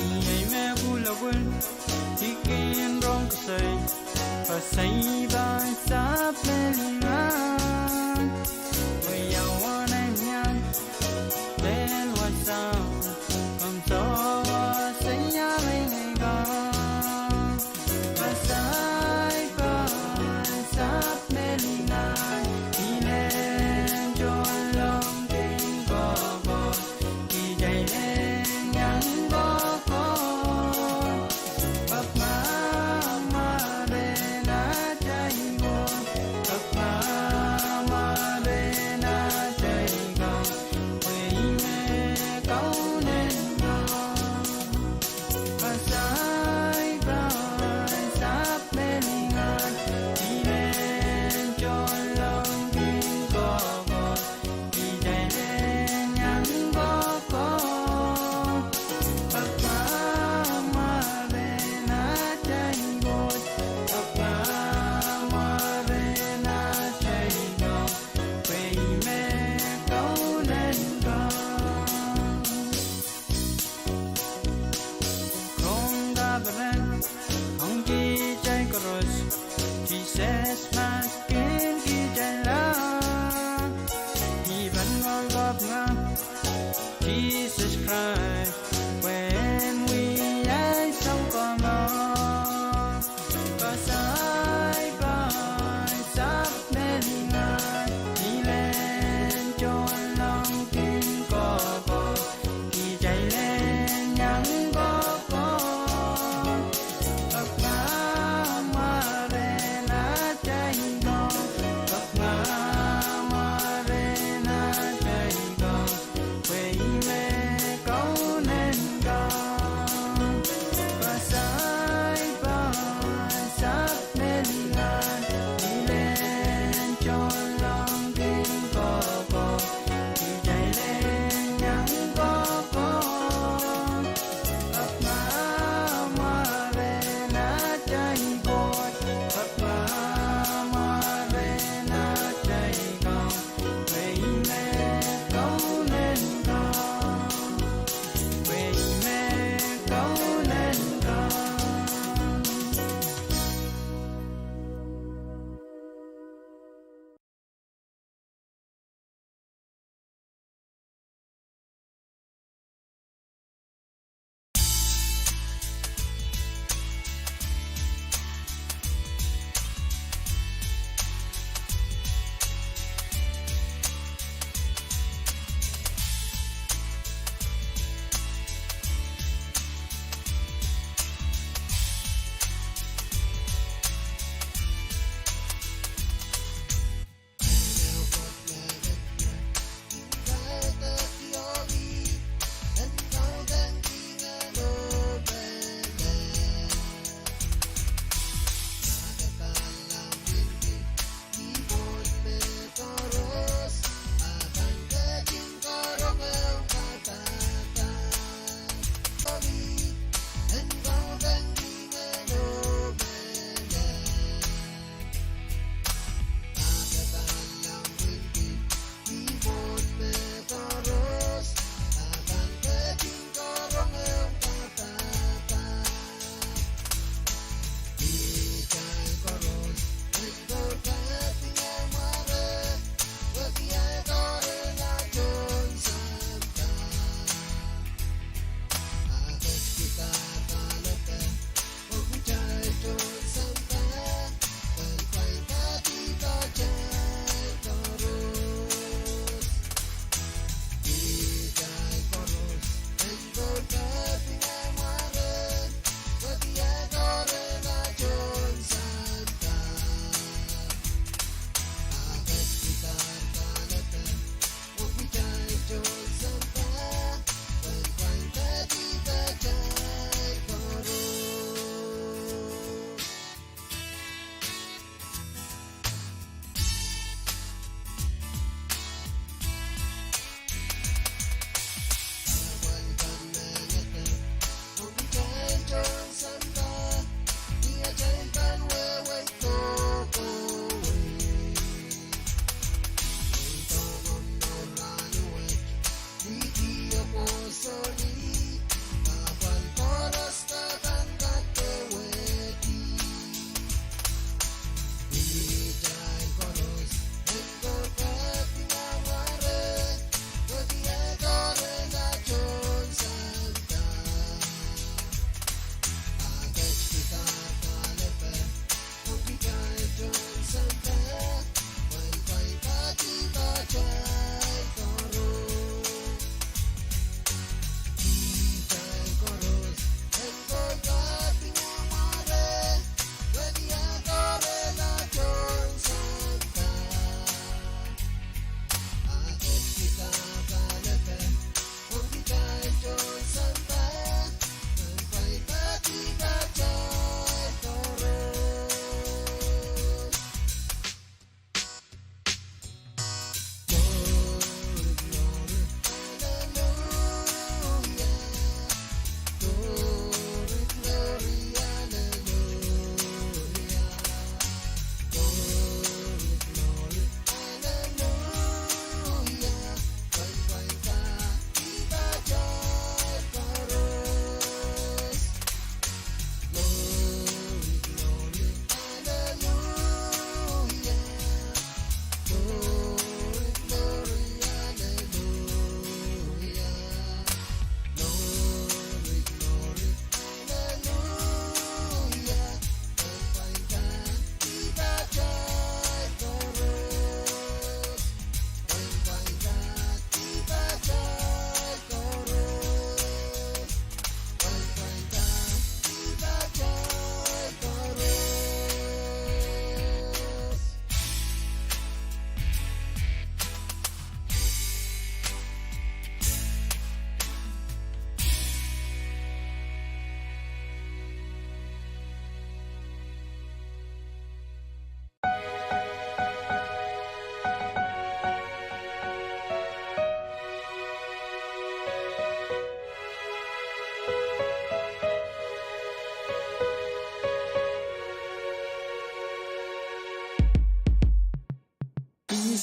Iei me pwulopwul, I kin rong koasoi, koasoi pahn sahpw melingan. Wiawi nan iang, pil wasao, komw soh, koasoi iang melingan. Koasoi pahn sahpw melingan, I len tohnleng kin kohkohdo, kitail en iang kohkohdo. Pak mah, mah rehn atail Koht, pak mah,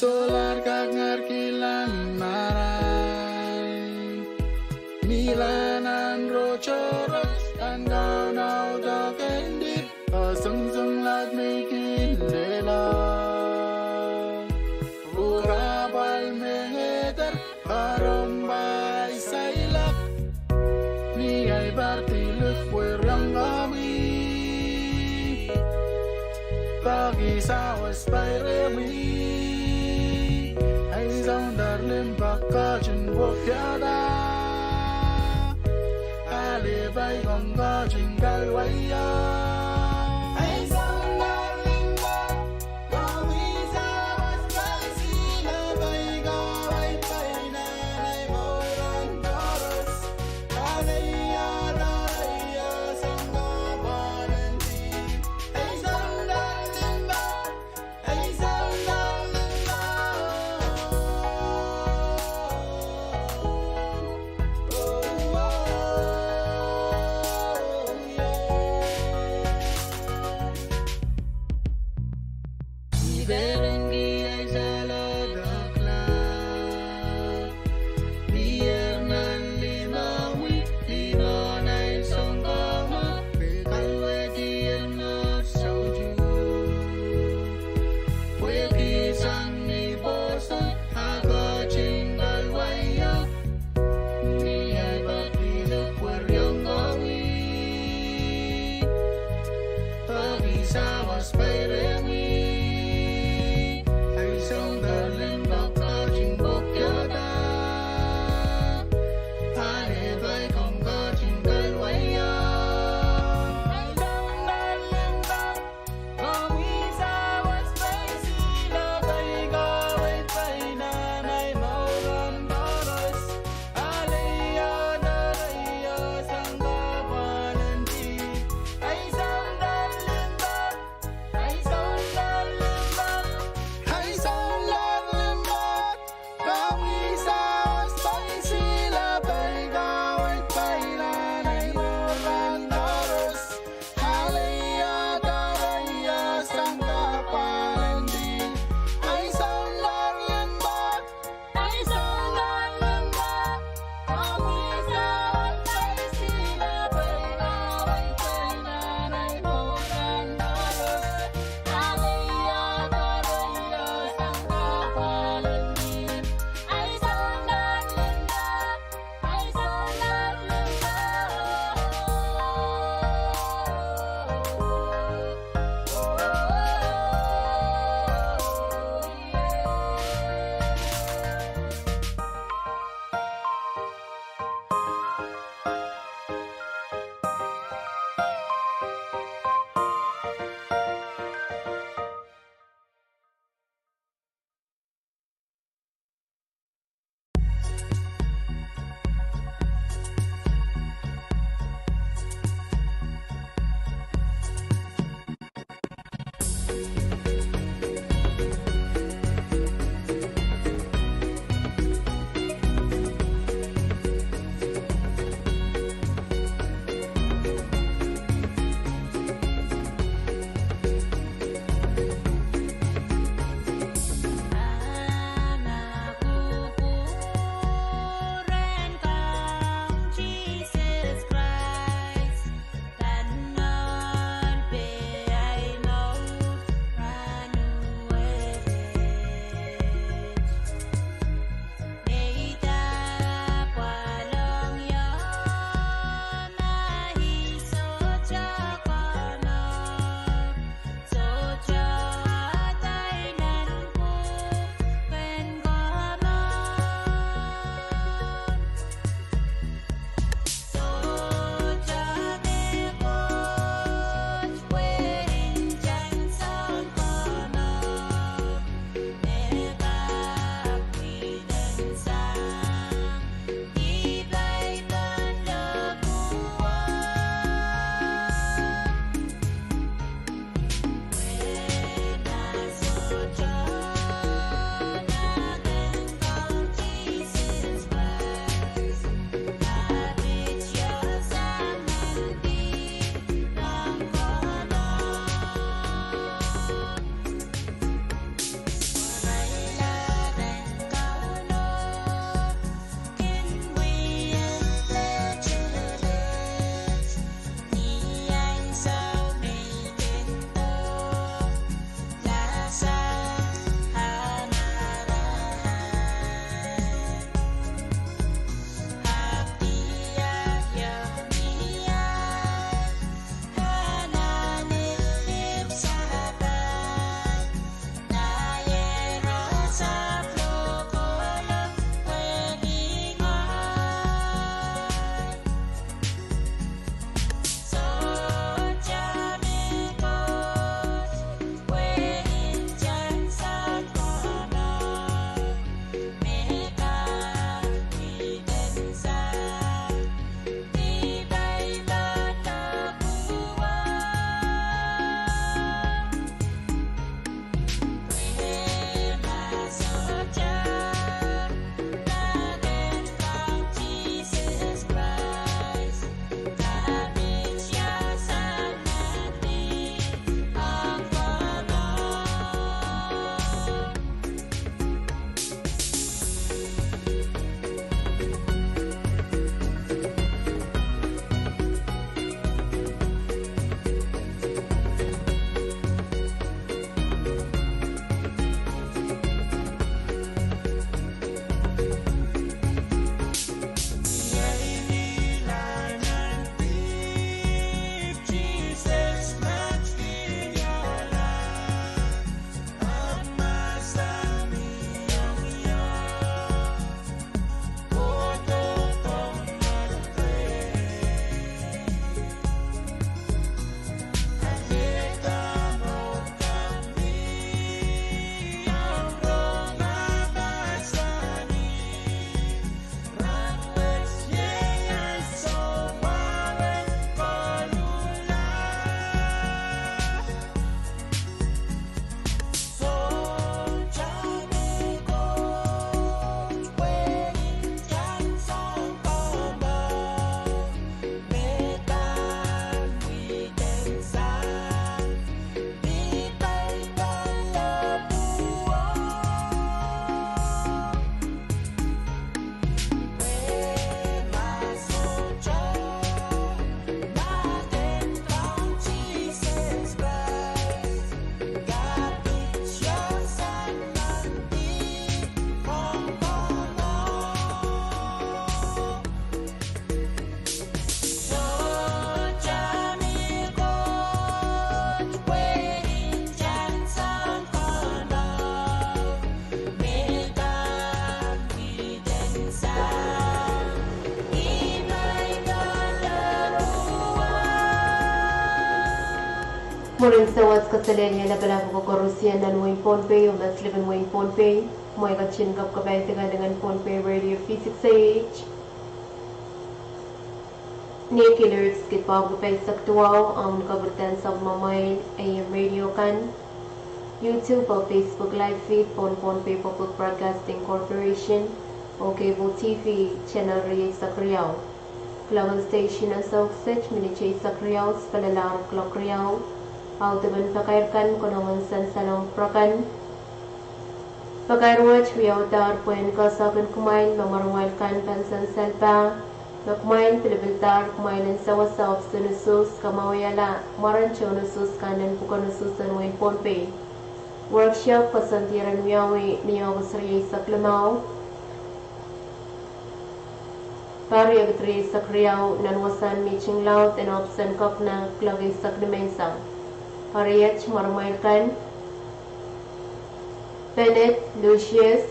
Solahr kak ngerki lahn marain, mih lahn rohtohros, en Kauno doken dihp, oh songosong lahn me kin lella. Pwuhk apwal me ngeder, oh romwail sailak, ni ahi pahn pil pwuriong komwi, pwehki sawas pairewi. Ahi soundahr limpoak ketin pwukiada, ale pai komw ketin kalwaia. Ahi soundahr limpoak, komwi sawas paisila pai kawei pai nan ahi mour en koaros. Ale ia, ale ia, sang kahpwal en dihp. Ahi soundahr limpoak, ahi soundahr limpoak. Oh, oh, oh, yeah. Ni peren ki ahi saledek lap, mier nan limomwi, limon ahi sounkomour, pwe kalwedi en mour soutuk. Pwehki sang ni pwoson, a ketin kalwaia. Ni ahi pahn pil pwuriong komwi, pwehki sawas pairewi. Ahi soundahr limpoak ketin pwukiada, ale pai komw ketin kalwaia. Ahi soundahr limpoak, komwi sawas paisila pai kawei pai nan ahi mour en koaros. Ale ia, ale ia, sang kahpwal en dihp. Ahi soundahr limpoak, ahi soundahr limpoak, ahi soundahr limpoak, komwi sawas paisila pai kawei pai nan ahi mour en koaros. Ale ia, ale ia, sang kahpwal en dihp. Ahi soundahr limpoak, ahi soundahr limpoak, komwi sawas paisila pai kawei pai nan ahi mour en koaros. Ale ia, ale ia, sang kahpwal en dihp. Ahi soundahr limpoak, ahi soundahr limpoak. Mwurin sawas, kaselehlie lapalap ko koarusie nan wehin Pohnpei oh me slipen wehin Pohnpei. Mwein ketin kapkapai de kanengen Pohnpei Radio V six A H. Ni kilir skit pahpwuki pahisek duwau, ahmw kapwurdan sapwellimamwail A M radio kan, YouTube oh Facebook live feed pohn Pohnpei Public Broadcasting Corporation oh cable T V channel rieisek riau. Local station ansou kiset minit eisek riau, sipelelahr kuloak riau. Audepen pakair kan konehng en sansalohng pwurokan. Pakair wet wiawadahr pwehn kasakin kumwail me mwaromwail kan pahn sansal pah, me kumwail pilipildahr kumwail en sewese ohpis en usuhs kamwahuiala mwaren tohn usuhs kan nan pwuken usuhs en wehin Pohnpei. Workshop koasoandi en wiawi ni August rieisek limau, pahr riekid rieisek riau, nan wasahn mihting laud en ohpis en Kopna, kuloak eisek nimenseng. Eri iet mwaromwail kan: Bennett Lucius,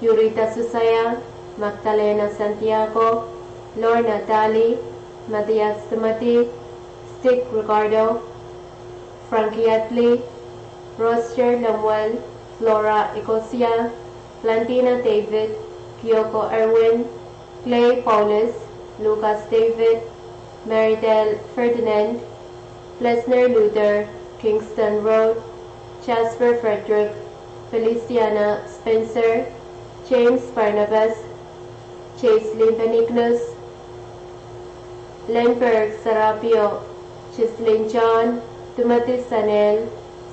Yurita Susaya, Magdalena Santiago, Lorna Dali, Matthias Timothy, Stig Ricardo, Frankie Atli, Roster Lemuel, Flora Ikosia, Blandina David, Kyoko Erwin, Clay Paulus, Lucas David, Maridel Ferdinand, Plesner Luther, Kingston Road, Jasper Frederick, Feliciana Spencer, James Barnabas, Jaislyn Benignos, Lenberg Serapio, Chislin John, Timothy Sanel,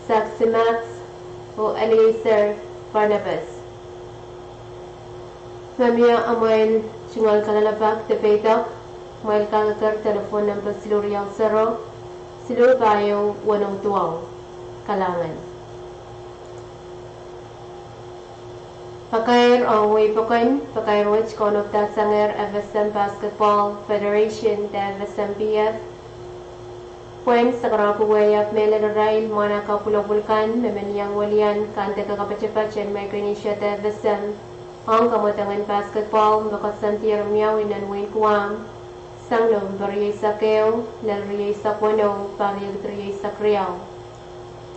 Saxi Max, oh Eliezer Barnabas. Ma mie amwail tungoal kalelapak de peidek, kumwail kak kekehr telephone number siluh riau sero, siluh pahieu weneu duwau. Kalahngan. Pakair ong wehi pokon. Pakair wet kaunopada sang F S M Basketball Federation de F S M B F pwehn sakarapwuwei ahpw mehlel irail mwahnakapw pwulopwul kan me men iang welian kandeke kapatapat en Micronesia de F S M ong kamwadang en basketball me koasoandier wiawi nan wehin Guam sang November rieisek ehu, lel rieisek weneu, pahr riekid rieisek riau.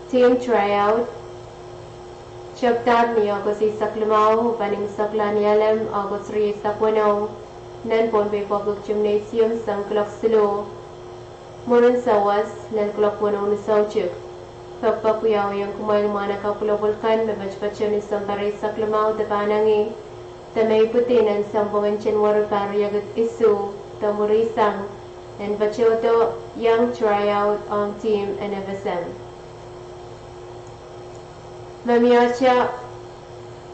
Team tryout tepdahr ni August eisek limau, pahn imwisekla ni Alem August rieisek weneu, nan Pohnpei Public Gymnasium sang kuloak siluh mwurin sawas, lel kuloak weneu ni soutik. Pekpek wiawiong kumwail mwahnakapw pwulopwul kan me patopatohn Disempe eisek limau de pahnangih, de me ipwidi nan sounpwongen January pahr riekid isuh de mwuri sang, en patohdo iang tryout ong team en F S M. Ma miehte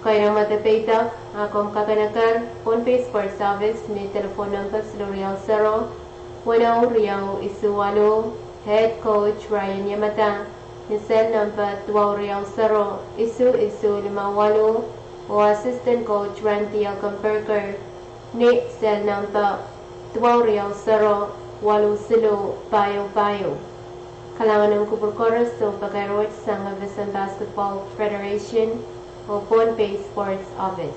keinemwe de peidek, a komw kak en eker Pohnpei Sports Office ni telephone number siluh riau sero, weneu riau isuh waluh, head coach Ryan Yamada, ni cell number duwau riau sero, isuh isuh limau waluh, oh assistant coach Randy Elkenberger, ni cell number duwau riau sero, waluh siluh pahieu pahieu. Kalahngan en kupwur koaros oh pakair wet sang F S M Basketball Federation oh Pohnpei Sports Office.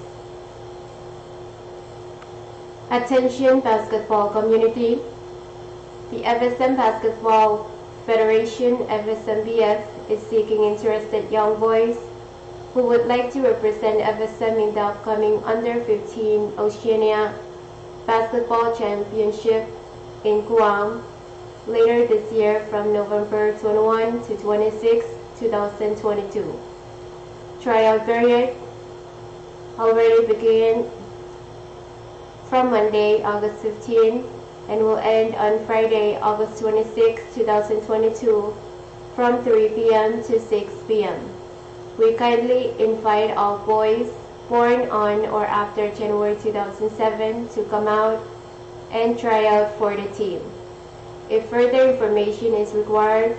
Attention basketball community. The F S M Basketball Federation, F S M B F, is seeking interested young boys who would like to represent F S M in the upcoming Under fifteen Oceania Basketball Championship in Guam later this year from November twenty-one to twenty-six, two thousand twenty-two. Tryout period already began from Monday, August fifteen, and will end on Friday, August twenty-six, two thousand twenty-two, from three p m to six p m. We kindly invite all boys born on or after January two thousand seven to come out and try out for the team. If further information is required,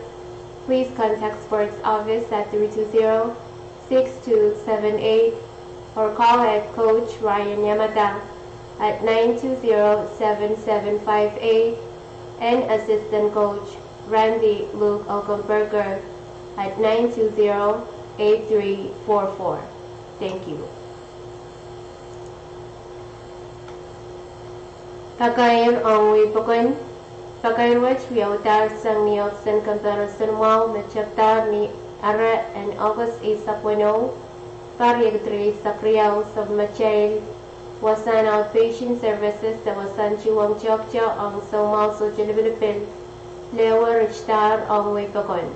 please contact Sports Office at three two zero, six two seven eight or call head coach Ryan Yamada at nine two zero, seven seven five eight and assistant coach Randy Luke Elkenberger at nine two zero, eight three four four. Thank you. Pakair ong wehi pokon. Pakair wet wiaudahr sang ni ohpis en Kempehr oh Sounmwahu me tepdahr ni are en August eisek weneu, pahr riekid rieisek riau, sapwellimatail wasahn outpatient services de wasahn tuhwong toahkte ong soumwahu sohte lipilipil, lewe ritdahr ong wehi pokon.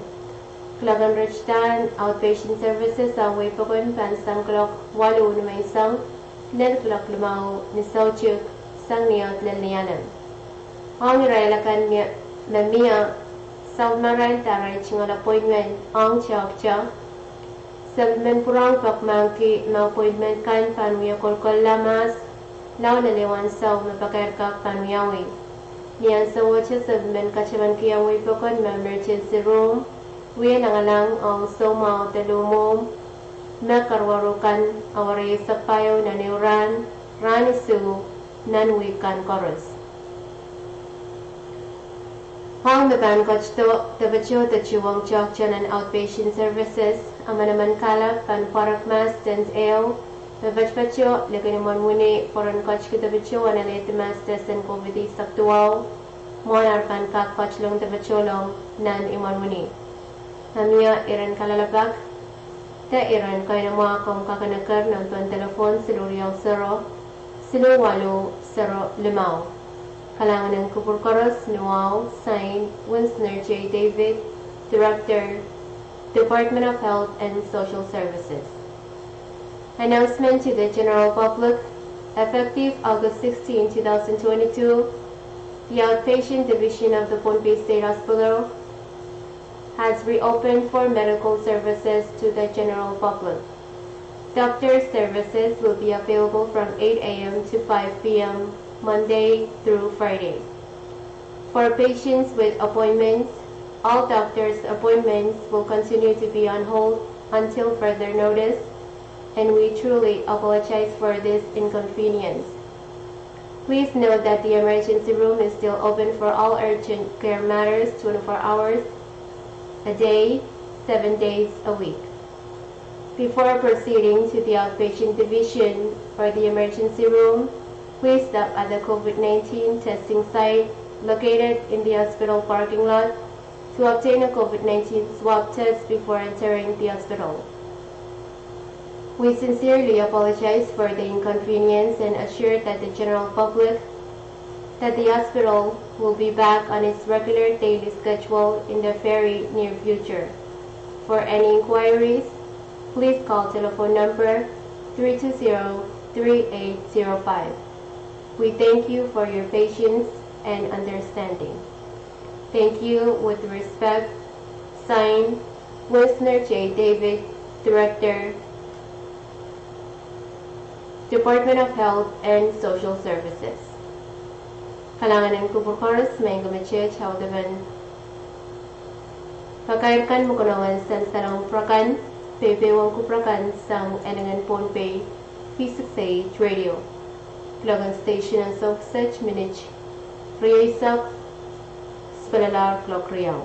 Kuloak en ritdahn outpatient services ong wehi pokon pahn sang kuloak waluh ni menseng lel kuloak limau ni soutik, sang ni aht lel ni alem. Ong irail akan me, me mie South Marail de arail tungoal appointment ong toahkte, se men pwurehng pekmahkki me appointment kan pahn wie kolkolla mahs lao lel ehu ansou me pakair kak pahn wiawi. Ni ansouohte se men katamankiong wehi pokon me emergency room, wie langalang ong soumwahu de luhmwuhm, me karuwaru kan awa rieisek pahieu nan ehu rahn, rahn isuh, nan wihk kan koaros. Ong me pahn ketido depito de tuhwong toahkte nan outpatient services, emenemen kalap pahn pwarek mahs tent ehu me patopato likin imwen wini pwe ren ketiki depito en alehdi mahs test en COVID eisek duwau, mwohn ar pahn kak ketilong depitolong nan imwen wini. Ma mie iren kalelapak de iren keinemwe, komw kak en eker nan pwon telephone siluh riau sero, siluh waluh sero limau. Kalahngan en kupwur koaros ni wahu, sign, Winsner J. David, Director, Department of Health and Social Services. Announcement to the general public. Effective August sixteen, two thousand twenty-two, the outpatient division of the Pohnpei State Hospital has reopened for medical services to the general public. Doctor services will be available from eight a m to five p m, Monday through Friday. For patients with appointments, all doctors' appointments will continue to be on hold until further notice, and we truly apologize for this inconvenience. Please note that the emergency room is still open for all urgent care matters twenty-four hours a day, seven days a week. Before proceeding to the outpatient division or the emergency room, please stop at the COVID nineteen testing site located in the hospital parking lot to obtain a COVID nineteen swab test before entering the hospital. We sincerely apologize for the inconvenience and assure that the general public that the hospital will be back on its regular daily schedule in the very near future. For any inquiries, please call telephone number three two zero, three eight zero five. We thank you for your patience and understanding. Thank you, with respect, signed, Winsner J. David, Director, Department of Health and Social Services. Kalahngan en kupwur koaros, maing ko me teikan audepen pakair kan me konehng en sansalong pwurokan, peipeiohng kupwurokan sang Elingan Pohnpei, V six A H Radio. Kuloak en station en sohp kiset minit rieisek sipalalahr kuloak riau.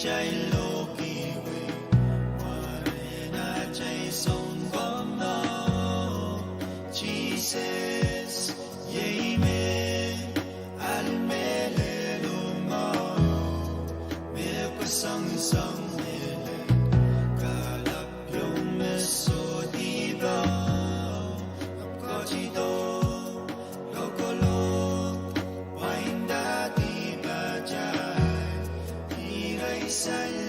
Kitail lohki wei, mwaren atail Sounkomour Sises, iei me ahl mehlel oh mour, me koasoansoangen kalapw ieu me sohte pahn ketido lokolok, pwainda dipatail, irail sahl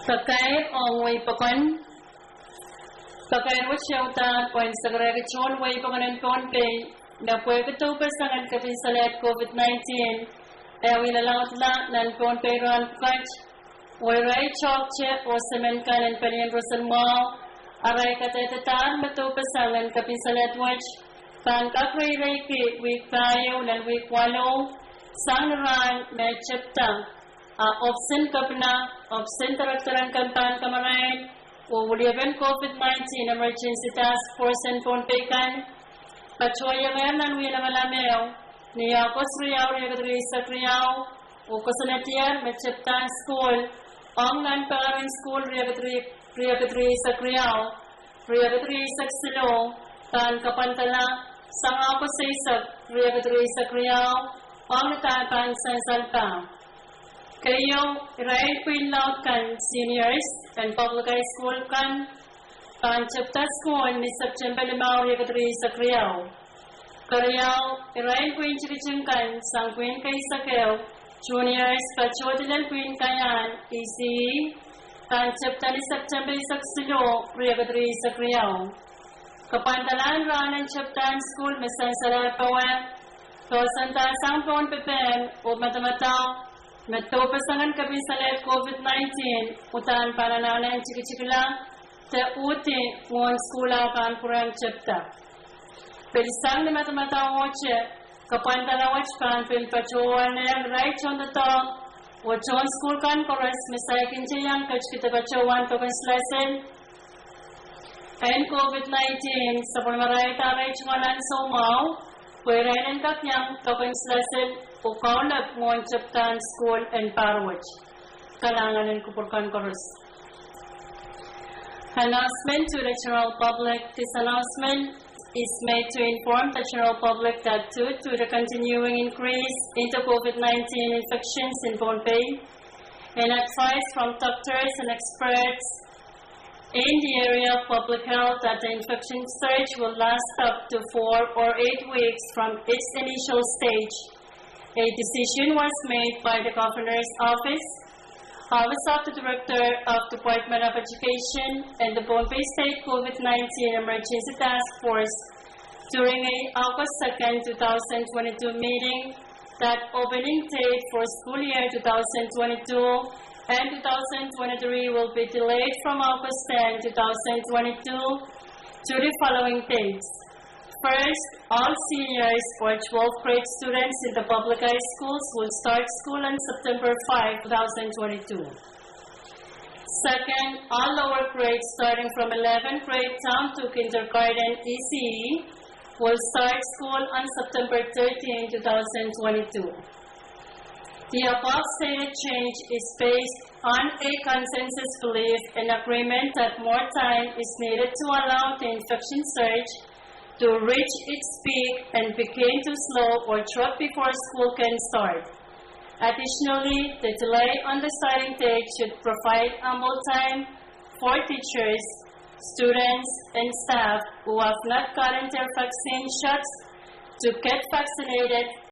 Pakair ong wehi pokon. Pakair wet ieu uhdahn pwehn sakarehki tohn wehi pokon en Pohnpei me pwehki doupeseng en kepin salehd COVID nineteen, e wialaudla nan Pohnpei rahn pwukat, oh irail toahkte oh semen kan en pelien roson mwahu, arail kadehdehiong me doupeseng en kepin salehd wet pahn kak reireiki wihk pahieu lel wihk waluh, sang ni rahn me tepda, a ohpis en kepina, ohpis en Director en Kempahn Kamarain, oh weliepen COVID nineteen Emergency Task Force en Pohnpei kan patohiengehr nan Wia Lamalam ehu, ni August riau, riekid rieisek riau, oh koasoanedier me tepdahn sukuhl ong nan pahn sukuhl riekid rie-, riekid rieisek riau, riekid rieisek siluh, pahn kapwandala sang August eisek, riekid rieisek riau, ong ni dahn pahn sansal pah. Keieu, irail pwihn laud kan, seniors en public high school kan, pahn tepda sukuhl ni September limau, riekid rieisek riau. Keriau, irail pwihn tikitik kan sang pwihn keisek ehu, juniors patohdi lel pwihn kaiahn, E C E, pahn tepda ni September eisek siluh, riekid rieisek riau. Kapwandalahn rahn en tepdahn sukuhl me sansalehr powe, poahsoandahsang pohn pepehm oh madamadau me doupeseng en kepin salehd COVID nineteen uhdahn pahn anahne tikitikla, de uhdi mwohn sukuhl ah pahn pwurehng tepda. Pil sang ni madamadau wet, kapwandala wet pahn pil patohwanehr irail tohndoadoahk oh tohn sukuhl kan koaros me saikinte iang ketikihda patohwan doken silasil en COVID nineteen, sapwellimarailda arail tungoal ansou mwahu, pwe irail en kak iang doken silasil oh kaulap mwohn tepdahn sukuhl en pahr wet. Kalahngan en kupwur kan koaros. Announcement to the general public. This announcement is made to inform the general public that due to the continuing increase in the COVID nineteen infections in Pohnpei, and advice from doctors and experts in the area of public health that the infection surge will last up to four or eight weeks from its initial stage. A decision was made by the Governor's Office, Office of the Director of Department of Education, and the Pohnpei State COVID nineteen Emergency Task Force during a August second, two thousand twenty-two meeting that opening date for school year two thousand twenty-two and two thousand twenty-three will be delayed from August ten, two thousand twenty-two to the following dates. First, all seniors or twelfth grade students in the public high schools will start school on September five, two thousand twenty-two. Second, all lower grades starting from eleventh grade down to kindergarten E C E will start school on September thirteenth, two thousand twenty-two. The above stated change is based on a consensus belief and agreement that more time is needed to allow the infection surge to reach its peak and begin to slow or drop before school can start. Additionally, the delay on the starting date should provide ample time for teachers, students, and staff who have not gotten their vaccine shots to get vaccinated